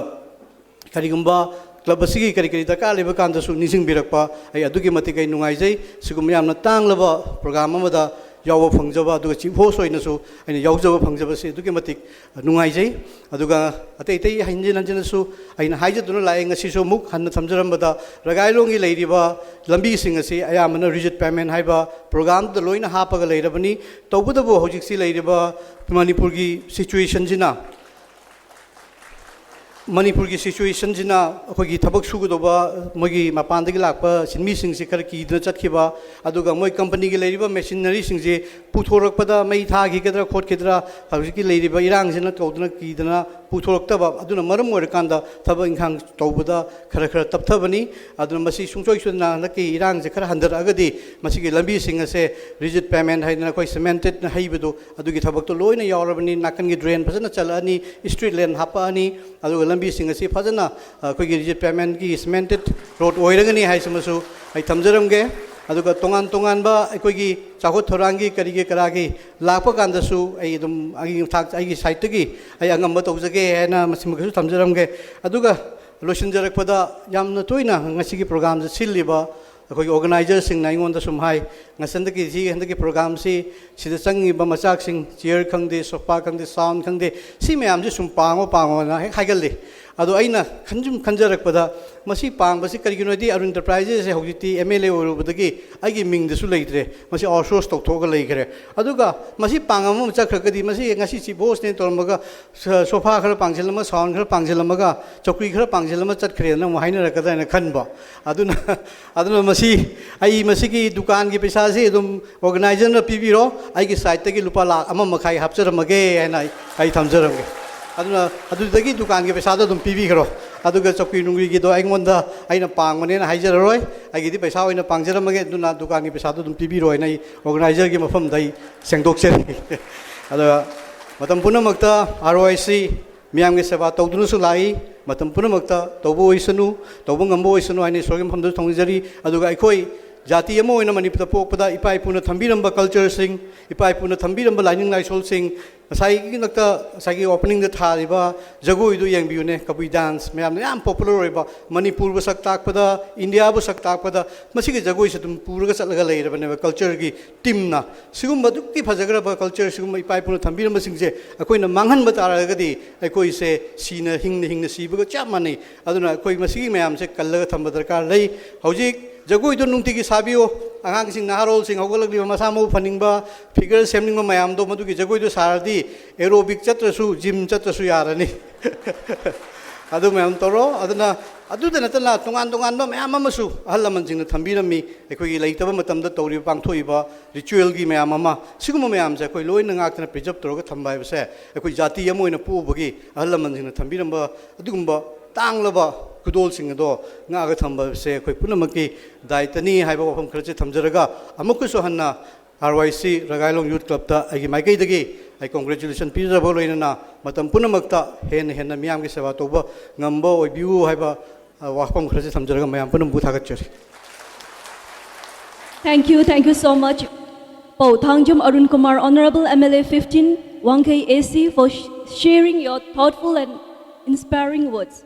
ꯀꯔꯤꯒꯨꯝꯕ ꯀ꯭ꯂꯕ ꯑꯁꯤꯒꯤ ꯀꯔꯤ ꯀꯔꯤ ꯗꯔꯀꯥꯔ ꯂꯩꯕ ꯀꯥꯟꯗꯁꯨ ꯅꯤꯡꯁꯤꯡꯕꯤꯔꯛꯄ, ꯑꯩ ꯑꯗꯨꯛꯀꯤ ꯃꯇꯤꯛ ꯑꯩ ꯅꯨꯡꯉꯥꯏꯖꯩ꯫ ꯁꯤꯒꯨꯝꯕ ꯌꯥꯝꯅ ꯇꯥꯡꯂꯕ ꯄ꯭ꯔꯣꯒ꯭ꯔꯥꯝ ꯑꯃꯗ ꯌꯥꯎꯕ ꯐꯪꯖꯕ, ꯑꯗꯨꯒ ꯆꯤꯐ ꯍꯣꯁ ꯑꯣꯏꯅꯁꯨ ꯑꯩꯅ ꯌꯥꯎꯖꯕ ꯐꯪꯖꯕꯁꯤ ꯑꯗꯨꯛꯀꯤ ꯃꯇꯤꯛ ꯅꯨꯡꯉꯥꯏꯖꯩ꯫ ꯑꯗꯨꯒ ꯑꯇꯩ ꯑꯇꯩ ꯍꯟꯖꯤꯟ ꯍꯟꯖꯤꯟꯅꯁꯨ ꯑꯩꯅ ꯍꯥꯏꯖꯗꯨꯅ ꯂꯥꯛꯑꯦ꯫ ꯉꯁꯤꯁꯨ ꯑꯃꯨꯛ ꯍꯟꯅ ꯊꯝꯖꯔꯝꯕꯗ, ꯔꯒꯥꯏꯂꯣꯡꯒꯤ ꯂꯩꯔꯤꯕ ꯂꯝꯕꯤꯁꯤꯡ ꯑꯁꯤ ꯑꯌꯥꯝꯕꯅ ꯔꯤꯖꯤꯠ ꯄꯦꯃꯦꯟ ꯍꯥꯏꯕ ꯄ꯭ꯔꯣꯒ꯭ꯔꯥꯝꯗꯨꯗ ꯂꯣꯏꯅ ꯍꯥꯞꯄꯒ ꯂꯩꯔꯕꯅꯤ꯫ ꯇꯧꯕꯇꯕꯨ ꯍꯧꯖꯤꯛꯁꯤ ꯂꯩꯔꯤꯕ ꯃꯅꯤꯄꯨꯔꯒꯤ ꯁꯤꯆꯨꯋꯦꯁꯟꯁꯤꯅ ꯃꯅꯤꯄꯨꯔꯒꯤ ꯁꯤꯆꯨꯋꯦꯁꯟꯁꯤꯅ ꯑꯩꯈꯣꯏꯒꯤ ꯊꯕꯛ ꯁꯨꯒꯗꯧꯕ ꯃꯣꯏꯒꯤ ꯃꯄꯥꯟꯗꯒꯤ ꯂꯥꯛꯄ ꯁꯤꯟꯃꯤꯁꯤꯡꯁꯤ ꯈꯔ ꯀꯤꯗꯅ ꯆꯠꯈꯤꯕ, ꯑꯗꯨꯒ ꯃꯣꯏ ꯀꯝꯄꯅꯤꯒꯤ ꯂꯩꯔꯤꯕ ꯃꯦꯁꯤꯅꯔꯤꯁꯤꯡꯁꯤ ꯄꯨꯊꯣꯔꯛꯄꯗ ꯃꯩ ꯊꯥꯈꯤꯒꯗ꯭ꯔꯥ ꯈꯣꯠꯈꯤꯗ꯭ꯔꯥ, ꯍꯧꯖꯤꯛꯀꯤ ꯂꯩꯔꯤꯕ ꯏꯔꯥꯡꯁꯤꯅ ꯇꯧꯗꯅ ꯀꯤꯗꯅ ꯄꯨꯊꯣꯔꯛꯇꯕ, ꯑꯗꯨꯅ ꯃꯔꯝ ꯑꯣꯏꯔꯀꯥꯟꯗ ꯊꯕꯛ ꯏꯪꯈꯥꯡ ꯇꯧꯕꯗ ꯈꯔ ꯈꯔ ꯇꯞꯊꯕꯅꯤ꯫ ꯑꯗꯨꯅ ꯃꯁꯤ ꯁꯨꯡꯁꯣꯏ ꯁꯣꯏꯗꯅ ꯍꯟꯗꯛꯀꯤ ꯏꯔꯥꯡꯁꯦ ꯈꯔ ꯍꯟꯊꯔꯛꯑꯒꯗꯤ ꯃꯁꯤꯒꯤ ꯂꯝꯕꯤꯁꯤꯡ ꯑꯁꯦ ꯔꯤꯖꯤꯠ ꯄꯦꯃꯦꯟ ꯍꯥꯏꯗꯅ ꯑꯩꯈꯣꯏ ꯁꯤꯃꯦꯟꯇꯦꯠꯅ ꯍꯩꯕꯗꯣ, ꯑꯗꯨꯒꯤ ꯊꯕꯛꯇꯣ ꯂꯣꯏꯅ ꯌꯥꯎꯔꯕꯅꯤ꯫ ꯅꯥꯀꯟꯒꯤ ꯗ꯭ꯔꯦꯟ ꯐꯖꯅ ꯆꯜꯂꯛꯑꯅꯤ, ꯏꯁꯇ꯭ꯔꯤꯠ ꯂꯦꯝ ꯍꯥꯞꯄꯛꯑꯅꯤ, ꯑꯗꯨꯒ ꯂꯝꯕꯤꯁꯤꯡ ꯑꯁꯤ ꯐꯖꯅ ꯑꯩꯈꯣꯏꯒꯤ ꯔꯤꯖꯤꯠ ꯄꯦꯃꯦꯟꯒꯤ ꯁꯤꯃꯦꯟꯇꯦꯠ ꯔꯣꯗ ꯑꯣꯏꯔꯒꯅꯤ ꯍꯥꯏꯁꯤꯃꯁꯨ ꯑꯩ ꯊꯝꯖꯔꯝꯒꯦ꯫ ꯑꯗꯨꯒ ꯇꯣꯉꯥꯟ ꯇꯣꯉꯥꯟꯕ ꯑꯩꯈꯣꯏꯒꯤ ꯆꯥꯎꯈꯠ ꯊꯧꯔꯥꯡꯒꯤ ꯀꯔꯤꯒꯤ ꯀꯔꯥꯒꯤ ꯂꯥꯛꯄ ꯀꯥꯟꯗꯁꯨ ꯑꯩ ꯑꯗꯨꯝ ꯑꯩꯒꯤ ꯊꯥꯛ-, ꯑꯩꯒꯤ ꯁꯥꯏꯠꯇꯒꯤ ꯑꯩ ꯑꯉꯝꯕ ꯇꯧꯖꯒꯦ ꯍꯥꯏꯅ ꯃꯁꯤꯃꯈꯩꯁꯨ ꯊꯝꯖꯔꯝꯒꯦ꯫ ꯑꯗꯨꯒ ꯂꯣꯏꯁꯤꯟꯖꯔꯛꯄꯗ, ꯌꯥꯝꯅ ꯇꯣꯏꯅ ꯉꯁꯤꯒꯤ ꯄ꯭ꯔꯣꯒ꯭ꯔꯥꯝꯁꯦ ꯁꯤꯜꯂꯤꯕ ꯑꯩꯈꯣꯏꯒꯤ ꯑꯣꯔꯒꯅꯥꯏꯖꯔꯁꯤꯡꯅ ꯑꯩꯉꯣꯟꯗ ꯁꯨꯝ ꯍꯥꯏ, "ꯉꯁꯤ ꯍꯟꯗꯛꯀꯤ, ꯁꯤ ꯍꯟꯗꯛꯀꯤ ꯄ꯭ꯔꯣꯒ꯭ꯔꯥꯝꯁꯤ, ꯁꯤꯗ ꯆꯪꯉꯤꯕ ꯃꯆꯥꯛꯁꯤꯡ, ꯆꯤꯌꯔ ꯈꯪꯗꯦ, ꯁꯣꯐꯥ ꯈꯪꯗꯦ, ꯁꯥꯎꯟ ꯈꯪꯗꯦ, ꯁꯤ ꯃꯌꯥꯝꯁꯤ ꯁꯨꯝ ꯄꯥꯡꯉꯣ, ꯄꯥꯡꯉꯣꯅ" ꯍꯦꯛ ꯍꯥꯏꯒꯜꯂꯤ꯫ ꯑꯗꯣ ꯑꯩꯅ ꯈꯟꯖꯨꯝ ꯈꯟꯖꯔꯛꯄꯗ, ꯃꯁꯤ ꯄꯥꯡꯕꯁꯤ ꯀꯔꯤꯒꯤꯅꯣ ꯍꯥꯏꯗꯤ, ꯑꯔꯨꯟ ꯑꯦꯟꯇꯔꯄ꯭ꯔꯥꯏꯖꯦꯁꯁꯦ ꯍꯧꯖꯤꯛꯇꯤ ꯑꯦꯝ ꯑꯦꯜ ꯑꯦ ꯑꯣꯏꯔꯨꯕꯗꯒꯤ ꯑꯩꯒꯤ ꯃꯤꯡꯗꯁꯨ ꯂꯩꯇ꯭ꯔꯦ, ꯃꯁꯤ ꯑꯥꯎꯠꯁꯣꯔꯁ ꯇꯧꯊꯣꯛꯑꯒ ꯂꯩꯈ꯭ꯔꯦ꯫ ꯑꯗꯨꯒ ꯃꯁꯤ ꯄꯥꯡ ꯑꯃ ꯆꯠꯈ꯭ꯔꯒꯗꯤ, ꯃꯁꯤ ꯉꯁꯤ ꯆꯤꯐ ꯍꯣꯁꯅꯦ ꯇꯧꯔꯝꯃꯒ ꯁ-, ꯁꯣꯐꯥ ꯈꯔ ꯄꯥꯡꯁꯤꯜꯂꯝꯃꯒ, ꯁꯥꯎꯟ ꯈꯔ ꯄꯥꯡꯁꯤꯜꯂꯝꯃꯒ, ꯆꯧꯀ꯭ꯔꯤ ꯈꯔ ꯄꯥꯡꯁꯤꯜꯂꯝꯃ ꯆꯠꯈ꯭ꯔꯦꯅ ꯑꯃꯨꯛ ꯍꯥꯏꯅꯔꯛꯀꯗ꯭ꯔꯥ ꯍꯥꯏꯅ ꯈꯟꯕ꯫ ꯑꯗꯨꯅ, ꯑꯗꯨꯅ ꯃꯁꯤ, ꯑꯩ ꯃꯁꯤꯒꯤ ꯗꯨꯀꯥꯟꯒꯤ ꯄꯩꯁꯥꯁꯤ ꯑꯗꯨꯝ ꯑꯣꯔꯒꯅꯥꯏꯖꯔꯅ ꯄꯤꯕꯤꯔꯣ, ꯑꯩꯒꯤ ꯁꯥꯏꯠꯇꯒꯤ ꯂꯨꯄꯥ ꯂꯥꯈ ꯑꯃ ꯃꯈꯥꯏ ꯍꯥꯞꯆꯔꯝꯃꯒꯦ ꯍꯥꯏꯅ ꯑꯩ, ꯑꯩ ꯊꯝꯖꯔꯝꯒꯦ꯫ ꯑꯗꯨꯅ ꯑꯗꯨꯗꯒꯤ ꯗꯨꯀꯥꯟꯒꯤ ꯄꯩꯁꯥꯗꯣ ꯑꯗꯨꯝ ꯄꯤꯕꯤꯈ꯭ꯔꯣ꯫ ꯑꯗꯨꯒ ꯆꯧꯀ꯭ꯔꯤ ꯅꯨꯡꯀ꯭ꯔꯤꯒꯤꯗꯣ ꯑꯩꯉꯣꯟꯗ, ꯑꯩꯅ ꯄꯥꯡꯕꯅꯦꯅ ꯍꯥꯏꯖꯔꯔꯣꯏ, ꯑꯩꯒꯤꯗꯤ ꯄꯩꯁꯥ ꯑꯣꯏꯅ ꯄꯥꯡꯖꯔꯝꯃꯒꯦ, ꯑꯗꯨꯅ ꯗꯨꯀꯥꯟꯒꯤ ꯄꯩꯁꯥꯗꯣ ꯑꯗꯨꯝ ꯄꯤꯕꯤꯔꯣ ꯍꯥꯏꯅ ꯑꯩ ꯑꯣꯔꯒꯅꯥꯏꯖꯔꯒꯤ ꯃꯐꯝꯗ ꯑꯩ ꯁꯦꯡꯗꯣꯛꯆꯔꯤ꯫ ꯑꯗꯨꯒ ꯃꯇꯝ ꯄꯨꯝꯅꯃꯛꯇ ꯑꯥꯔ ꯑꯣ ꯑꯥꯏ ꯁꯤ ꯃꯤꯌꯥꯝꯒꯤ ꯁꯦꯕꯥ ꯇꯧꯗꯨꯅꯁꯨ ꯂꯥꯛꯏ, ꯃꯇꯝ ꯄꯨꯝꯅꯃꯛꯇ ꯇꯧꯕ ꯑꯣꯏꯁꯅꯨ, ꯇꯧꯕ ꯉꯝꯕ ꯑꯣꯏꯁꯅꯨ ꯍꯥꯏꯅ ꯏꯁꯣꯔꯒꯤ ꯃꯐꯝꯗꯁꯨ ꯊꯧꯅꯤꯖꯔꯤ꯫ ꯑꯗꯨꯒ ꯑꯩꯈꯣꯏ ꯖꯥꯇꯤ ꯑꯃ ꯑꯣꯏꯅ ꯃꯅꯤꯄꯨꯔꯗ ꯄꯣꯛꯄꯗ ꯏꯄꯥ ꯏꯄꯨꯅ ꯊꯝꯕꯤꯔꯝꯕ ꯀꯜꯆꯔꯁꯤꯡ, ꯏꯄꯥ ꯏꯄꯨꯅ ꯊꯝꯕꯤꯔꯝꯕ ꯂꯥꯏꯅꯤꯡ ꯂꯥꯏꯁꯣꯜꯁꯤꯡ, ꯉꯁꯥꯏꯒꯤ ꯅꯛꯇ, ꯉꯁꯥꯏꯒꯤ ꯑꯣꯄꯅꯤꯡꯗ ꯊꯥꯔꯤꯕ ꯖꯒꯣꯏꯗꯨ ꯌꯦꯡꯕꯤꯌꯨꯅꯦ, ꯀꯕꯨꯏ ꯗꯥꯟꯁ ꯃꯌꯥꯝꯅ ꯌꯥꯝ ꯄꯣꯄꯨꯂꯔ ꯑꯣꯏꯕ, ꯃꯅꯤꯄꯨꯔꯕꯨ ꯁꯛ ꯇꯥꯛꯄꯗ, ꯏꯟꯗꯤꯌꯥꯕꯨ ꯁꯛ ꯇꯥꯛꯄꯗ ꯃꯁꯤꯒꯤ ꯖꯒꯣꯏꯁꯤ ꯑꯗꯨꯝ ꯄꯨꯔꯒ ꯆꯠꯂꯒ ꯂꯩꯔꯕꯅꯦꯕ ꯀꯜꯆꯔꯒꯤ ꯇꯤꯝꯅ꯫ ꯁꯤꯒꯨꯝꯕ ꯑꯗꯨꯛꯀꯤ ꯐꯖꯈ꯭ꯔꯕ ꯀꯜꯆꯔ, ꯁꯤꯒꯨꯝꯕ ꯏꯄꯥ ꯏꯄꯨꯅ ꯊꯝꯕꯤꯔꯝꯕꯁꯤꯡꯁꯦ ꯑꯩꯈꯣꯏꯅ ꯃꯥꯡꯍꯟꯕ ꯇꯥꯔꯒꯗꯤ ꯑꯩꯈꯣꯏꯁꯦ ꯁꯤꯅ, ꯍꯤꯡꯅ ꯍꯤꯡꯅ ꯁꯤꯕꯒ ꯆꯞ ꯃꯥꯟꯅꯩ꯫ ꯑꯗꯨꯅ ꯑꯩꯈꯣꯏ ꯃꯁꯤꯒꯤ ꯃꯌꯥꯝꯁꯦ ꯀꯜꯂꯒ ꯊꯝꯕ ꯗꯔꯀꯥꯔ ꯂꯩ꯫ ꯍꯧꯖꯤꯛ ꯖꯒꯣꯏꯗꯣ ꯅꯨꯡꯇꯤꯒꯤ ꯁꯥꯕꯤꯌꯨ꯫ ꯑꯉꯥꯡꯁꯤꯡ, ꯅꯍꯥꯔꯣꯜꯁꯤꯡ ꯍꯧꯒꯠꯂꯛꯂꯤꯕ ꯃꯁꯥ ꯃꯎ ꯐꯅꯤꯡꯕ, ꯐꯤꯒꯔ ꯁꯦꯝꯅꯤꯡꯕ ꯃꯌꯥꯝꯗꯣ ꯃꯗꯨꯒꯤ ꯖꯒꯣꯏꯗꯣ ꯁꯥꯔꯗꯤ ꯑꯦꯔꯣꯕꯤꯛ ꯆꯠꯇ꯭ꯔꯁꯨ, ꯖꯤꯝ ꯆꯠꯇ꯭ꯔꯁꯨ ꯌꯥꯔꯅꯤ꯫ ꯑꯗꯨ ꯃꯌꯥꯝ ꯇꯧꯔꯣ꯫ ꯑꯗꯨꯅ ꯑꯗꯨꯗ ꯅꯠꯇꯅ ꯇꯣꯉꯥꯟ ꯇꯣꯉꯥꯟꯕ ꯃꯌꯥꯝ ꯑꯃꯁꯨ ꯑꯍꯜ ꯂꯃꯟꯁꯤꯡꯅ ꯊꯝꯕꯤꯔꯝꯃꯤ꯫ ꯑꯩꯈꯣꯏꯒꯤ ꯂꯩꯇꯕ ꯃꯇꯝꯗ ꯇꯧꯔꯤꯕ, ꯄꯥꯡꯊꯣꯛꯏꯕ ꯔꯤꯆꯨꯋꯦꯜꯒꯤ ꯃꯌꯥꯝ ꯑꯃ, ꯁꯤꯒꯨꯝꯕ ꯃꯌꯥꯝꯁꯦ ꯑꯩꯈꯣꯏ ꯂꯣꯏꯅ ꯉꯥꯛꯇꯅ ꯄ꯭ꯔꯤꯖꯔꯞ ꯇꯧꯔꯒ ꯊꯝꯕ ꯍꯥꯏꯕꯁꯦ ꯑꯩꯈꯣꯏ ꯖꯥꯇꯤ ꯑꯃ ꯑꯣꯏꯅ ꯄꯣꯛꯎꯕꯒꯤ ꯑꯍꯜ ꯂꯃꯟꯁꯤꯡꯅ ꯊꯝꯕꯤꯔꯝꯕ ꯑꯗꯨꯒꯨꯝꯕ ꯇꯥꯡꯂꯕ ꯈꯨꯗꯣꯜꯁꯤꯡ ꯑꯗꯣ ꯉꯥꯛꯑꯒ ꯊꯝꯕ ꯍꯥꯏꯕꯁꯦ ꯑꯩꯈꯣꯏ ꯄꯨꯝꯅꯃꯛꯀꯤ ꯗꯥꯏꯇꯅꯤ ꯍꯥꯏꯕ ꯋꯥꯐꯝ ꯈꯔꯁꯦ ꯊꯝꯖꯔꯒ, ꯑꯃꯨꯛꯀꯁꯨ ꯍꯟꯅ ꯑꯥꯔ ꯋꯥꯏ ꯁꯤ ꯔꯒꯥꯏꯂꯣꯡ ꯌꯨꯠ ꯀ꯭ꯂꯕꯇ ꯑꯩꯒꯤ ꯃꯥꯏꯀꯩꯗꯒꯤ ꯑꯩ ꯀꯣꯡꯒ꯭ꯔꯦꯆꯨꯂꯦꯁꯟ ꯄꯤꯖꯕꯒ ꯂꯣꯏꯅꯅ ꯃꯇꯝ ꯄꯨꯝꯅꯃꯛꯇ ꯍꯦꯟꯅ ꯍꯦꯟꯅ ꯃꯤꯌꯥꯝꯒꯤ ꯁꯦꯕꯥ ꯇꯧꯕ ꯉꯝꯕ ꯑꯣꯏꯕꯤꯌꯨ ꯍꯥꯏꯕ, ꯑ, ꯋꯥꯐꯝ ꯈꯔꯁꯦ ꯊꯝꯖꯔꯒ ꯃꯌꯥꯝ ꯄꯨꯝꯅꯃꯛꯄꯨ ꯊꯥꯒꯠꯆꯔꯤ꯫ Thank you, thank you so much, Pou Thangjum Arun Kumar, Honorable M L A fifteen, Wangkhei A C, for sh- sharing your thoughtful and inspiring words.